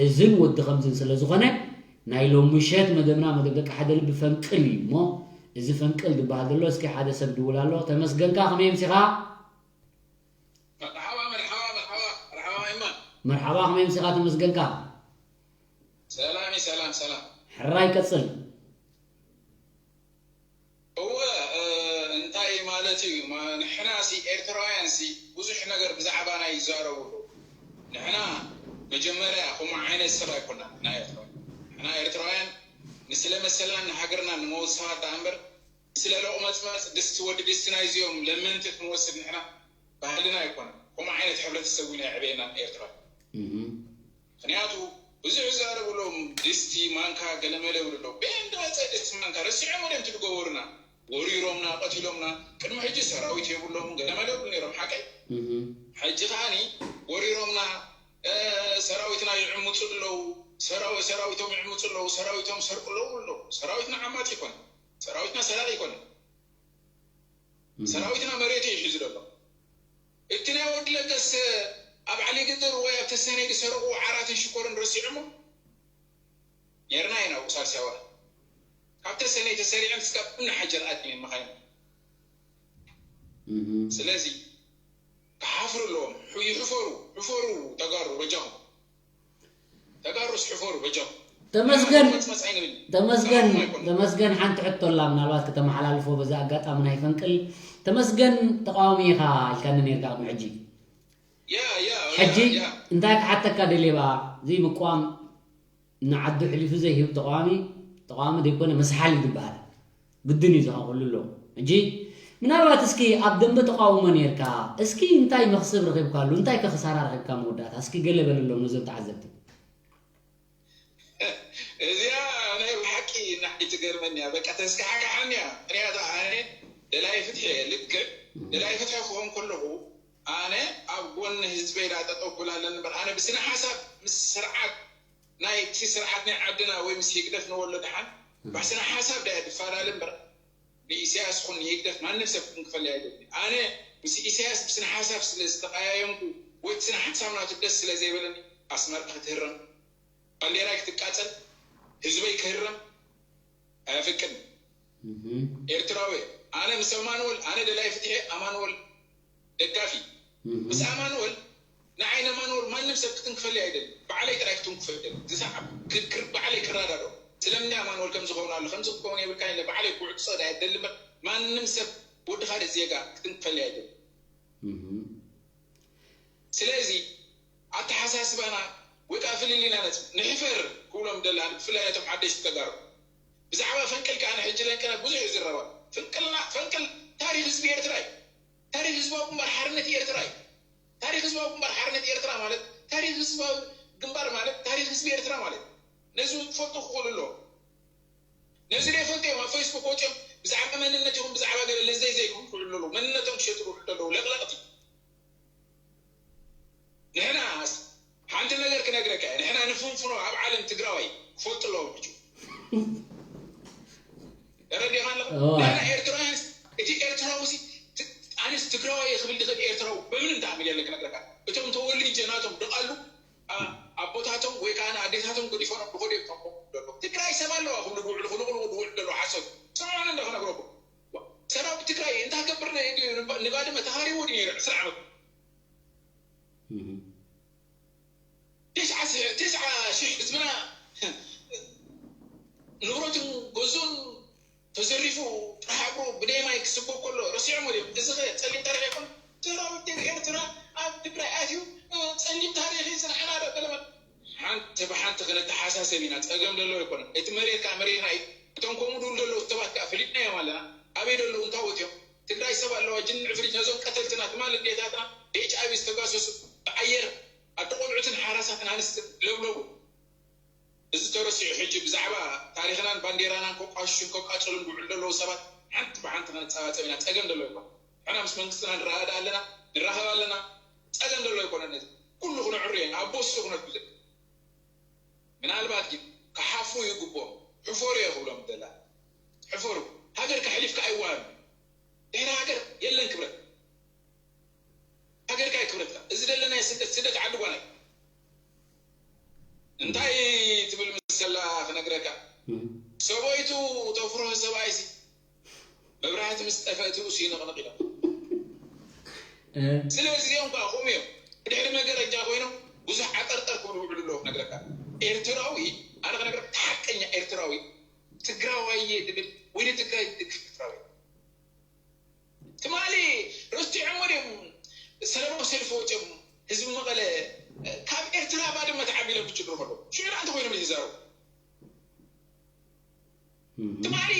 እዝን ወዲ ከምዝን ስለ ዝኾነ ናይ ሎም ምሸት መደብና መደብ ደቂ ሓደ ልቢ ፈንቅል እዩ እሞ እዚ ፈንቅል ዝበሃል ዘሎ እስኪ ሓደ ሰብ ድውል ኣሎ። ተመስገንካ ከመይ ምሲኻ? መርሓባ መርሓባ መርሓባ መርሓባ ይማ መርሓባ ከመይ ምሲኻ ተመስገንካ? ሰላም ሰላም ሰላም ሕራይ ቀጽል። እወ እንታይ ማለት እዩ ንሕና ሲ ኤርትራውያን ሲ ብዙሕ ነገር ብዛዕባና ይዛረቡ ኣለዉ። ንሕና መጀመርያ ከምኡ ዓይነት ሰብ ኣይኮና ንሕና ኤርትራውያን። ንሕና ኤርትራውያን ንስለ መሰልናን ንሃገርናን ንመውት ሰባት ደኣ እምበር ስለ ሎቕመጽመጽ ድስቲ ወዲ ድስቲ ናይዚኦም ለመንቲ ክንወስድ ንሕና ባህልና ኣይኮነን። ከምኡ ዓይነት ሕብረተሰብ እውን ኣየዕበየናን ኤርትራ። ምኽንያቱ ብዙሕ ይዛረቡ ኣለዉ ድስቲ ማንካ ገለመለ ይብሉ ኣለዉ። በየን ዝመጸ ድስቲ ማንካ ረሲዖም እዮም እቲ ዝገበሩና። ወሪሮምና ቀቲሎምና። ቅድሚ ሕጂ ሰራዊት የብሎምን ገለመለ ይብሉ ነይሮም ሓቀይ። ሕጂ ከዓኒ ወሪሮምና ሰራዊትና ይዕምፁ ኣለዉ። ሰራዊቶም ይዕምፁ ኣለዉ። ሰራዊቶም ይሰርቁ ኣለዉ ይብሉ ኣለዉ። ሰራዊትና ዓማፂ ኣይኮነን። ሰራዊትና ሰራቂ ኣይኮነን። ሰራዊትና መሬቱ እዩ ሒዙ ዘሎ። እቲ ናይ ወዲ ለገስ ኣብ ዓሊ ግድር ወይ ኣብ ተሰነይ ዝሰረቑዎ ዓራትን ሽኮርን ረሲዖሞ ነርና ኢና ኣብኡ ሳልሳይ ወርሒ ካብ ተሰነይ ተሰሪዐን እስካብ እምኒ ሓጀር ኣድን እየን መኻይኑ። ስለዚ ክሓፍሩ ኣለዎም። ይሕፈሩ፣ ሕፈሩ ተጋሩ በጃኹም። ተጋሩስ ሕፈሩ በጃኹም። ተመስገን ተመስገን ተመስገን ሓንቲ ሕቶ ኣላ ምናልባት ከተመሓላልፎ በዚ ኣጋጣሚ ናይ ፈንቅል ተመስገን ተቃዋሚ ኢኻ ኢልካኒ ነርካ ቅድሚ ሕጂ ያ ያ ሕጂ እንታይ ክሓተካ ደልየ በኣ እዚ ምቋም ንዓዱ ሕሊፉ ዘይህብ ተቃዋሚ ተቃዋሚ ዘይኮነ መስሓል እዩ ዝበሃል ግድን እዩ ዝኸፍሉ ኣለዉ ሕጂ ምናልባት እስኪ ኣብ ደንበ ተቃውሞ ነርካ እስኪ እንታይ መኽስብ ረኺብካሉ እንታይ ከ ክሳራ ረኺብካ መወዳእታ እስኪ ገለ በለሎም ነዞም ተዓዘብቲ እዚኣ ናይ ብሓቂ ናሕዲ ትገርመኒ እያ በቃ ተስካሕካሓኒ እያ ምክንያቱ ኣነ ደላይ ፍትሒ እየ ልክዕ ደላይ ፍትሒ ክኾን ከለኹ ኣነ ኣብ ጎኒ ህዝበይ ዳ ጠጠው ክብል ኣለኒ እምበር ኣነ ብስነ ሓሳብ ምስ ስርዓት ናይ እቲ ስርዓት ናይ ዓድና ወይ ምስ ህግደፍ ንወሎ ደሓን ብስነ ሓሳብ ዳ እየ ድፈላለ እምበር ንኢሳያስ ኹን ንህግደፍ ማንም ሰብ ክንክፈለይ ኣይደልን ኣነ ምስ ኢሳያስ ብስነ ሓሳብ ስለ ዝተቀያየምኩ ወይ እቲ ስነ ሓሳብ ናቱ ደስ ስለ ዘይበለኒ ኣስመራ ክትህረም ባንዴራይ ክትቃጸል ህዝበይ ክህረም ኣየፍቅድን ኤርትራዊ ኣነ ምስ ኣማኑኤል ኣነ ደላይ ፍትሒ ኣማኑኤል ደጋፊ ምስ ኣማኑኤል ንዓይ ንኣማኑኤል ማንም ሰብ ክትንክፈለይ ኣይደልን ባዕለይ ጥራይ ክትንክፈለይ ባዕለይ ክራዳዶ ስለምንታይ ኣማኑኤል ከምዚ ከውን ኣሎ ከምዚ ክከውን የብልካ ኢለ ባዕለይ ክውዕጾ ዳ የደሊ እምበር ማንም ሰብ ወዲ ካልእ ዜጋ ክትንክፈለይ ኣይደልን ስለዚ ኣተሓሳስባና ወይ ከዓ ፍልልይና ነፅብ ንሕፈር ክብሎም ደላ ብፍላይ ነቶም ሓደሽቲ ተጋሩ ብዛዕባ ፈንቅል ከዓ ንሕጂ ለንቀና ብዙሕ እዩ ዝረባ ፈንቅልና ፈንቅል ታሪክ ህዝቢ ኤርትራ እዩ ታሪክ ህዝባዊ ግንባር ሓርነት ኤርትራ እዩ ታሪክ ህዝባዊ ግንባር ሓርነት ኤርትራ ማለት ታሪክ ህዝባዊ ግንባር ማለት ታሪክ ህዝቢ ኤርትራ ማለት ነዚ እውን ክፈልጡ ክኽእሉ ኣለዎም ነዚ ዘይፈልጡ እዮም ኣብ ፌስቡክ ወፂኦም ብዛዕባ መንነት ይኹን ብዛዕባ ገለ ለዘይ ዘይኮን ክውዕሉ ኣለዉ መንነቶም ክሸጡ ክውዕሉ ኣለዉ ለቕለቕቲ ንሕና ሓንቲ ነገር ክነግረካ እየ ንሕና ንፍንፍኖ ኣብ ዓለም ትግራዋይ ክፈልጡ ኣለዎም ሕጂ ተረዲኻ ኣለኹ ንሕና ኤርትራውያን እቲ ኤርትራዊ ኣነስ ትግራዋይ ክብል ዝኽእል ኤርትራዊ በምን እንዳ ኣሚል ያለ ክነግረካ እቶም ተወልጀ ናቶም ደቓሉ ኣቦታቶም ወይ ከዓ ኣዴታቶም ገዲፎም ትስዓ ሺሕ ህዝብና ንብረቱን ገዙን ተዘሪፉ ጥራሕ እግሩ ብደይ ማይ ክስጎ ከሎ ረሲዖሞ ድዮም? እዚ ኸ ጸሊም ታሪኽ ኣይኮነን? ተራዊት ኤርትራ ኣብ ትግራይ ኣትዩ ጸሊም ታሪኽ እዩ ዝንዓና ዶ ገለመ ሓንቲ ብሓንቲ ክንተሓሳሰብ ኢና። ጸገም ዘለዎ ኣይኮነን። እቲ መሬት ከዓ መሬትና እዩ። እቶም ከምኡ ድብሉ ዘለዉ ሰባት ከዓ ፈሊጥናዮም ኣለና። ኣበይ ደለዉ እንታይ ወፅዮም? ትግራይ ሰብ ኣለዋ። ጅን ዕፍሪት ነዞም ቀተልትና ትማል እንዴታትና ብኤች ኣይቪ ዝተጋሰሱ ብኣየር ኣደ ቆልዑትን ሓራሳትን ኣንስትን ለብለቡ። እዚ ተረሲዑ ሕጂ ብዛዕባ ታሪኽናን ባንዴራናን ከቋሽሹን ከቃፅሉን ዝውዕሉ ዘለዉ ሰባት ሓንቲ ብሓንቲ ከነፀባፀብ ኢና። ፀገም ዘሎ ይኮን። ሕና ምስ መንግስትና ንረዳዳ ኣለና፣ ንራኸብ ኣለና። ፀገም ዘሎ ይኮነን። ነዚ ኩሉ ክነዕሩ እየ ኣብ ቦሱ ክነግዘ ምናልባት ግን ክሓፍሩ ይግብኦም። ሕፈሩ እየ ክብሎም ደላ። ሕፈሩ። ሃገር ከሕሊፍካ ኣይዋሃብን። ድሕሪ ሃገር የለን ክብረት። ሃገርካ እዩ ክብረትካ። እዚ ደለናዮ ስደት፣ ስደት ዓዲ ጓና እዩ። እንታይ ትብል ምስ ዘላ ክነግረካ። ሰበይቱ ተፍርሆ ሰብኣይሲ መብራህቲ ምስ ጠፈእትኡ ሲንቕንቕ ኢሎም። ስለዚ እዚኦም ከዓ ከምኡ እዮም። ድሕሪ መገረጃ ኮይኖም ብዙሕ ዓጠርጠር ክብሉ ውዕሉ ኣለዉ ክነግረካ። ኤርትራዊ፣ ኣነ ክነግረካ፣ ሓቀኛ ኤርትራዊ ትግራዋይ እየ ዝብል ወይ ንትግራይ ዝድግፍ ኤርትራዊ። ትማሊ ረሲዖሞ ድዮም ሰላማዊ ሰልፊ ወፅዮም ህዝቢ መቐለ ካብ ኤርትራ ባድመ ተዓቢሎም ክጭድሩ ከለዉ ሽዑ እንታይ ኮይኖም ይዛረቡ? ትማሊ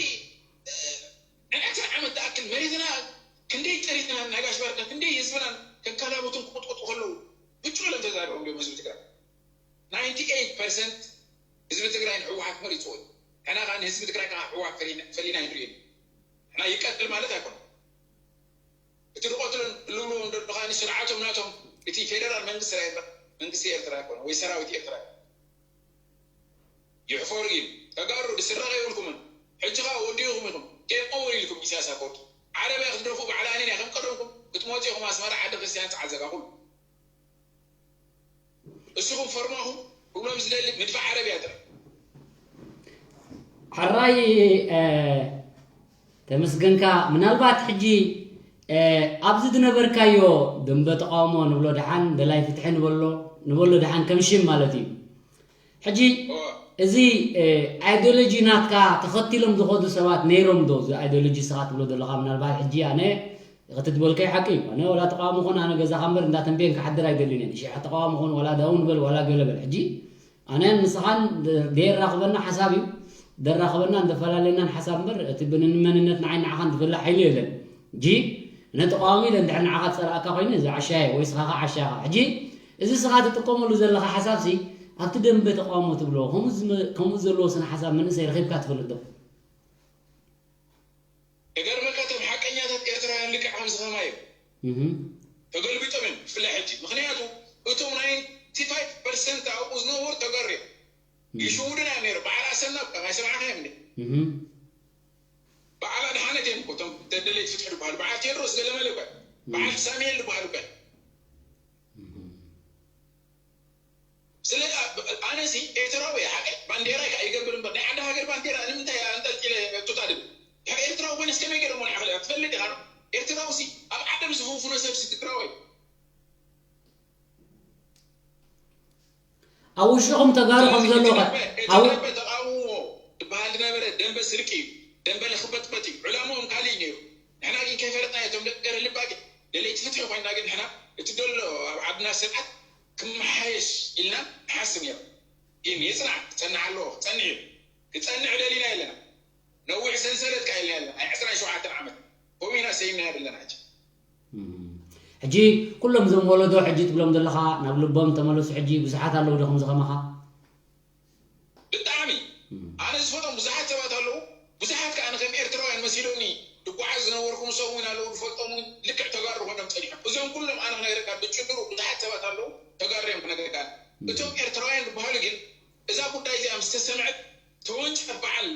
ንዕስራ ዓመት ዝኣክል መሬትና ክንደይ ጠሪትና ናይ ጋሽ ባርካ ክንደይ ህዝብናን ከካላቡትን ክቁጥቁጡ ከለዉ ብጭ ኢሎም ተዛሪቦም ድዮም ህዝቢ ትግራይ? ናይንቲ ኤይት ፐርሰንት ህዝቢ ትግራይ ንህወሓት መሪፅዎ እዩ። ሕና ከዓ ንህዝቢ ትግራይ ከዓ ህወሓት ፈሊና ፈሊና ኣይንሪእን። ሕና ይቀትል ማለት ኣይኮነን። እቲ ዝቐትሎን ዝብልዎም ዘሎ ከዓ ስርዓቶም ናቶም እቲ ፌደራል መንግስቲ ናይ ኤርትራ መንግስቲ ኤርትራ ኣይኮነ ወይ ሰራዊት ኤርትራ ኣይኮነ። ይሕፈሩ እዩ። ተጋሩ ዝስረቕ የብልኩምን። ሕጂ ከዓ ወዲእኹም ኢኹም። ጌም ኦቨር ኢልኩም ኢሳያስ ኣፈወርቂ። ዓረብያ ክትደፍኡ ባዕላንን እያ ከም ቀደምኩም ክትመፁ ኢኹም ኣስመራ ዓዲ ክርስቲያን ፃዓዘጋ ኩሉ። እስኹም ፈርማኹም ክብሎም ዝደሊ ምድፋዕ ዓረብያ ጥራሕ። ሕራይ ተመስገንካ። ምናልባት ሕጂ ኣብዚ ዝነበርካዮ ደንበ ተቃውሞ ንብሎ ደሓን ደላይ ፍትሒ ንበሎ ንበሎ ደሓን ከም ሽም ማለት እዩ። ሕጂ እዚ ኣይዲዮሎጂ ናትካ ተኸቲሎም ዝኸዱ ሰባት ነይሮም ዶ? እዚ ኣይዲዮሎጂ ስኻ ትብሎ ዘለኻ ምናልባት ሕጂ ኣነ ክትትበልካይ ሓቂ እዩ። ኣነ ዋላ ተቃዋሚ ኹን ኣነ ገዛኻ እምበር እንዳተንበየን ክሓድር ኣይደልን እየ። ንሽሕ ተቃዋሚ ኹን ዋላ ዳውን በል ዋላ ገለ በል። ሕጂ ኣነን ንስኻን ደየራኽበና ሓሳብ እዩ። ደራኽበና እንደፈላለናን ሓሳብ እምበር እቲ ብንመንነት ንዓይ ንዓኻን ዝፈልእ ሓይሊ የለን። ሕጂ ኣነ ተቃዋሚ ኢለ እንድሕር ንዓኻ ዝፀላእካ ኮይኑ እዚ ዓሻየ ወይ ስኻ ኸዓ ዓሻኻ። ሕጂ እዚ ስኻ ትጥቀመሉ ዘለኻ ሓሳብ ሲ ኣብቲ ደንበ ተቃውሞ ትብሎ ከምኡ ዝመ- ከምኡ ዘለዎ ስነ ሓሳብ መንእሰይ ረኺብካ ትፈልጥ ዶ? እገርመካ እቶም ሓቀኛታት ኤርትራውያን ልክዕ ከምዚ ከማይ እዮም። ተገልቢጦም እዮም ብፍላይ ሕጂ። ምኽንያቱ እቶም ናይንቲ ፋይቭ ፐርሰንት ኣብኡ ዝነበሩ ተጋሩ እዮም። ይሽውዱና እዮም ነይሮም። በዓል ኣሰና እኳ ኣይሰማዕካዮም እንዴ? በዓል ኣድሓነት እዮም እኮ እቶም ደደለይቲ ፍትሒ ዝበሃሉ። በዓል ቴድሮስ ገለመለ እኳ በዓል ሳሙኤል ዝበሃሉ እኳ ስለ ኣነ ሲ ኤርትራዊ እየ ሓቀይ ባንዴራ ከኣ ይገብር እምበር ናይ ሓደ ሃገር ባንዴራ ንምንታይ ኣንጠልጢለ ቱታ ድብል ድሕሪ ኤርትራዊ ኮይነስ ከመይ ገይረ ሞንዓኸ ትፈልጥ ኢኻ ዶ? ኤርትራዊ ሲ ኣብ ዓለም ዝፍንፍኖ ሰብ ሲ ትግራዋይ ኣብ ውሽጥኹም ተጋሩ ከም ዘሎ እቲ ደንበ ተቃውሞ ዝበሃል ዝነበረ ደንበ ስርቂ እዩ። ደንበ ለኽበጥበጥ እዩ። ዕላምኦም ካልእ እዩ ነይሩ። ንሕና ግን ከይፈለጥናዮ እቶም ደቂ ገርህልባ ግን ደለይቲ ፍትሒ ኮይንና ግን ንሕና እቲ ዘሎ ኣብ ዓድና ስርዓት ክመሓየሽ ኢልና ንሓስብ ነይሩ። ግን ይፅናዕ ክፀንዕ ኣለዎ ክፀንዕ እዩ። ክፀንዕ ደሊና የለና። ነዊሕ ሰንሰለት ከዓ ኢልና የለና። ናይ ዕስራን ሸውዓተን ዓመት ከምኡ ኢና ሰይምናዮ ዘለና ሕጂ። ሕጂ ኩሎም እዞም ወለዶ ሕጂ ትብሎም ዘለኻ ናብ ልቦም ተመለሱ። ሕጂ ብዙሓት ኣለዉ ዶ ከምዚ ከማኻ? ብጣዕሚ ኣነ ዝፈልጦም ብዙሓት ሰባት ኣለዉ። ብዙሓት ከዓ ከም ኤርትራውያን መሲሎኒ ዝጓዓዝ ዝነበርኩ ምስኦም እውን ኣለዉ ዝፈልጦም እውን ልክዕ ተጋሩ ኮይኖም ፀኒሖም። እዞም ኩሎም ኣነ ክነግረካ ዝጭድሩ ብዙሓት ሰባት ኣለዉ ተጋሩ እዮም ክነግረካ። እቶም ኤርትራውያን ዝበሃሉ ግን እዛ ጉዳይ እዚኣ ምስ ተሰምዐት ተወንጨፍ በዓል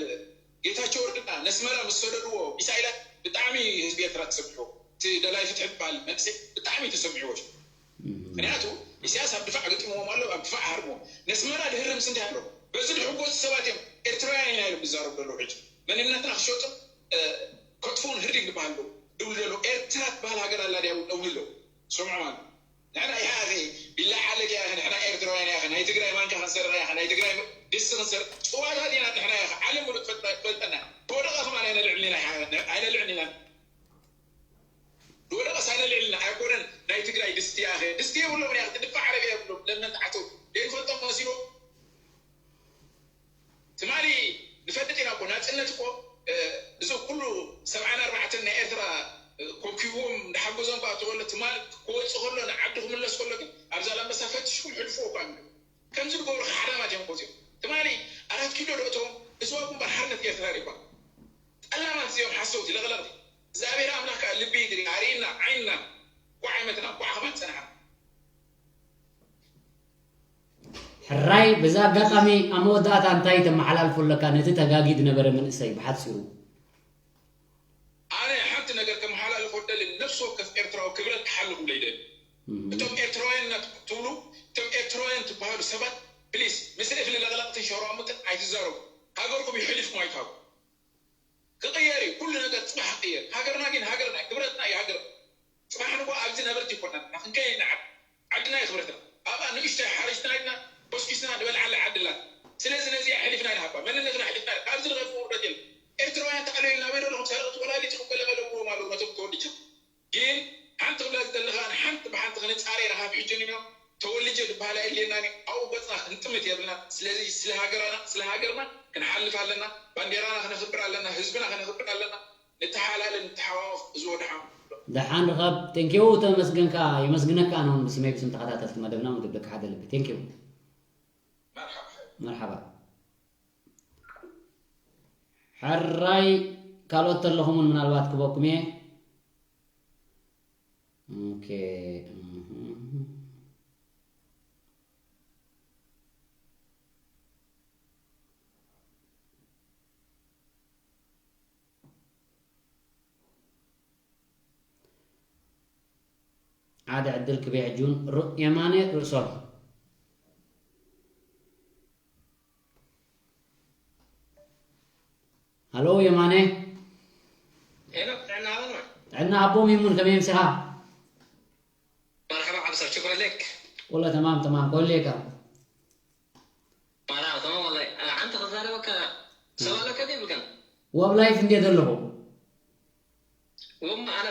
ጌታቸው ረዳ ነስመራ ምስ ሰደድዎ ሚሳይላት ብጣዕሚ ህዝቢ ኤርትራ ተሰሚዕዎ። እቲ ደላይ ፍትሒ ዝበሃል መንእሰይ ብጣዕሚ ተሰሚዕዎ። ምክንያቱ ኢሳያስ ኣብ ድፋዕ ገጢምዎም ኣሎ ኣብ ድፋዕ ሃርሞ ነስመራ ድህርምስ እንታይ ኣሎ በዚ ድሕጎሱ ሰባት እዮም ኤርትራውያን ኢና ኢሎም ዝዛረቡ ዘለዉ ሕጂ መንነትና ክሸጡ ከጥፉን ህርዲግ ዝበሃል ኣለዉ ድብሉ ዘለዉ ኤርትራ ትበሃል ሃገር ኣላ ድያ እውን እብሉ ኣለዉ ስምዑ ማለት ንሕና ኢኻ ኣኺ ቢላ ዓለክ ኢኻ፣ ንሕና ኤርትራውያን ኢኻ፣ ናይ ትግራይ ማንካ ክንሰርቕ ኢኻ፣ ናይ ትግራይ ድስቲ ክንሰርቕ ጭዋታት ኢና ንሕና ኢኻ፣ ዓለም ሙሉእ ትፈልጠ-፣ ትፈልጠና። ከወደቐ ከማን ኣይነልዕልን ኢና፣ ኣይነልዕልን ኢና። ዝወደቐስ ኣይነልዕልን ኢና፣ ኣይኮነን ናይ ትግራይ ድስቲ ኢኻ፣ ድስቲ የብሎም ኢኻ፣ ትድፋ ዓረብ የብሎም፣ ለመንቲ ዓተው ዘይንፈልጦም መሲሉ ትማሊ ንፈልጥ ኢና እኮ ናፅነት እኮ፣ እ፣ እዚ ኩሉ ሰብዓን ኣርባዕተን ናይ ኤርትራ፣ እ፣ ኮብኪብዎም እንዳሓገዞም ከዓ ተወለ ትማሊ ክወፅእ ከሎ ንዓዲ ክምለስ ከሎ ግን ኣብ ዛላንበሳ ፈትሽኩም ሕልፍዎ እኳ ንብል። ከምዚ ዝገብሩ ሓዳማት እዮም እኮ እዚኦም። ትማሊ ኣራት ኪሎ ደእቶም እዝዋ ግንባር ሓርነት ኤርትራ ይባል። ጠላማት እዚኦም ሓሰውቲ ለቕለቕቲ። እግዚኣብሔር ኣምላኽ ከዓ ልቢ ይድሪ ኣርእና ዓይንና ኳዕ ይመትና ኳዕ ክባል ፀናሓ። ሕራይ፣ በዚ ኣጋጣሚ ኣብ መወዳእታ እንታይ ተመሓላልፎ ኣለካ ነቲ ተጋጊ ዝነበረ መንእሰይ ብሓጺሩ? ኣነ ሓንቲ ነገር ከመሓላልፎ ደሊ፣ ነፍሲ ወከፍ ኤርትራዊ ክብረት ክሓሉ ክብለ ይደሊ። እቶም ኤርትራውያን ኢና ትብሉ፣ እቶም ኤርትራውያን ትበሃሉ ሰባት ፕሊስ ምስ እኽሊ ለቕለቕትን ሸሯሙጥን ኣይትዛረቡ። ሃገርኩም ይሕሊፍኩም ኣይትሃቡ። ክቕየር እዩ ኩሉ ነገር፣ ፅባሕ ክቕየር። ሃገርና ግን ሃገርና፣ ክብረትና እዩ ሃገር። ፅባሕ ንጎ ኣብዚ ነበርቲ ይኮና ንሕና ክንከይድ ንዓድ ዓድና እዩ ክብረትና። ኣብኣ ንእሽተይ ሓሪስና ኢልና ኮስኪስና ንበልዓላ ዓዲ ኣላት። ስለዚ ነዚኣ ኣሕሊፍና ኢና ሃባ መንነትና ኣሕሊፍና ኢና። ካብዚ ንኸፊ ውርደት የለን። ኤርትራውያን ተዕልዩ ኢልና ኣበይ ዘለኹም ሰረቕቲ ቆላሊት ኢኹም ገለ ገለ እብልዎም ኣለዉ ነቶም ተወልጀ ግን ሓንቲ ክብላ ዝደሊ ከኣ ንሓንቲ ብሓንቲ ክንጻረ ኢና ካብ ሕጂ ንዮ ተወልጀ ዝበሃል ኣየድልየናን እዩ ኣብኡ ገጽና ክንጥምት የብልና ስለዚ ስለ ሃገራና ስለ ሃገርና ክንሓልፍ ኣለና ባንዴራና ከነኽብር ኣለና ህዝብና ከነኽብር ኣለና ንተሓላለ ንተሓዋወፍ እዚ ወድሓ ደሓን ርኸብ ቴንኪው ተመስገንካ የመስግነካ ኣነ እውን ብስመይ ብስም ተኸታተልቲ መደብና ምግብለካ ሓደ ልቢ ቴንኪው መርሓባ ሕራይ ካልኦት ተለኹም እውን ምናልባት ክበኩም እየ ኦኬ ሓደ ዕድል ክበይ ሕጂ እውን የማነ ርእሶም ሃሎ የማነ ሄሎ ጥዕና ሃበና ጥዕና ሃቦም ይሙን ከመይ ምሲኻ መርሓባ ዓብሰር ሽኩር ለክ ወላ ተማም ተማም ኮሌካ ማራ ተማም ወላ ሓንቲ ክዛረበካ ሰብ ኣለካ ዶ ይብልካ ወብ ላይፍ እንዴ ዘለኹ ወም ኣነ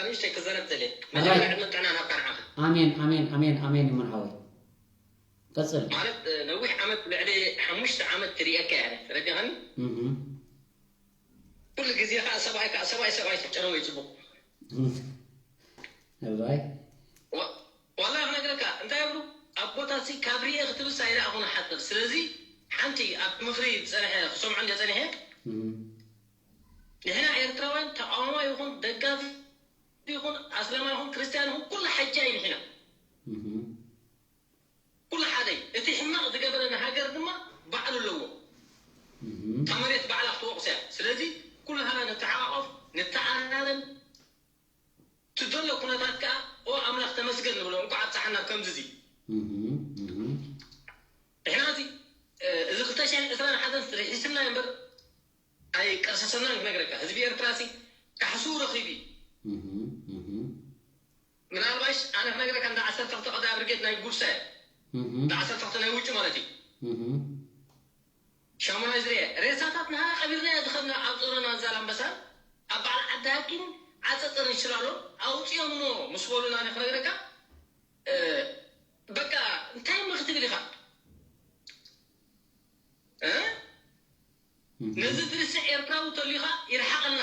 ንእሽተይ ክዛረብ ደልየ መጀመርያ ዕድመን ጥዕና ናብካ ንዓኻ ኣሜን ኣሜን ኣሜን ኣሜን ይሙን ሓወይ ቀፅል ማለት ነዊሕ ዓመት ልዕሊ ሓሙሽተ ዓመት ትሪእካ እያ ተረዲኻኒ እህ ኩሉ ግዜ ከዓ ሰብኣይ ከዓ ሰብኣይ ሰብኣይ ተጨነው እዩ ፅቡቅ እባይ ዋላ ክነግረካ እንታይ ይብሉ ኣቦታሲ ካብ ሪኤ ክትብስ ኣይረኣኹን ሓጥር ስለዚ ሓንቲ ኣብ ምኽሪ ዝፀንሐ ክሰምዖ እንደ ፀንሐ እህ ንሕና ኤርትራውያን ተቃዋማይ ይኹን ደጋፊ ይኹን ኣስላማይ ይኹን ክርስትያን ይኹን ኩሉ ሓጃይ ንሕና እህ ኩሉ ሓደ እዩ እቲ ሕማቕ ዝገበረ ንሃገር ድማ ባዕሉ ኣለዎ እህ እታ መሬት ባዕላ ክትወቕሶ እያ ስለዚ ኩላህና ንተሓቃቆፍ ንተኣራረም ትደሎ ኩነታት ከዓ ኦ ኣምላኽ ተመስገን ንብሎ እንኳዕ ኣብፀሓና ኣብ ከምዚ እዚ እህ እህ ንሕና እዚ እዚ ክልተ ሽሕን ዕስራን ሓደን ርሒስና እምበር ኣይቀርሰሰናን ክነግረካ ህዝቢ ኤርትራ ሲ ካሕሱ ረኺቡ እዩ እህ እህ ምናልባሽ ኣነ ክነግረካ እንዳ ዓሰርተ ክልተ ቀዳይ ብርጌድ ናይ ጉርሳ እያ እህ እንዳ ዓሰርተ ክልተ ናይ ውጭ ማለት እዩ እህ ሻሙናይ ዝርየ ሬሳታት ንሃ ቀቢርና እያ ዝኸድና ኣብ ዞረና ዛላምበሳ ኣብ በዓል ዓዲ ሃኪም ዓፀፀርን ሽላሎ ኣውፅዮሞ ምስ በሉና ኣነ ክነግረካ እ፣ በቃ እንታይ እሞ ክትብል ኢኻ እ? ነዚ ዝርስዕ ኤርትራዊ ተልዩኻ ይርሓቐልና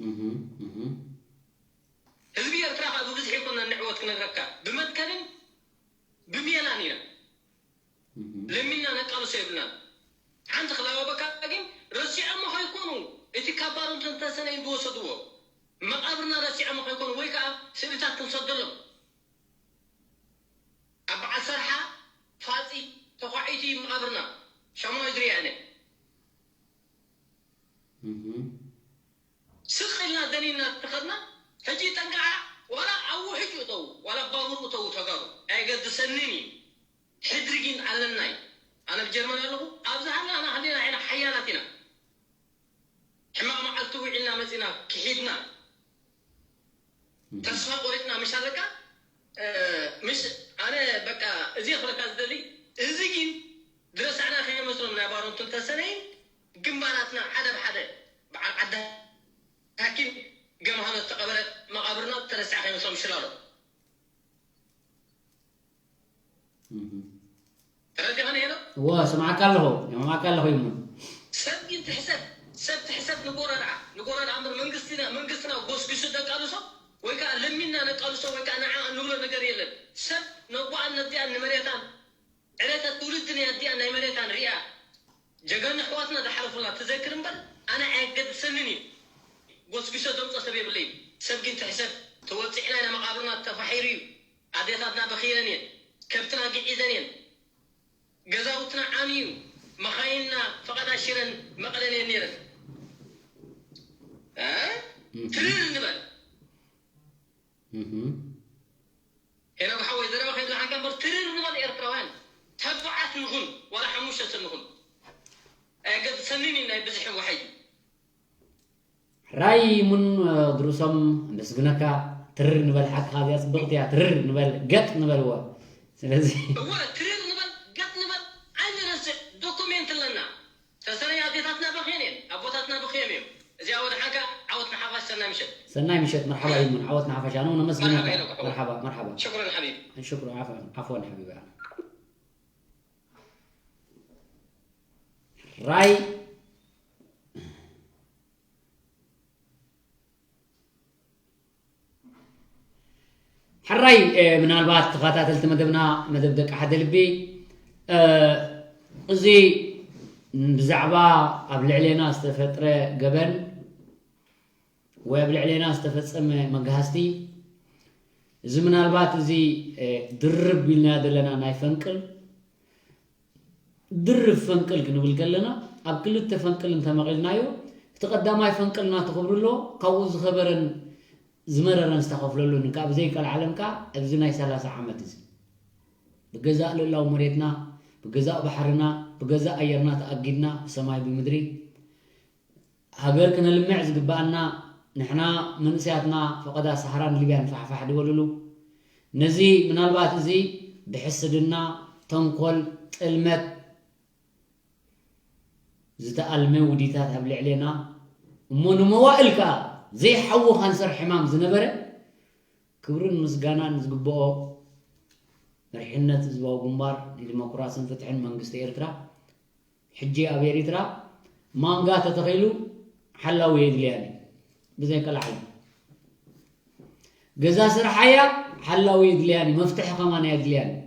እህ እህ ህዝቢ ኤርትራ ከዓ ብብዝሒ ይኮና ንዕወት ክነግረካ ብመትከልን ብሜላን ኢና እህ ለሚንና ነቃልሶ የብልናን ሓንቲ ክላበበካ ግን ረሲዖሞ ከይኮኑ እቲ ካብ ባሮም ተንተሰነይ ዝወሰድዎ መቃብርና ረሲዖሞ ከይኮኑ ወይ ከዓ ስእልታት ክንሰደሎም ኣብ በዓል ሰርሓ ፋፂ ተኳዒቱ እዩ መቃብርና ሻሙናይ ዝርያ እነ እህ ስቕ ኢልና ደኒና ተኸድና ሕጂ ጠንቃዓ ዋላ ኣብ ውሕጅ እተው ዋላ ባቡር እተው ተጋሩ ኣየገድሰንን እዩ ሕድሪ ግን ኣለና እዩ ኣነ ብጀርመን ኣለኹ ኣብዚ ሃለና ሃሊና ኢና ሓያላት ኢና ሕማቕ መዓልቲ ውዒልና መፂና ክሒድና ተስፋ ቆሪጥና ምሽ ኣለካ። ምሽ ኣነ በቃ እዚ ክብለካ ዝደሊ፣ እዚ ግን ዝረሳዕና ከይመስሎም ናይ ባሮንቱን ተሰነይን ግንባራትና ሓደ ብሓደ በዓል ዓዲ ሓኪም ገምሃሎ ዝተቐበረ መቓብርና ተረሳዕ ከይመስሎም ሽላሎ። ተረዲኻኒ ሄኖ? እወ፣ ስምዓካ ኣለኹ፣ ይሰምዓካ ኣለኹ ይሙን። ሰብ ግን ትሕሰብ፣ ሰብ ትሕሰብ ንጎረርዓ፣ ንጎረርዓ እምበር መንግስትና፣ መንግስትና ጎስጒሱ ደቃልሶ ወይ ከዓ ለሚንና ነቃልሶ ወይ ከዓ ንዓ እንብሎ ነገር የለን። ሰብ ነጓኣን ነዚኣን ንመሬታን ዕለተ ትውልዲ ናይ ኣዲኣን ናይ መሬታን ሪኣ ጀጋኑ ኣሕዋትና ዝሓለፉላ ትዘክር እምበር ኣነ ኣየገድሰንን እዩ። ጎስጒሶ ዘምፆ ሰብ የብለይን። ሰብ ግን ትሕሰብ፣ ተወፂዕና ኢና መቓብርና ተፋሒሩ እዩ። ኣዴታትና በኺረን እየን፣ ከብትና ግዒዘን እየን፣ ገዛውትና ዓንዩ፣ መኻይንና ፈቐዳ ሽረን መቐለን እየን ነይረን። እ? ትርር ንበል። ሄኖክ ሓወይ፣ ዘረባ ከይብላዓካ እምበር ትርር ንበል ኤርትራውያን። ተባዓት ንኹን፣ ዋላ ሓሙሽተ ሰብ ንኹን። ኣየገድሰንን እዩ ናይ ብዝሒ ዋሕይ። ራይ ሙን ድሩሶም፣ ኣመስግነካ። ትርር ንበል፣ ሓቅኻ እዚኣ ጽብቕቲ እያ። ትርር ንበል፣ ገጥ ንበልዎ። ስለዚ እወ፣ ትርር ንበል፣ ገጥ ንበል፣ ኣይንረስዕ፣ ዶኩሜንት ኣለና። ተሰነይ ኣዴታትና በኽየን እየን፣ ኣቦታትና በኽዮም እዮም። እዚኣ ወደ ሓንካ። ዓወት ንሓፋሽ፣ ሰናይ ምሸት። ሰናይ ምሸት፣ መርሓባ ይሙን፣ ዓወት ንሓፋሽ። ኣነ እውን ኣመስግነካ። መርሓባ ኢለኩ። መርሓባ፣ መርሓባ። ሽኩረን ሓቢቢ። ሽኩረን፣ ዓፈወን፣ ዓፈወን ሓቢቢ። ራይ ሕራይ፣ እ፣ ምናልባት ተኸታተልቲ መደብና፣ መደብ ደቂ ሓደ ልቢ፣ እ፣ እዚ ብዛዕባ ኣብ ልዕሌና ዝተፈጥረ ገበን ወይ ኣብ ልዕሌና ዝተፈጸመ መግሃስቲ፣ እዚ ምናልባት እዚ፣ እ፣ ድርብ ኢልና ዘለና ናይ ፈንቅል፣ ድርብ ፈንቅል ክንብል ከለና፣ ኣብ ክልተ ፈንቅል እንተመቒልናዮ፣ እቲ ቀዳማይ ፈንቅል ናቱ ክብሪ ኣለዎ፣ ካብኡ ዝኸበረን ዝመረረን ዝተኸፍለሉን፣ ካብ ዘይቀልዓለም ከኣ ኣብዚ ናይ ሰላሳ ዓመት እዚ ብገዛእ ልእላው መሬትና፣ ብገዛእ ባሕርና፣ ብገዛእ ኣየርና ተኣጊድና፣ ብሰማይ ብምድሪ፣ ሃገር ክነልምዕ ዝግብኣና ንሕና መንእሰያትና ፈቐዳ ሰሃራን ሊብያን ፋሕፋሕ ዝበልሉ፣ ነዚ ምናልባት እዚ ብሕስድና፣ ተንኮል፣ ጥልመት ዝተኣልመ ውዲታት ኣብ ልዕሌና እሞ ንመዋእል ከኣ ዘይሓዊ ካንሰር ሕማም ዝነበረ ክብርን ምስጋናን ዝግብኦ መሪሕነት ህዝባዊ ግንባር ንዲሞክራስን ፍትሕን መንግስቲ ኤርትራ ሕጂ ኣብ ኤሪትራ ማንጋ ተተኺሉ ሓላዊ የድልያን እዩ። ብዘይ ቀልዓለም ገዛ ስርሓያ ሓላዊ የድልያን እዩ። መፍትሒ ከማን የድልያን እዩ።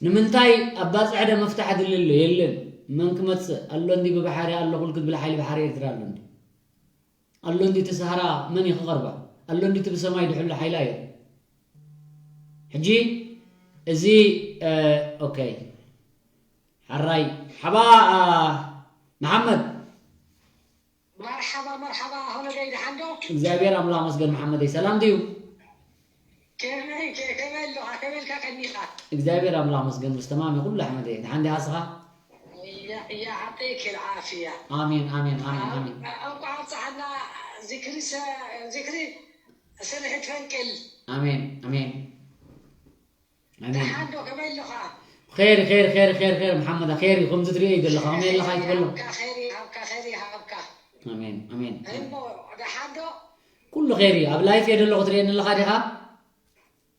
ንምንታይ ኣባ ጸዕደ መፍትሒ ድልሎ የለን። መን ክመጽእ ኣሎ እንዲ ብባሕሪ ኣሎ ኩልክ ብል ሓይሊ ባሕሪ ኤርትራ ኣሎ እንዲ ኣሎ እንዲ እቲ ሰሃራ መን እዩ ክቐርባ? ኣሎ እንዲ እቲ ብሰማይ ድሕሉ ሓይላ እዩ። ሕጂ እዚ ኦኬ ሓራይ ሓባ መሓመድ መርሓባ መርሓባ ሆነገይ ደሓን ዶ? እግዚኣብሔር ኣምላኽ መስገን መሓመደይ ሰላም ድዩ? ከመይ ከመይ ኣለኻ? ከመይ ኢልካ ቀኒኻ? እግዚኣብሔር ኣምላኽ መስገን ምስ ተማም ኩሉ ኣሕመደይ ደሓን ዲኻ እስኻ? يعطيك العافية ኣሜን ኣሜን ኣሜን ኣሜን እንኳዕ ኣብፀሓና ዝክሪ ዝክሪ ስርሒት ፈንቅል ኣሜን ኣሜን ኣሜን ደሓን ዶ ከመይ ኣለኻ ኸይር ኸይር ኸይር ኸይር ኸይር መሓመዳ ኸይር እዩ ከምዚ ትሪኦ እዩ ዘለኻ ከመይ ኣለኻ ይትበሎ ኸይር ይሃብካ ኸይር ይሃብካ ኣሜን ኣሜን እሞ ደሓን ዶ ኩሉ ኸይር እዩ ኣብ ላይፍ እየ ዘለኹ ትሪእየኒ ኣለኻ ዲኻ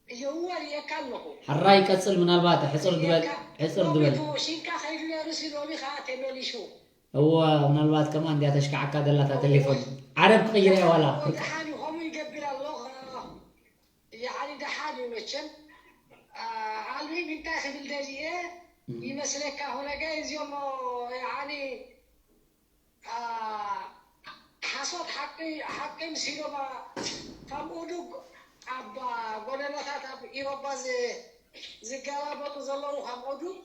እየዋ ሪኤካ ኣለኹ ሕራይ ቀፅል ምናልባት ሕፅር ዝበል ሕፅር ዝበል ሽንካ ከይዱ ነሩ ሲሎሚ ከዓ ተመሊሹ እወ ምናልባት ከምኣ እንድያ ተሽካዓካ ዘላታ ቴሌፎን ዓረብ ክቕይረ እያ ዋላ ደሓን እዩ ከምኡ ይገብር ኣሎ ያዓኒ ደሓን እዩ መቸም ኣልሚም እንታይ ክብል ደሊየ ይመስለካ ሆነገ እዚኦም ያዓኒ ሓሶት ሓቂ ሓቂ ምሲሎም ካብ ኡዱግ ኣብ ጎደናታት ኣብ ኢሮባ ዝገላበጡ ዘለዉ ካብ ኡዱግ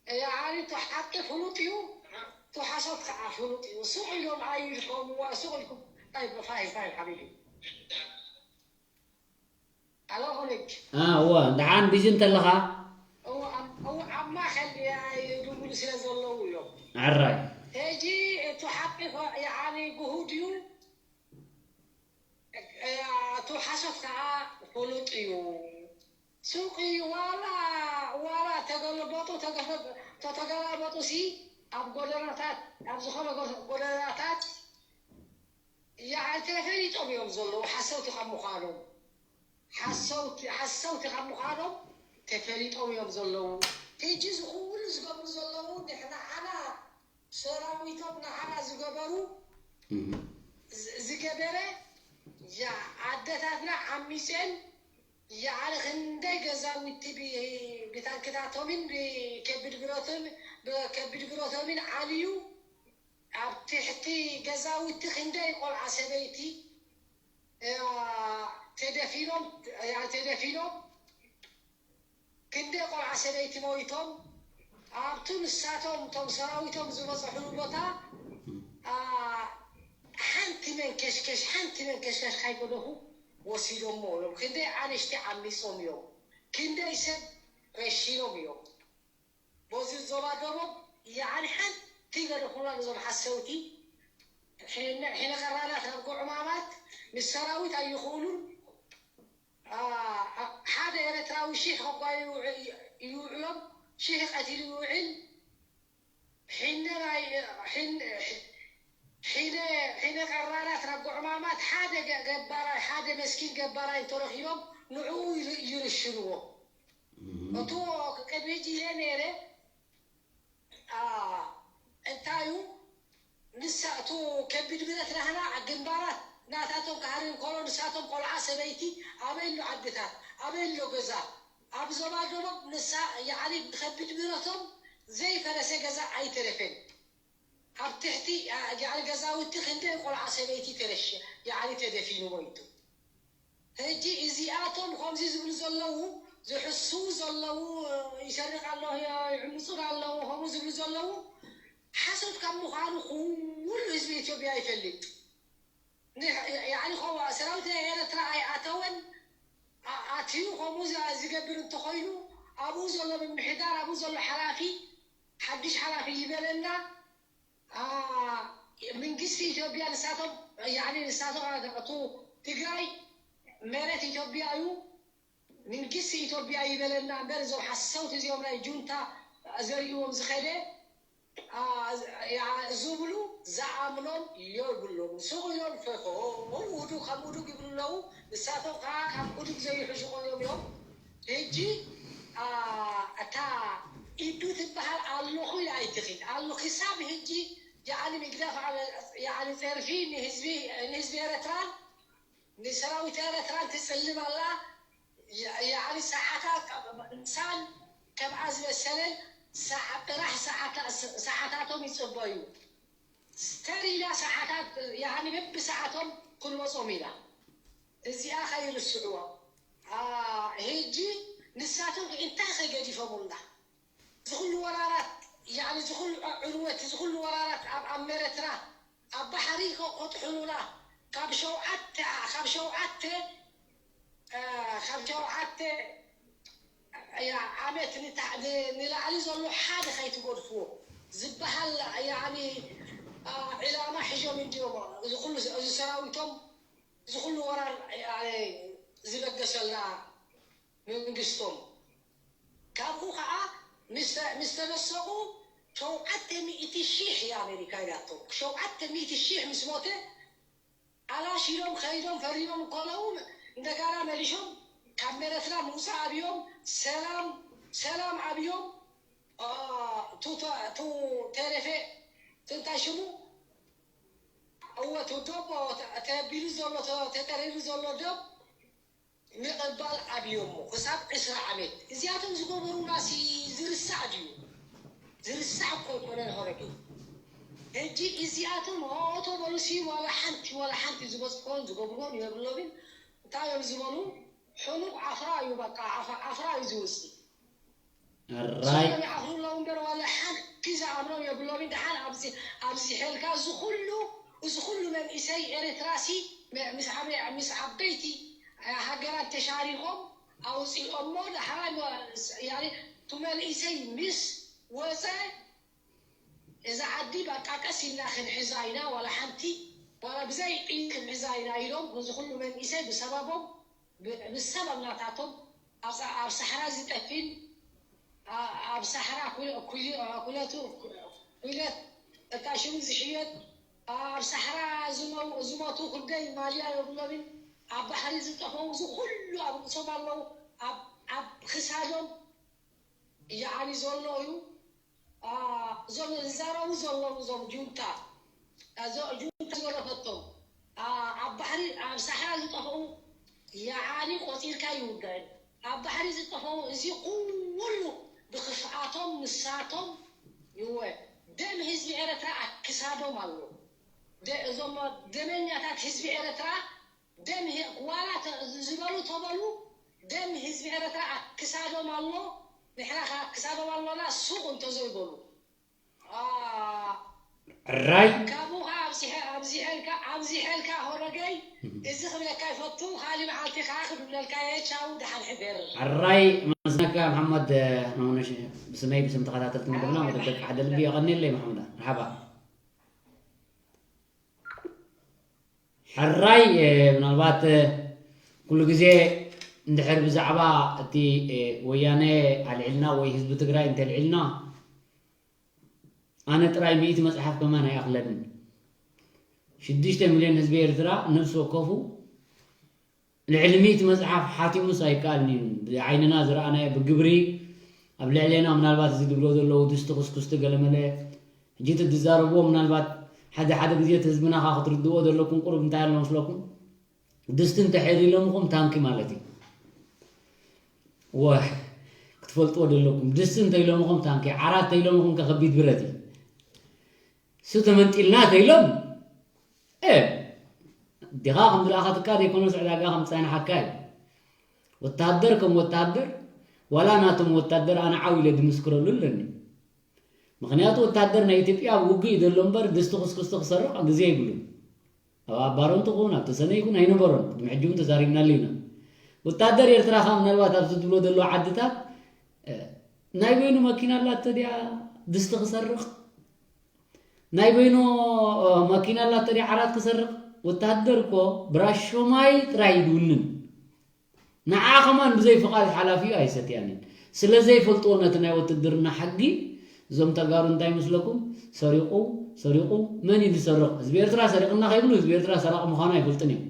ያዓኒ እቲ ሓቂ ፍሉጥ እዩ እቲ ሓሶት ከዓ ፍሉጥ እዩ ሱቕ ኢሎም ኣይድከምዋ ሱቕ ኢልኩም እንታይ ፋሂ ፋሂ ሓቢቢ ኣሎ ኦነግ እወ ደሓን ቢዚ እንተለኻ ኣብ ማእኸል ድቡሉ ስለ ዘለዉ እዮም ዕራይ ሕጂ እቲ ሓቂ ያዓኒ ግሁድ እዩ ፍሉጥ እዩ። ሱቕ እዩ። ዋላ ዋላ ተገለበጡ ተገለበ- ተተገላበጡ ሲ ኣብ ጎደናታት ኣብ ዝኾነ ጎ- ጎደናታት ያዓል ተፈሊጦም እዮም ዘለዉ ሓሰውቲ ካብ ምዃኖም ሓሰውቲ ሓሰውቲ ካብ ምዃኖም ተፈሊጦም እዮም ዘለዉ። ሕጂ ዝኹሉ ዝገብሩ ዘለዉ ንሕና ዓና ሰራዊቶም ንዓና ዝገበሩ ዝገበረ ኣደታትና ዓሚፀን ያዓለ ክንደይ ገዛውቲ ብታንክታቶምን ብከቢድ ብረቶምን ዓልዩ ኣብ ትሕቲ ገዛውቲ ክንደይ ቆልዓ ሰበይቲ ተደፊኖም ተደፊኖም ክንደይ ቆልዓ ሰበይቲ ሞይቶም ኣብቱ ንሳቶም እቶም ሰራዊቶም ዝበፅሕሉ ቦታ ሓንቲ መንከሽከሽ ሓንቲ መንከሽከሽ ካይገደፉ ወሲዶሞ እዮም። ክንደይ ኣንሽቲ ዓሚፆም እዮም። ክንደይ ሰብ ረሺኖም እዮም። በዚ ዞባ ደቡብ ያዓኒ ሓንቲ ይገደፉላ ነዞም ሓሰውቲ ሒነ ቀራናት ናብ ጉዕማማት ምስ ሰራዊት ኣይኽእሉን። ሓደ ኤረትራዊ ሺሕ ከጓዩ ይውዕሎም ሺሕ ቀቲሉ ይውዕል። ሒነ ናይ ሒነ ሒነ ቀራናት ናብ ጉዕማማት ሓደ ገባራይ ሓደ መስኪን ገባራይ እንተረኺቦም ንዕኡ ይርሽንዎ። እቱ ቅድሚ ሕጂ ኢለ ነይረ። እንታይ እዩ ንሳ እቱ ከቢድ ብረት ናህና ግንባራት ናታቶም ክሃርም ከሎ ንሳቶም ቆልዓ ሰበይቲ ኣበይ ኣሎ ዓድታት ኣበይ ኣሎ ገዛ ኣብ ዞባ ደቡብ ንሳ ያዕኒ ብከቢድ ብረቶም ዘይፈረሰ ገዛ ኣይተረፈን። ኣብ ትሕቲ ያዕኒ ገዛውቲ ክንደይ ቆልዓ ሰበይቲ ተረሸ ያዕኒ ተደፊኑ ሞይቱ። ሕጂ እዚኣቶም ከምዚ ዝብሉ ዘለዉ ዝሕስዉ ዘለዉ ይሰርቕ ኣሎ ይዕምፁን ኣለዉ ከምኡ ዝብሉ ዘለዉ ሓሶት ካብ ምዃኑ ኩሉ ህዝቢ ኢትዮጵያ ይፈልጥ። ያዕኒ ሰራዊት ናይ ኤረትራ ኣይኣተወን ኣትዩ ከምኡ ዝገብር እንተኾይኑ ኣብኡ ዘሎ ምምሕዳር ኣብኡ ዘሎ ሓላፊ ሓድሽ ሓላፊ ይበለና። መንግስቲ ኢትዮጵያ ንሳቶም ያኒ ንሳቶም ኣቱ ትግራይ መሬት ኢትዮጵያ እዩ። መንግስቲ ኢትዮጵያ ይበለና እምበር እዞም ሓሰውቲ እዚኦም ናይ ጁንታ ዘርእዎም ዝኸደ ዝብሉ ዝኣምኖም የብሎም። ሱቕ ኢሎም ፈኸ ውዱ ካብ ውዱግ ይብሉ ኣለዉ። ንሳቶም ከዓ ካብ ውዱግ ዘይሕሹ ኮይኖም እዮም። ሕጂ እታ ኢዱ ትበሃል ኣለኹ ኢላ ኣይትኺድ ኣሎ ክሳብ ሕጂ ያኒ ምግዳፍ ያኒ ፀርፊ ንህዝቢ ንህዝቢ ኤረትራን ንሰራዊት ኤረትራን ትፅልም ኣላ። ያኒ ሰዓታት ንሳን ከምኣ ዝመሰለን ጥራሕ ሰዓታቶም ይፅበዩ። ተሪላ ሰዓታት ያኒ በብሰዓቶም ክንወፆም ኢና። እዚኣ ከይርስዕዎ። ሕጂ ንሳቶም እንታይ ከገዲፎምና? ዝኹሉ ወራራት ያኒ ዝኹሉ ዕንወት ዝኹሉ ወራራት ኣብ ኣብ መረትና ኣብ ባሕሪ ከጥሕኑና ካብ ሸውዓተ ካብ ሸውዓተ ካብ ሸውዓተ ዓመት ንላዕሊ ዘሎ ሓደ ከይትገድፍዎ ዝበሃል ያኒ ዕላማ ሒዞም እንዲዮም። እዚ ኩሉ እዚ ሰራዊቶም እዚ ኩሉ ወራር ዝበገሰልና መንግስቶም ካብኡ ከዓ ምስ ተመሰቑ ሸውዓተ ሚእቲ ሺሕ እያ ኣሜሪካ ኢላቶ። ሸውዓተ ሚእቲ ሺሕ ምስ ሞተ ኣላሽ ኢሎም ከይዶም ፈሪሞም ከለዉ እንደጋና መሊሾም ካብ መረትና ምውፃእ ኣብዮም ሰላም ሰላም ኣብዮም ቱ ተረፈ ትንታይ ሽሙ እወ ቱ ዶብ ተቢሉ ዘሎ ተጠሪሩ ዘሎ ዶብ ምቕባል ኣብዮሞ ክሳብ ዕስራ ዓመት እዚኣቶም ዝገበሩና ሲ ዝርሳዕ ድዩ? ዝርሳዕ እኮ ኣይኮነን ሆረቂ። ሕጂ እዚኣቶም ኦቶ በሉ ሲ ዋላ ሓንቲ ዋላ ሓንቲ ዝበፅሕዎን ዝገብርዎን የብሎምን። እንታይ እዮም ዝበሉ? ሕኑቕ ዓፍራ እዩ በቃ ዓፍራ እዩ ዝውፅእ። ራይ ይዓፍሩ ኣለዉ እምበር ዋላ ሓንቲ ዝኣምኖም የብሎምን። ደሓን ኣብዚ ኣብዚ ሄልካ እዚ ኩሉ እዚ ኩሉ መንእሰይ ኤርትራሲ ምስ ዓበይቲ ሃገራት ተሻሪኾም ኣውፂኦሞ ዳሕራይ ቱ መንእሰይ ምስ ወፀ እዛ ዓዲ በቃ ቀስ ኢልና ክንሕዛ ኢና ዋላ ሓንቲ ዋላ ብዘይ ጥይት ክንሕዛ ኢና ኢሎም እዚ ኩሉ መንእሰይ ብሰበቦም ብሰብ ኣብ ናታቶም ኣብ ሳሕራ ዝጠፊን ኣብ ሳሕራ ኩለቱ ኩለት እታ ሽሙ ዝሽየጥ ኣብ ሳሕራ ዝሞቱ ክብደይ ማልያ የብሎምን። ኣብ ባሕሪ ዝጠፈው እዚ ኩሉ ኣብ ርእሶም ኣለዉ። ኣብ ክሳዶም ያዓኒ ዘሎ እዩ። እዞም ዝዛረቡ ዘለዉ እዞም ጁንታ ጁንታ ዝገለፈቶም ኣብ ባሕሪ ኣብ ሳሕራ ዝጠፍኡ ያዓኒ ቆፂርካ ይውዳእ። ኣብ ባሕሪ ዝጠፍኡ እዚ ኩሉ ብክፍኣቶም ንሳቶም ይወ ደም ህዝቢ ኤረትራ ኣብ ክሳዶም ኣሎ። እዞም ደመኛታት ህዝቢ ኤረትራ ደም ዋላ ዝበሉ ተበሉ ደም ህዝቢ ኤረትራ ኣብ ክሳዶም ኣሎ። ንሕና ከ ኣብ ክሳዶም ኣሎና ሱቕ እንተዘይበሉ ሕራይ ካብኡ ከዓ ኣብዚሐልካ ኣብዚሐልካ ሆረገይ እዚ ክብለካ ይፈቱ። ካሊ መዓልቲ ከዓ ክብለልካ እየ። ቻው ደሓን ሕደር። ሕራይ መስነካ መሓመድ ብስመይ ብስም ተኸታተልቲ መደብና መደብካ ሓደ ልቢ የቐንየለይ መሓመድ መርሓባ። ሕራይ ምናልባት ኩሉ ግዜ እንድሕር ብዛዕባ እቲ ወያነ ኣልዒልና ወይ ህዝቢ ትግራይ እንተልዒልና ኣነ ጥራይ ሚእቲ መፅሓፍ ከማን ኣይኣኽለንን። ሽዱሽተ ሚልዮን ህዝቢ ኤርትራ ነብሲ ወከፉ ልዕሊ ሚእቲ መፅሓፍ ሓቲሙስ ኣይከኣልን እዩ። ብዓይንና ዝረኣናዮ ብግብሪ ኣብ ልዕሌና ምናልባት እዚ ዝብሎ ዘለዉ ድስቲ ኩስኩስቲ ገለመለ ሕጂ እቲ ዝዛረብዎ ምናልባት ሓደ ሓደ ግዜ እቲ ህዝብና ከዓ ክትርድእዎ ዘለኩም ቁሩብ እንታይ ኣሎ መስለኩም? ድስቲ እንተሒር ኢሎምኹም ታንኪ ማለት እዩ። ወ ክትፈልጥዎ ዘለኩም ድስቲ እንተኢሎምኹም ታንኪ፣ ዓራት እንተኢሎምኹም ከከቢድ ብረት እዩ። እሱ ተመንጢልና ተኢሎም ዲኻ ከም ዝለኣኸትካ ዘይኮነስ ዕዳጋ ከም ዝፀንሓካ እዩ። ወታደር ከም ወታደር ዋላ ናቶም ወታደር ኣነ ዓው ኢለ ድምስክረሉ ኣለኒ። ምኽንያቱ ወታደር ናይ ኢትዮጵያ ኣብ ውግእ እዩ ዘሎ እምበር ድስቲ ኩስኩስቲ ክሰርቕ ግዜ ይብሉን። ኣብ ኣባሮንት ይኹን ኣብ ተሰነ ይኹን ኣይነበሮን። ቅድሚ ሕጂ እውን ተዛሪብናሉ ኢና። ወታደር ኤርትራ ከዓ ምናልባት ኣብዚ ትብሎ ዘሎ ዓድታት ናይ በይኑ መኪና ኣላቶ ድያ ድስቲ ክሰርቕ ናይ በይኑ መኪና ኣላቶ ድያ ዓራት ክሰርቕ? ወታደር እኮ ብራሾማይ ጥራይ እዩ ዝውንን። ንዓ ከማን ብዘይ ፍቓድ ሓላፊኡ ኣይሰትያን እየን። ስለ ዘይፈልጥዎ ነቲ ናይ ውትድርና ሕጊ እዞም ተጋሩ እንታይ ይመስለኩም? ሰሪቑ ሰሪቑ መን እዩ ዝሰርቕ? ህዝቢ ኤርትራ ሰሪቕና ከይብሉ ህዝቢ ኤርትራ ሰራቒ ምዃኑ ኣይፈልጥን እዮም።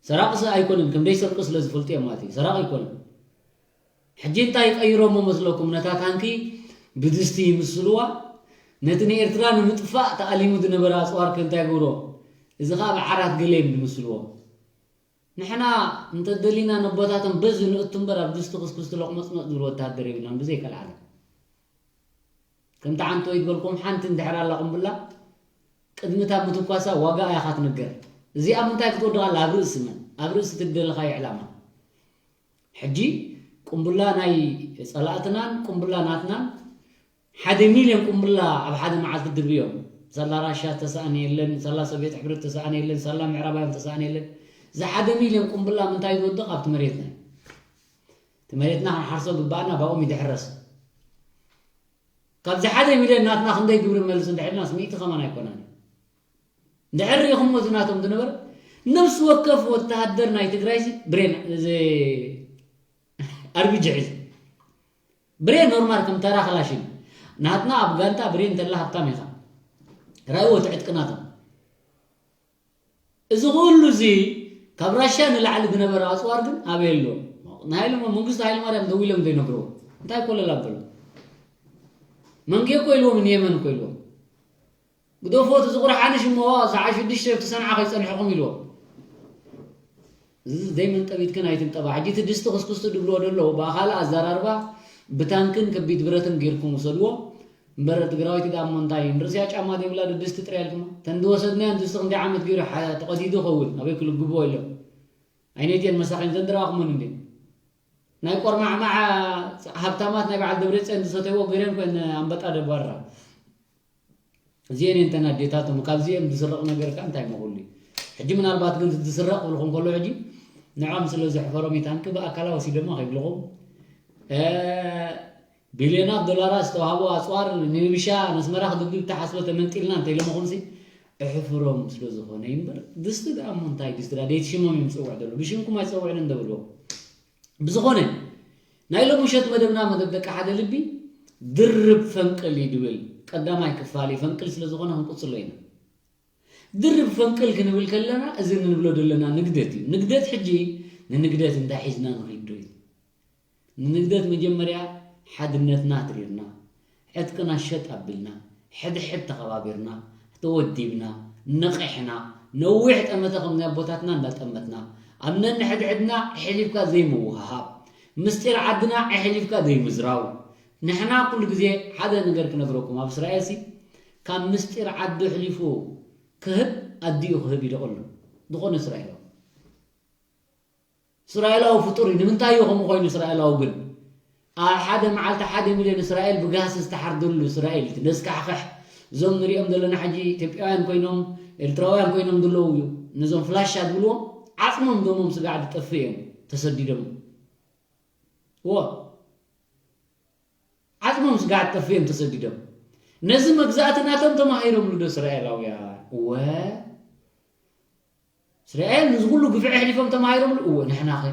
ሰራቒ ኣይኮነን፣ ከም ዘይሰርቁ ስለ ዝፈልጡ እዮም ማለት እዩ። ሰራቒ ኣይኮነን። ሕጂ እንታይ ቀይሮሞ መስለኩም? ነታ ታንኪ ብድስቲ ይምስልዋ፣ ነቲ ንኤርትራ ንምጥፋእ ተኣሊሙ ዝነበረ ኣፅዋር ከ እንታይ ይገብሮ? እዚ ከዓ ብዓራት ገለ እዮም ዝምስልዎ። ንሕና እንተደሊና ነቦታቶም በዚ ንእቱ እምበር ኣብ ድስቲ ኩስኩስቲ ሎቕመፅመፅ ዝብል ወታደር የብልናን ብዘይ ከልዓለም። ከምቲ ዓንተወይ ዝበልኩም ሓንቲ እንድሕር ኣላ ቁምብላ ቅድሚ እታ ምትኳሳ ዋጋኣ ኢኻ ትንገር። እዚኣ ምንታይ ክትወድቕ ኣላ? ኣብ ርእሲ መን? ኣብ ርእሲ እቲ ዝደለኻዮ ዕላማ። ሕጂ ቁምብላ ናይ ጸላእትናን ቁምብላ ናትናን ሓደ ሚልዮን ቁምብላ ኣብ ሓደ መዓልቲ ድርብዮም። ሳላ ራሻ ዝተሳእነ የለን፣ ሳላ ሶቪየት ሕብረት ዝተሳእነ የለን፣ ሳላ ምዕራባውያን ዝተሳእነ የለን። እዚ ሓደ ሚልዮን ቁምብላ ምንታይ ዝወድቕ ኣብቲ መሬትና እዩ። እቲ መሬትና ክንሓርሶ ግባኣና ብኣኦም ይድሕረስ። ካብዚ ሓደ ሚልዮን ናትና ክንደይ ግብሪ ንመልስ እንድሕር ኢልናስ ሚእቲ ከማን ኣይኮናን እዩ። እንድሕር ርኢኹሞ እዚ ናቶም ዝነበረ ነብሲ ወከፍ ወተሃደር ናይ ትግራይ ሲ ብሬን እዚ ኣርቢጂ ሒዙ ብሬን ኖርማል ከም ተራ ክላሽን ናትና ኣብ ጋንታ ብሬን እንተላ ሃብታም ኢኻ ራእይዎ እቲ ዕጥቂ ናቶም እዚ ኩሉ እዚ ካብ ራሽያ ንላዕሊ ዝነበረ ኣፅዋር ግን ኣበይ ኣሎ? ንሃይለ መንግስቱ ሃይለማርያም ደዊሎም ዘይነግርዎ እንታይ ኮለል ኣበሉ? መንጌ እኮ ኢልዎም ንየመን እኮ ኢልዎም ግደፎ እቲ ዝቑርሓንሽ እሞ ሰዓ ሽዱሽተ ኣብቲ ሰንዓ ከይፀንሕኹም ኢልዎም። እዚ ዘይመንጠቢትክን ኣይትንጠባ ሕጂ እቲ ድስቲ ክስኩስቲ ድብልዎ ደለዉ ብኣኻሊ ኣዘራርባ ብታንክን ከቢድ ብረትን ጌርኩም ውሰድዎ። እምበር ትግራወይቲ ደኣ እሞ እንታይ ንርእስያ ጫማ ዘይብላ ዶ ድስቲ ጥርያ ኢልኩማ? ተን ዝወሰድናየን ድስቲ ክንደይ ዓመት ገይሩ ተቐዲዱ ይኸውን ኣበይ ክልግብዎ ኢሎም ኣይነትየን መሳኺን ዘን ዝረኣኹመን እንዴ ናይ ቆርማዕማዕ ሃብታማት ናይ በዓል ደብረፅዮን ዝሰተይዎ ገይረን ኮይን ኣንበጣ ደባራ እዚአን እየን ተን ኣዴታቶም ካብዚኦም ዝስረቕ ነገር ከ እንታይ መኹሉ ሕጂ ምናልባት ግን ዝስረቕ ክብልኹም ከሎ ሕጂ ንዖም ስለ ዘሕፈሮም እዩ ታንኪ ብኣካላ ወሲዶሞ ከይብልኹም ቢልዮናት ዶላራት ዝተዋህቦ ኣፅዋር ንንብሻ ነስመራ ክድብድብ ተሓስበ ተመንጢልና እንተኢሎምኹምሲ እሕፍሮም ስለ ዝኾነ እምበር፣ ድስቲ ደኣ እሞ እንታይ ድስቲ ደኣ፣ ደይቲ ሽሞም እዮም ዝጽውዕ ዘሎ። ብሽምኩም ኣይጸውዕን እንዶ ብልዎ። ብዝኾነ፣ ናይ ሎሚ ምሸት መደብና መደብ ደቂ ሓደ ልቢ ድርብ ፈንቅል እዩ ድብል። ቀዳማይ ክፋል እዩ፣ ፈንቅል ስለ ዝኾነ ክንቅጽሎ ኢና። ድርብ ፈንቅል ክንብል ከለና፣ እዚ ንብሎ ዘለና ንግደት እዩ። ንግደት ሕጂ ንንግደት እንታይ ሒዝና ንኺድ ዶ እዩ? ንንግደት መጀመርያ ሓድነትና ኣትሪርና፣ ዕጥቅና ሸጥ ኣቢልና፣ ሕድሕድ ተኸባቢርና፣ ተወዲብና፣ ነቒሕና፣ ነዊሕ ጠመተ ከም ናይ ኣቦታትና እንዳጠመትና፣ ኣብ ነንሕድሕድና ኣሕሊፍካ ዘይምውህሃብ፣ ምስጢር ዓድና ኣሕሊፍካ ዘይምዝራው። ንሕና ኩሉ ግዜ ሓደ ነገር ክነግረኩም፣ ኣብ እስራኤልሲ ካብ ምስጢር ዓዱ ኣሕሊፉ ክህብ ኣዲኡ ክህብ ይደቐሉ። ዝኾነ እስራኤላዊ። እስራኤላዊ ፍጡር እዩ። ንምንታይ እዩ ከምኡ ኮይኑ እስራኤላዊ ግን? ኣብ ሓደ መዓልቲ ሓደ ሚልዮን እስራኤል ብጋስ ዝተሓርደሉ እስራኤል እዩ። ነስካሕክሕ። እዞም ንሪኦም ዘለና ሕጂ ኢትዮጵያውያን ኮይኖም፣ ኤርትራውያን ኮይኖም ዘለዉ እዩ። ነዞም ፍላሻ ዝብልዎም ዓጽሞም ደሞም ስጋዕ ዝጠፍእ እዮም ተሰዲዶም። እዎ። ዓጽሞም ስጋዕ ዝጠፍእ እዮም ተሰዲዶም። ነዚ መግዛእቲ ናቶም ተማሂሮምሉ ዶ እስራኤላውያን? እወ። እስራኤል ንዚ ኩሉ ግፍዒ ኣሕሊፎም ተማሂሮምሉ? እወ። ንሕናኸ?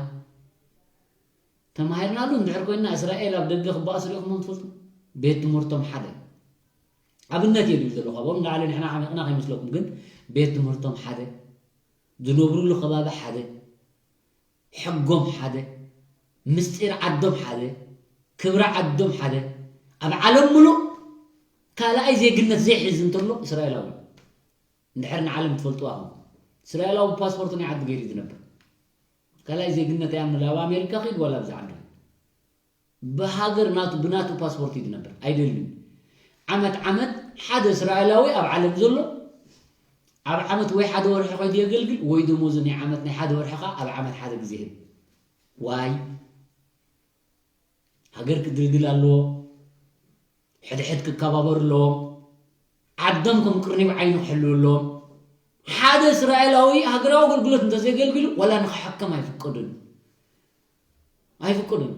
ተማሂርናሉ እንድሕር ኮይንና እስራኤል ኣብ ደገ ክበኣሱ ሪኢኹሞም ትፈልጡ? ቤት ትምህርቶም ሓደ። ኣብነት እየ ዝብል ዘለኹ። ኣብኦም ንላዕሊ ንሕና ዓሚቕና ከይመስለኩም፣ ግን ቤት ትምህርቶም ሓደ። ዝነብሩሉ ከባቢ ሓደ። ሕጎም ሓደ። ምስጢር ዓዶም ሓደ። ክብሪ ዓዶም ሓደ። ኣብ ዓለም ምሉእ ካልኣይ ዜግነት ዘይሕዝ እንተሎ እስራኤላዊ እዩ። እንድሕር ንዓለም ትፈልጥዋ ኢኹም። እስራኤላዊ ብፓስፖርቱ ናይ ዓዲ ገይሩ እዩ ዝነብር። ካልኣይ ዜግነት ኣይኣምንሉ። ኣብ ኣሜሪካ ኺድ ዋላ ኣብዚ ዓዲ። ብሃገር ናቱ፣ ብናቱ ፓስፖርት እዩ ዝነብር። ኣይደልዩን። ዓመት ዓመት ሓደ እስራኤላዊ ኣብ ዓለም ዘሎ፣ ኣብ ዓመት ወይ ሓደ ወርሒ ከይዱ የገልግል፣ ወይ ደሞዙ ናይ ዓመት ናይ ሓደ ወርሒ ኸኣ ኣብ ዓመት ሓደ ግዜ ይህብ። ዋይ? ሃገር ክድልድል ኣለዎ። ሕድሕድ ክከባበሩ ኣለዎም። ዓዶም ከም ቅርኒብ ዓይኑ ክሕልዉ ኣለዎም። ሓደ እስራኤላዊ ሃገራዊ ኣገልግሎት እንተዘየገልግሉ፣ ዋላ ንኽሕከም ኣይፍቀዱን። ኣይፍቀዱን።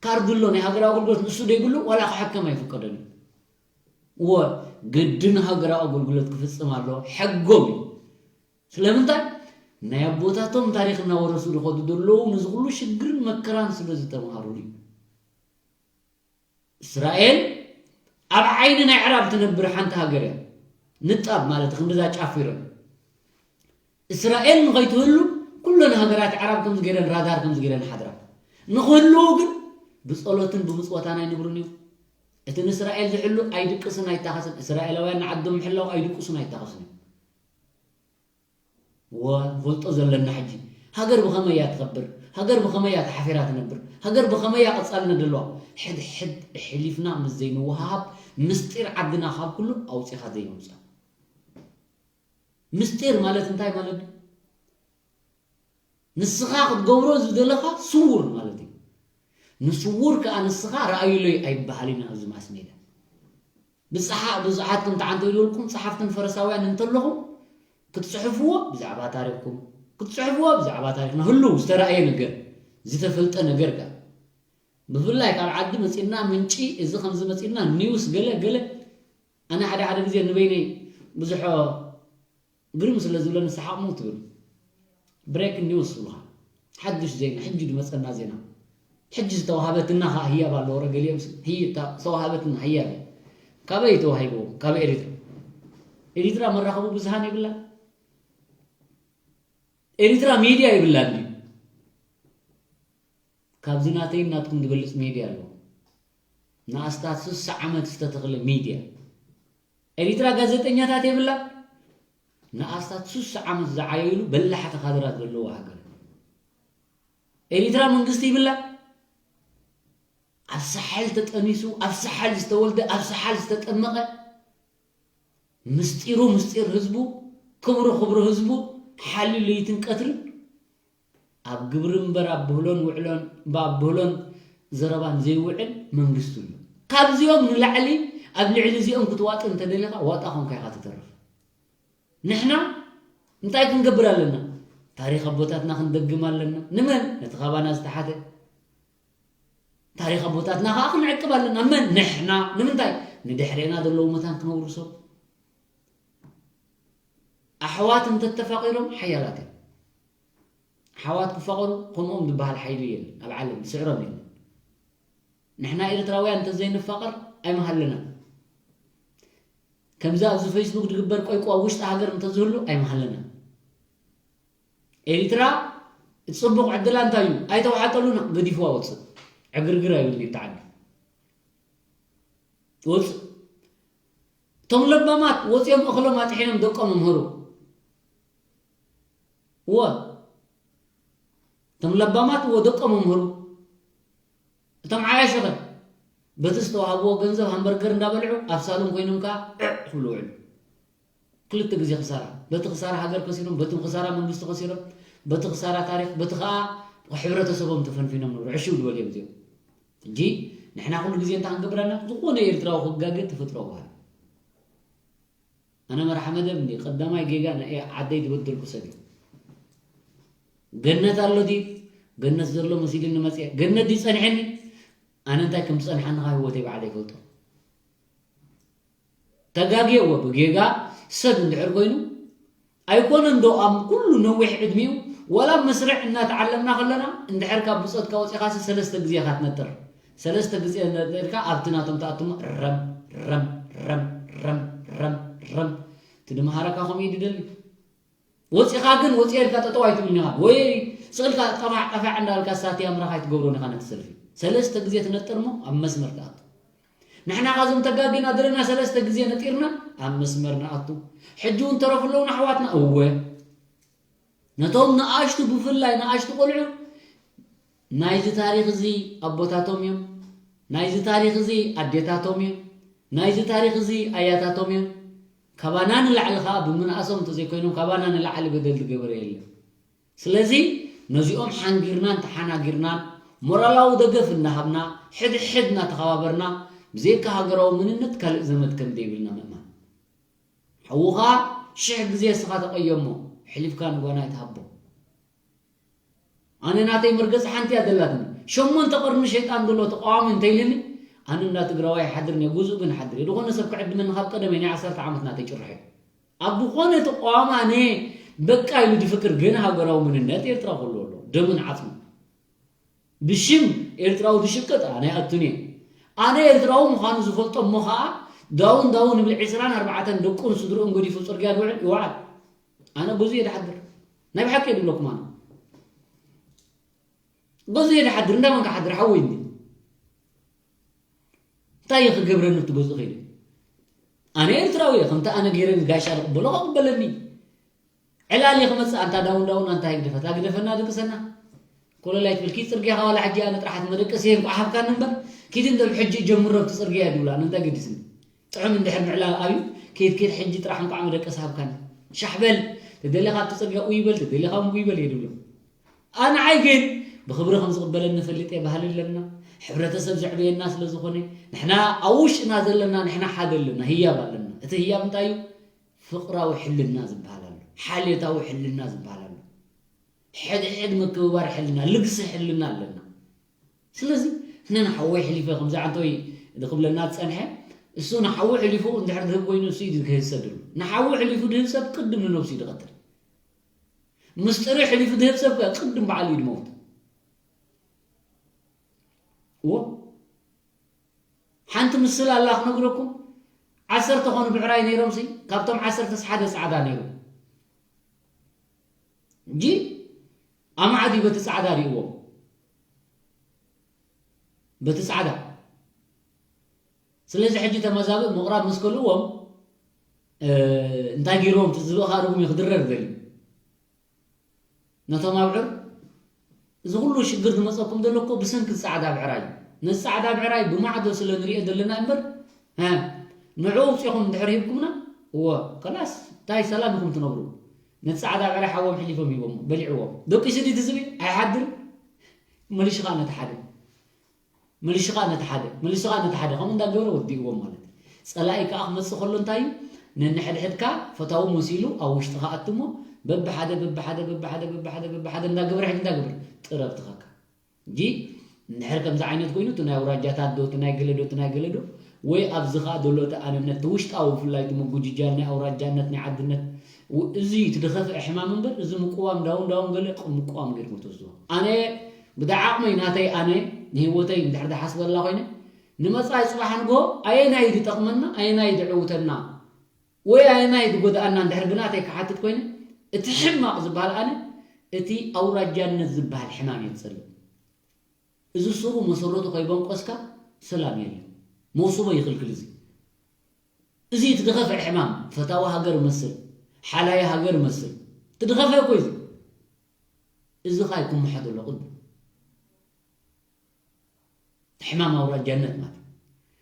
ካርድ ኣሎ፣ ናይ ሃገራዊ ኣገልግሎት ንሱ ደይብሉ፣ ዋላ ክሕከም ኣይፍቀዱን። እወ፣ ግድን ሃገራዊ ኣገልግሎት ክፍጽም ኣሎ፣ ሕጎም እዩ። ስለምንታይ? ናይ ኣቦታቶም ታሪኽ እናወረሱ ዝኸዱ ዘለዉ፣ ነዚ ኩሉ ሽግርን መከራን ስለ ዝተምሃሩሉ እዩ። እስራኤል ኣብ ዓይኒ ናይ ኣዕራብ ትነብር ሓንቲ ሃገር እያ። ንጣብ ማለት ክንድዛ ጫፍ ኢሮን። እስራኤል ንኸይትህሉ ኩለን ሃገራት ኣዕራብ ከምዚ ገይረን ራዳር ከምዚ ገይረን ሓድራ። ንኽህልዉ ግን ብጸሎትን ብምጽወታን ኣይነብሩን እዮም። እቲ ንእስራኤል ዝሕሉ ኣይድቅስን ኣይታኸስን። እስራኤላውያን ንዓዶም ምሕላው ኣይድቅሱን ኣይታኸሱን እዮም። እወ፣ ንፈልጦ ዘለና ሕጂ። ሃገር ብኸመይ እያ ትኸብር? ሃገር ብኸመይ እያ ተሓፊራ ትነብር? ሃገር ብኸመይ እያ ቀጻልነት ዘለዋ? ሕድሕድ ኣሕሊፍና ምስ ዘይንወሃሃብ፣ ምስጢር ዓድና ካብ ኩሉ ኣውጺኻ ዘይምውጻእ። ምስጢር ማለት እንታይ ማለት እዩ? ንስኻ ክትገብሮ ዝደለኻ ስዉር ማለት እዩ። ንስዉር ከኣ ንስኻ ረኣዩለይ ኣይበሃልን እዩ ኣብዚ ማስ ሜድያ። ብጽሓ-፣ ብዙሓት ከምቲ ዓንተው ኢልወልኩም ጸሓፍትን ፈሪሳውያን እንተለኹም ክትጽሕፍዎ ብዛዕባ ታሪኽኩም፣ ክትጽሕፍዎ ብዛዕባ ታሪኽና ህሉው ዝተራእየ ነገር፣ ዝተፈልጠ ነገር ከኣ። ብፍላይ ካብ ዓዲ መጺእና ምንጪ እዚ ከምዚ መጺእና ኒውስ ገለ ገለ፣ ኣነ ሓደ ሓደ ግዜ ንበይነይ ብዙሕ ግርም ስለ ዝብለኒ ሰሓቕ ሞት ትብል። ብሬክ ኒውስ ይብሉኻ። ሓድሽ ዜና፣ ሕጂ ዝመጸና ዜና። ሕጂ ዝተዋህበትና ኸኣ ህያብ ኣሎ። ወረ ገሊኦም ስ-፣ ህይ-፣ እታ ዝተዋህበትና ህያብ እያ። ካበይ ተዋሂብዎ? ካብ ኤሪትራ። ኤሪትራ መራኸቢ ብዙሃን የብላን። ኤሪትራ ሚድያ የብላን ድዩ? ካብዚ ናተይን ናትኩም ዝበልጽ ሚድያ ኣሎ። ንኣስታት ስሳ ዓመት ዝተተኽለ ሚድያ። ኤሪትራ ጋዜጠኛታት የብላ። ንኣስታት ስሳ ዓመት ዝዓየሉ በላሕቲ ካድራት ዘለዎ ሃገር። ኤሪትራ መንግስቲ ይብላ። ኣብ ሳሕል ተጠኒሱ፣ ኣብ ሳሕል ዝተወልደ፣ ኣብ ሳሕል ዝተጠመቐ፣ ምስጢሩ ምስጢር ህዝቡ፣ ክብሩ ክብሪ ህዝቡ ሓልዩ ለይትን ቀትርን ኣብ ግብሪ እምበር ኣብ ብህሎን ውዕሎን፣ ኣብ ብህሎን ዘረባን ዘይውዕል መንግስቲ ኣሎ። ካብዚኦም ንላዕሊ፣ ኣብ ልዕሊ እዚኦም ክትዋጥእ እንተደሊኻ፣ ዋጣ ኮንካ ኢኻ ትተርፍ። ንሕና እንታይ ክንገብር ኣለና? ታሪኽ ኣቦታትና ክንደግም ኣለና። ንመን? ነቲ ካባና ዝተሓተ። ታሪኽ ኣቦታትና ኸዓ ክንዕቅብ ኣለና። መን? ንሕና። ንምንታይ? ንድሕሬና ዘለዉ መታን ክነውርሶም። ኣሕዋት እንተተፋቒሮም ሓያላት እዮም። ኣሕዋት ክፋቐሩ ከምኦም ዝበሃል ሓይሊ የለን ኣብ ዓለም፣ ዝስዕሮም የለን። ንሕና ኤርትራውያን እንተዘይንፋቐር ኣይምሃለና። ከምዚ ኣብዚ ፌስቡክ ዝግበር ቆይቆ ኣብ ውሽጢ ሃገር እንተዝህሉ ኣይምሃለና። ኤርትራ እቲ ጽቡቕ ዕድላ እንታይ እዩ? ኣይተዋሓጠሉና፣ ገዲፍዋ ወጽእ። ዕግርግር ኣይብልን እዩ ተዓዲ። ወጽእ። እቶም ለባማት ወጺኦም እኽሎም ኣጥሒኖም ደቆም ኣምህሩ። እወ። እቶም ለባማት እወ ደቆም ኣምህሩ። እቶም ዓያሹ ኸ በቲ ዝተዋህብዎ ገንዘብ ሃምበርገር እንዳበልዑ ኣብ ሳሎን ኮይኖም ከኣ ዕዕ ክብሉ ውዕሉ። ክልተ ግዜ ክሳራ። በቲ ክሳራ ሃገር ከሲሮም፣ በቲ ክሳራ መንግስቲ ከሲሮም፣ በቲ ክሳራ ታሪኽ፣ በቲ ኸኣ ሕብረተሰቦም ተፈንፊኖም ንብሩ። ዕሽው ዝበሉ እዮም እዚኦም። ሕጂ ንሕና ኩሉ ግዜ እንታይ ክንገብር ኣለና? ዝኾነ ኤርትራዊ ክጋገ ተፈጥሮ ባህል። ኣነ መርሓ መደብ እንዲ ቀዳማይ ጌጋ ናይ ዓደይ ዝበደልኩ ሰብ እዩ። ገነት ኣሎ ድዩ? ገነት ዘሎ መሲሉኒ መጽአ። ገነት ድዩ ጸኒሐኒ? ኣነ እንታይ ከም ዝጸንሓኒ ካብ ህይወተይ ባዕለ ይፈልጦ። ተጋግየ እወ ብጌጋ ሰብ እንድሕር ኮይኑ ኣይኮነን ዶ ኣብ ኩሉ ነዊሕ ዕድሚኡ ዋላ ኣብ መስርዕ እናተዓለምና ከለና እንድሕር ካብ ብጾትካ ወጺኻሲ ሰለስተ ግዜ ኢኻ ትነጥር። ሰለስተ ግዜ ነጢርካ ኣብቲ ናቶም ትኣቱ እሞ ረም ረም ረም ረም ረም ረም እቲ ድምሃረካ ከምኡ እዩ ድደሊ። ወጺኻ ግን ወጺኤ ኢልካ ጠጠው ኣይትብልን ኢኻ። ወይ ስቕ ኢልካ ጠፋዕ ጠፋዕ እንዳበልካ ሳትያ ምራኻ ኣይትገብሮን ኢኻ ነቲ ሰልፊ። ሰለስተ ግዜ ትነጥር እሞ ኣብ መስመር ትኣቱ። ንሕና ኻዞም ተጋጊና ዘለና ሰለስተ ግዜ ነጢርና ኣብ መስመር ንኣቱ። ሕጂ እውን ተረፉ ኣለውን ኣሕዋትና? እወ። ነቶም ንኣሽቱ ብፍላይ ንኣሽቱ ቆልዑ ናይዚ ታሪኽ እዚ ኣቦታቶም እዮም። ናይዚ ታሪኽ እዚ ኣዴታቶም እዮም። ናይዚ ታሪኽ እዚ ኣያታቶም እዮም። ካባና ንላዕሊ ኸኣ ብምንኣሶም እንተዘይኮይኖም ካባና ንላዕሊ በደል ዝገበረ የለን። ስለዚ ነዚኦም ሓንጊርናን ተሓናጊርናን ሞራላዊ ደገፍ እናሃብና ሕድሕድ እናተኸባበርና ብዘይካ ሃገራዊ መንነት ካልእ ዘመድ ከም ዘይብልና ምእማን። ሓዉ ኸኣ ሽሕ ግዜ እስኻ ተቐየሞ፣ ኣሕሊፍካ ንጓና ኣይትሃቦ። ኣነ ናተይ መርገጺ ሓንቲ እያ ዘላትኒ። ሸሞንተ ቀርኒ ሸይጣን ዘሎ ተቃዋሚ እንተይልኒ፣ ኣነ እንዳ ትግራዋይ ኣይሓድርን እየ፣ ጉዙእ ግን እሓድር እየ። ዝኾነ ሰብ ክዕድመኒ ካብ ቀደመ ናይ ዓሰርተ ዓመት ናተይ ጭርሖ እዩ። ኣብ ዝኾነ ተቃዋሚ ኣነ በቃ ኢሉ ዝፍክር ግን ሃገራዊ መንነት ኤርትራ ክህልዎ ኣለዎ። ደምን ዓጽምን። ብሽም ኤርትራዊ ዝሽቅጥ ኣነ ኣይኣቱን እየ። ኣነ ኤርትራዊ ምዃኑ ዝፈልጦ እሞ ኸኣ ዳውን ዳውን ይብል ዒስራን ኣርባዕተን ደቁን ስድርኡን ገዲፉ ጽርግያ ዝውዕል ይውዓል። ኣነ ገዙ እየ ዝሓድር። ናይ ብሓቂ እየ ዝብለኩም ኣነ። ገዙ እየ ዝሓድር፣ እንዳመን ክሓድር ሓወይ እንዲ። እንታይ እየ ክገብረኒ እቲ ገዙ ከይዱ? ኣነ ኤርትራዊ እየ፣ ከምቲ ኣነ ገይረ ንጋሻ ዝቕበሎ ከቕበለኒ። ዕላል እየ ክመጽእ፣ ኣንታ ዳውን ዳውን፣ ኣንታ ይግደፈት፣ ኣግደፈና ድቅሰና። ኮለላይ ትብል፣ ኪድ ጽርግያ ዋላ ሕጂ ኣነ ጥራሕ መደቀሲ እየ እንቋዕ ሃብካኒ እምበር፣ ኪድ እንደ ብሕጂ ጀምሮ ኣብቲ ጽርግያ እየ ዝብላ፣ ኣነ እንታይ ገዲስኒ? ጥዑም እንድሕር ምዕላል ኣብዩ፣ ኪድ ኪድ ሕጂ ጥራሕ እንቋዕ መደቀሲ ሃብካኒ። ሻሕ በል፣ ተደሊኻ ኣብቲ ጽርግያ ኡይ በል፣ ተደሊኻ እምቡ ይበል እየ ዝብሎ። ኣንዓይ ግን ብኽብሪ ከም ዝቕበለኒ ፈልጥ እየ፣ ባህሊ ኣለና፣ ሕብረተሰብ ዘዕበየና ስለ ዝኾነ፣ ንሕና ኣብ ውሽጥና ዘለና፣ ንሕና ሓደ ኣለና፣ ህያብ ኣለና። እቲ ህያብ እንታይ እዩ? ፍቕራዊ ሕልና ዝበሃል ኣሎ፣ ሓልዮታዊ ሕልና ዝበሃል ኣሎ፣ ሕድሕድ ምክብባር ሕልና፣ ልግሲ ሕልና ኣለና። ስለዚ እነ ንሓወይ ሕሊፈ ከምዚ ዓንተወይ ዝክብለና ዝጸንሐ፣ እሱ ንሓዉ ሕሊፉ እንድሕር ዝህብ ኮይኑ እሱ እዩ ዝህብ ሰብ ድሉ። ንሓዉ ሕሊፉ ድህብ ሰብ ቅድም ንነብሱ እዩ ዝቐትል። ምስጢሩ ሕሊፉ ድህብ ሰብ ከ ቅድም በዓሉ እዩ ድመውት። እዎ። ሓንቲ ምስል ኣላ ክነግረኩም። ዓሰርተ ኾኑ ብዕራይ ነይሮም ሲ፣ ካብቶም ዓሰርተ ሓደ ጻዕዳ ነይሩ። እንጂ ኣማዓት እዩ በቲ ጻዕዳ ሪእዎም። በቲ ጻዕዳ። ስለዚ ሕጂ ተመዛብእ ምቕራብ ምስ ከልእዎም፣ እ፣ እንታይ ገይርዎም እቲ ዝብኢ ከኣ ርጉም እዩ ክድረር ደልዩ። ነቶም ኣብዑር፣ እዚ ኩሉ ሽግር ዝመጸኩም ዘሎ እኮ ብሰንኪ ጻዕዳ ብዕራይ እዩ። ነዚ ጻዕዳ ብዕራይ ብማዕዶ ስለ ንሪኦ ዘለና እምበር፣ ሀ፣ ንዕኡ ኣውጺኹም እንድሕር ሂብኩምና፣ እወ፣ ከላስ፣ እንታይ ሰላም ኢኹም ትነብሩ። ነቲ ጻዕዳ ብዕራይ ሓዎም ሕሊፎም ሂቦም፣ በሊዕዎም። ደቂሱ ድዩ እቲ ዝብኢ? ኣይሓድርን። መሊሹ ከኣ ነቲ ሓደ። መሊሹ ከኣ ነቲ ሓደ። መሊሹ ከኣ ነቲ ሓደ። ከምኡ እንዳገበረ ወዲእዎም ማለት እዩ። ጸላኢ ከኣ ክመጽእ ከሎ እንታይ እዩ? ነንሕድሕድካ ፈታዊ መሲሉ ኣብ ውሽጢ ክኣቱ እሞ በብሓደ፣ በብሓደ፣ በብሓደ፣ በብሓደ፣ በብሓደ እንዳገበረ ሕጂ እንታይ ገበር? ጥረ ኣብትኸካ። እንጂ እንድሕር ከምዚ ዓይነት ኮይኑ፣ እቲ ናይ ኣውራጃታት ዶ፣ እቲ ናይ ገለ ዶ፣ እቲ ናይ ገለ ዶ፣ ወይ ኣብዚ ከኣ ዘሎ እቲ ኣነነት፣ እቲ ውሽጣዊ ብፍላይ እቲ ምጉጅጃል ናይ ኣውራጃነት፣ ናይ ዓድነት፣ እዚ እቲ ዝኸፍአ ሕማም እምበር፣ እዚ ምቁዋም ዳውን ዳውን ገለ ቕ-፣ ምቁዋም ጌርኩም ትወስድዎ። ኣነ ብዳዓቕመይ ናተይ ኣነ ንህይወተይ እንድሕር ዝሓስበላ ኮይነ፣ ንመጻኢ ጽባሕ ንግሆ ኣየናይ ዝጠቕመና፣ ኣየናይ ዝዕውተና፣ ወይ ኣየናይ ዝጎድኣና እንድሕር ብናተይ ክሓትት ኮይነ፣ እቲ ሕማቕ ዝበሃል ኣነ፣ እቲ ኣውራጃነት ዝበሃል ሕማም እየ ዝጸልእ። እዚ ስሩ መሰረቱ ከይበንቆስካ ሰላም የለን። መውስቦ ይኽልክል እዚ። እዚ እቲ ዝኸፍአ ሕማም፣ ፈታዊ ሃገር መስል፣ ሓላይ ሃገር መስል፣ እቲ ዝኸፍአ እኮ እዚ። እዚ ኸኣ ይኩምሐ ዘሎ ቅድም። ሕማም ኣውራጃነት ማለት።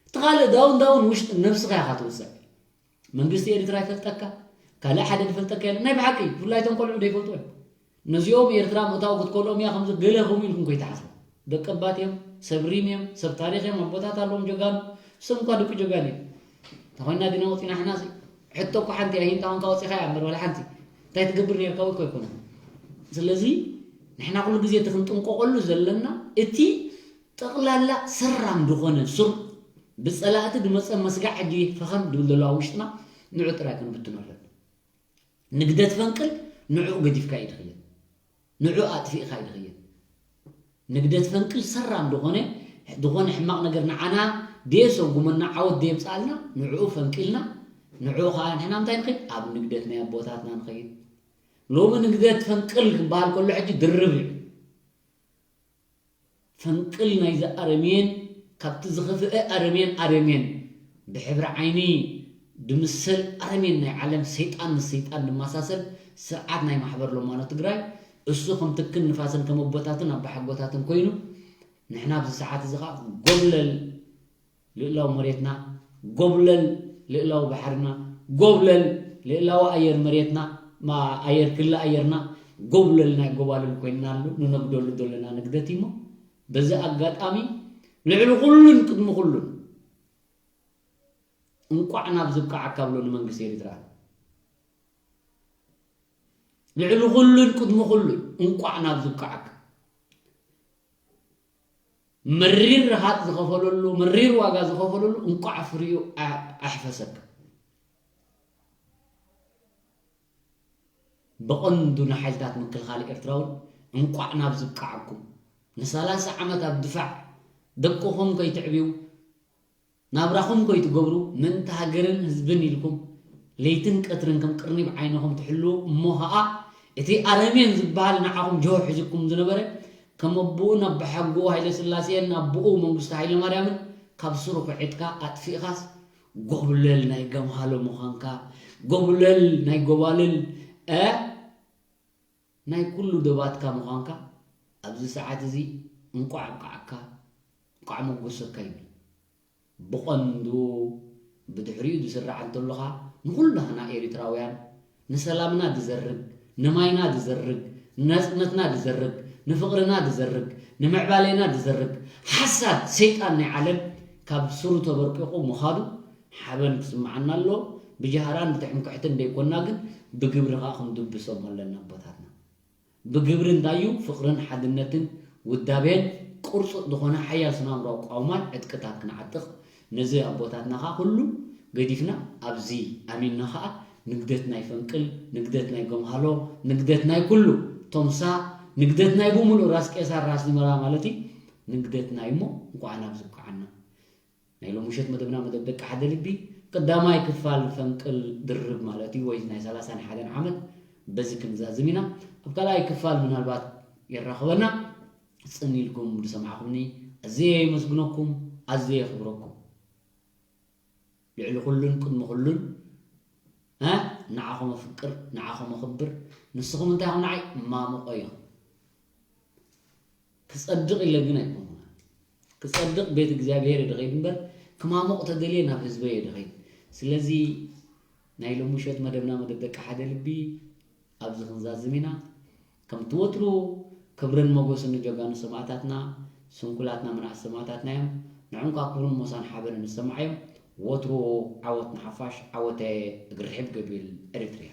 እቲ ካልእ ዳውን ዳውን ውሽጢ ነብስኻ ኢኻ ትውስዕ። መንግስቲ ኤርትራ ይፈልጠካ፣ ካልእ ሓደ ዝፈልጠካ የለን። ናይ ብሓቂ፣ ብፍላይ እቶም ቆልዑ ዘይፈልጡ እዮም። ነዚኦም ኤርትራ ምእታው ክትከልኦም እያ፣ ከምዚ ገለ ከምኡ ኢልኩም ከይትሓስቡ። ደቂ ኣባት እዮም፣ ሰብ ሪም እዮም፣ ሰብ ታሪኽ እዮም፣ ኣቦታት ኣለዎም ጀጋኑ። ንሶም እኳ ደቂ ጀጋኑ እዮም። እንተኾይና ዲና ወፂና ሕናሲ? ሕቶ እኮ ሓንቲ እያ፣ ሂንጣ ኮንካ ወፂኻ እያ እምበር፣ ዋላ ሓንቲ። እንታይ ትገብር ነርካ ወይ እኮ ኣይኮነን። ስለዚ ንሕና ኩሉ ግዜ እቲ ክንጥንቀቐሉ ዘለና፣ እቲ ጠቕላላ ሰራም ዝኾነ ሱር ብጸላእቲ ዝመጸ መስጋዕ ሕጂ ፈኸም ድብል ዘሎ ኣብ ውሽጥና፣ ንዑ ጥራይ ክንብትኖ ኣለና። ንግደት ፈንቅል ንዑ ገዲፍካ እዩ ድኽየድ። ንዑ ኣጥፊእካ እዩ ድኽየድ። ንግደት ፈንቅል ሰራም ዝኾነ፣ ዝኾነ ሕማቕ ነገር ንዓና ደየሰጉመና፣ ዓወት ደየምጽኣልና፣ ንዕኡ ፈንቂልና፣ ንዕኡ ኸኣ ንሕና እንታይ ንኸይድ? ኣብ ንግደት ናይ ኣቦታትና ንኸይድ። ሎሚ ንግደት ፈንቅል ክበሃል ከሎ ሕጂ ድርብ እዩ። ፈንቅል ናይዚ ኣረሜን፣ ካብቲ ዝኸፍአ ኣረሜን፣ ኣረሜን፣ ብሕብሪ ዓይኒ ድምሰል ኣረሜን ናይ ዓለም ሰይጣን ምስ ሰይጣን ድመሳሰል ስርዓት ናይ ማሕበር ሎማኖ ትግራይ፣ እሱ ከም ትክን ንፋስን ከም ኣቦታትን ኣባሓጎታትን ኮይኑ፣ ንሕና ኣብዚ ሰዓት እዚ ኸዓ ጎብለል ልእላው መሬትና፣ ጎብለል ልእላው ባሕርና፣ ጎብለል ልእላው ኣየር መሬትና፣ ማ-፣ ኣየር ክሊ ኣየርና፣ ጎብለል ናይ ጎባልል ኮይንናሉ ንነግደሉ ዘለና ንግደት እዩ እሞ፣ በዚ ኣጋጣሚ ልዕሊ ኩሉን ቅድሚ ኩሉን እንቋዕ ናብ ዝብቃዓካ ብሎ ንመንግስቲ ኤርትራ። ልዕሊ ኩሉን ቅድሚ ኩሉን እንቋዕ ናብ ዝብቃዓካ። መሪር ረሃጥ ዝኸፈለሉ፣ መሪር ዋጋ ዝኸፈለሉ እንቋዕ ፍሪኡ ኣ-፣ ኣሕፈሰካ። ብቐንዱ ንሓይልታት ምክልኻል ኤርትራ እውን እንቋዕ ናብ ዝብቃዓኩም። ንሰላሳ ዓመት ኣብ ድፋዕ ደቅኹም ከይትዕብዩ፣ ናብራኹም ከይትገብሩ፣ ምእንቲ ሃገርን ህዝብን ኢልኩም ለይትን ቀትርን ከም ቅርኒ ብዓይንኹም ትሕልዉ፣ እሞ ኸኣ እቲ ኣረሜን ዝበሃል ንዓኹም ጅሆ ሒዙኩም ዝነበረ፣ ከም ኣቦኡን ኣቦሓጎኡ ሃይለስላሴን ኣቦኡ መንግስቱ ሃይለማርያምን ካብ ስሩ ኺዒትካ ኣጥፊእኻስ፣ ጎብለል ናይ ገምሃሎ ምዃንካ፣ ጎብለል ናይ ጎባልል፣ እ፣ ናይ ኩሉ ዶባትካ ምዃንካ ኣብዚ ሰዓት እዚ እንቋዕ ኣብቅዓካ፣ እንቋዕ መጎሰካ ይብል። ብቐንዱ ብድሕሪኡ ዝስራዕ እንተሎ ኸኣ ንኹላህና ኤሪትራውያን ንሰላምና ዝዘርግ፣ ንማይና ዝዘርግ፣ ንናጽነትና ዝዘርግ፣ ንፍቕርና ዝዘርግ፣ ንምዕባሌና ዝዘርግ ሓሳድ ሰይጣን ናይ ዓለም ካብ ስሩ ተበርቂቑ ምዃኑ ሓበን ክስምዓና ኣለዎ። ብጃህራን ብትሕምክሕትን ዘይኮና ግን ብግብሪ ኸኣ ክንድብሶም ኣለና ኣቦታትና። ብግብሪ እንታይ እዩ? ፍቕርን ሓድነትን ውዳቤን ቁርጹጥ ዝኾነ ሓያል ስነ-ኣእምሮኣዊ ኣቋውማን ዕጥቅታት ክንዓጥቕ፣ ነዚ ኣቦታትና ኸኣ ኩሉ ገዲፍና ኣብዚ ኣሚንና ኸኣ ንግደት ናይ ፈንቅል፣ ንግደት ናይ ገምሃሎ፣ ንግደት ናይ ኩሉ ቶምሳ፣ ንግደት ናይ ብምሉእ ራስ ቄሳር ራስ ዝመራ ማለት እዩ። ንግደት ናይ እሞ እንኳዕ ናብ ዝብቅዓና። ናይ ሎሚ ምሸት መደብና መደብ ደቂ ሓደ ልቢ ቀዳማይ ክፋል ፈንቅል ድርብ ማለት እዩ፣ ወይ ናይ ሰላሳን ሓደን ዓመት በዚ ክንዛዝም ኢና። ኣብ ካልኣይ ክፋል ምናልባት የራኽበና። ጽን ኢልኩም ዝሰማዕኹምኒ ኣዝየ የመስግነኩም፣ ኣዝየ የኽብረኩም። ልዕሊ ኩሉን ቅድሚ ኩሉን፣ እ፣ ንዓኹም ኣፍቅር፣ ንዓኹም ኣኽብር። ንስኹም እንታይ ኢኹም ንዓይ? ማሙቐ ኢኹም። ክጸድቕ ኢለ ግን ኣይኮንኩን። ክጸድቕ ቤት እግዚኣብሔር እየ ድኸይድ እምበር፣ ክማሙቕ ተደልየ ናብ ህዝበይ እየ ድኸይድ። ስለዚ ናይ ሎሚ ምሸት መደብና መደብ ደቂ ሓደ ልቢ ኣብዚ ክንዛዝም ኢና። ከምቲ ወትሩ ክብርን ሞገስን ንጀጋኑ ሰማእታትና፣ ስንኩላትና መናእሰይ ሰማእታትና እዮም። ንዕም ከኣ ክብርን ሞሳን ሓበንን ንሰማዓዮም። ወትሩ ዓወት ንሓፋሽ፣ ዓወተ እግሪ ርሕብ ገቢል ኤሪትርያ።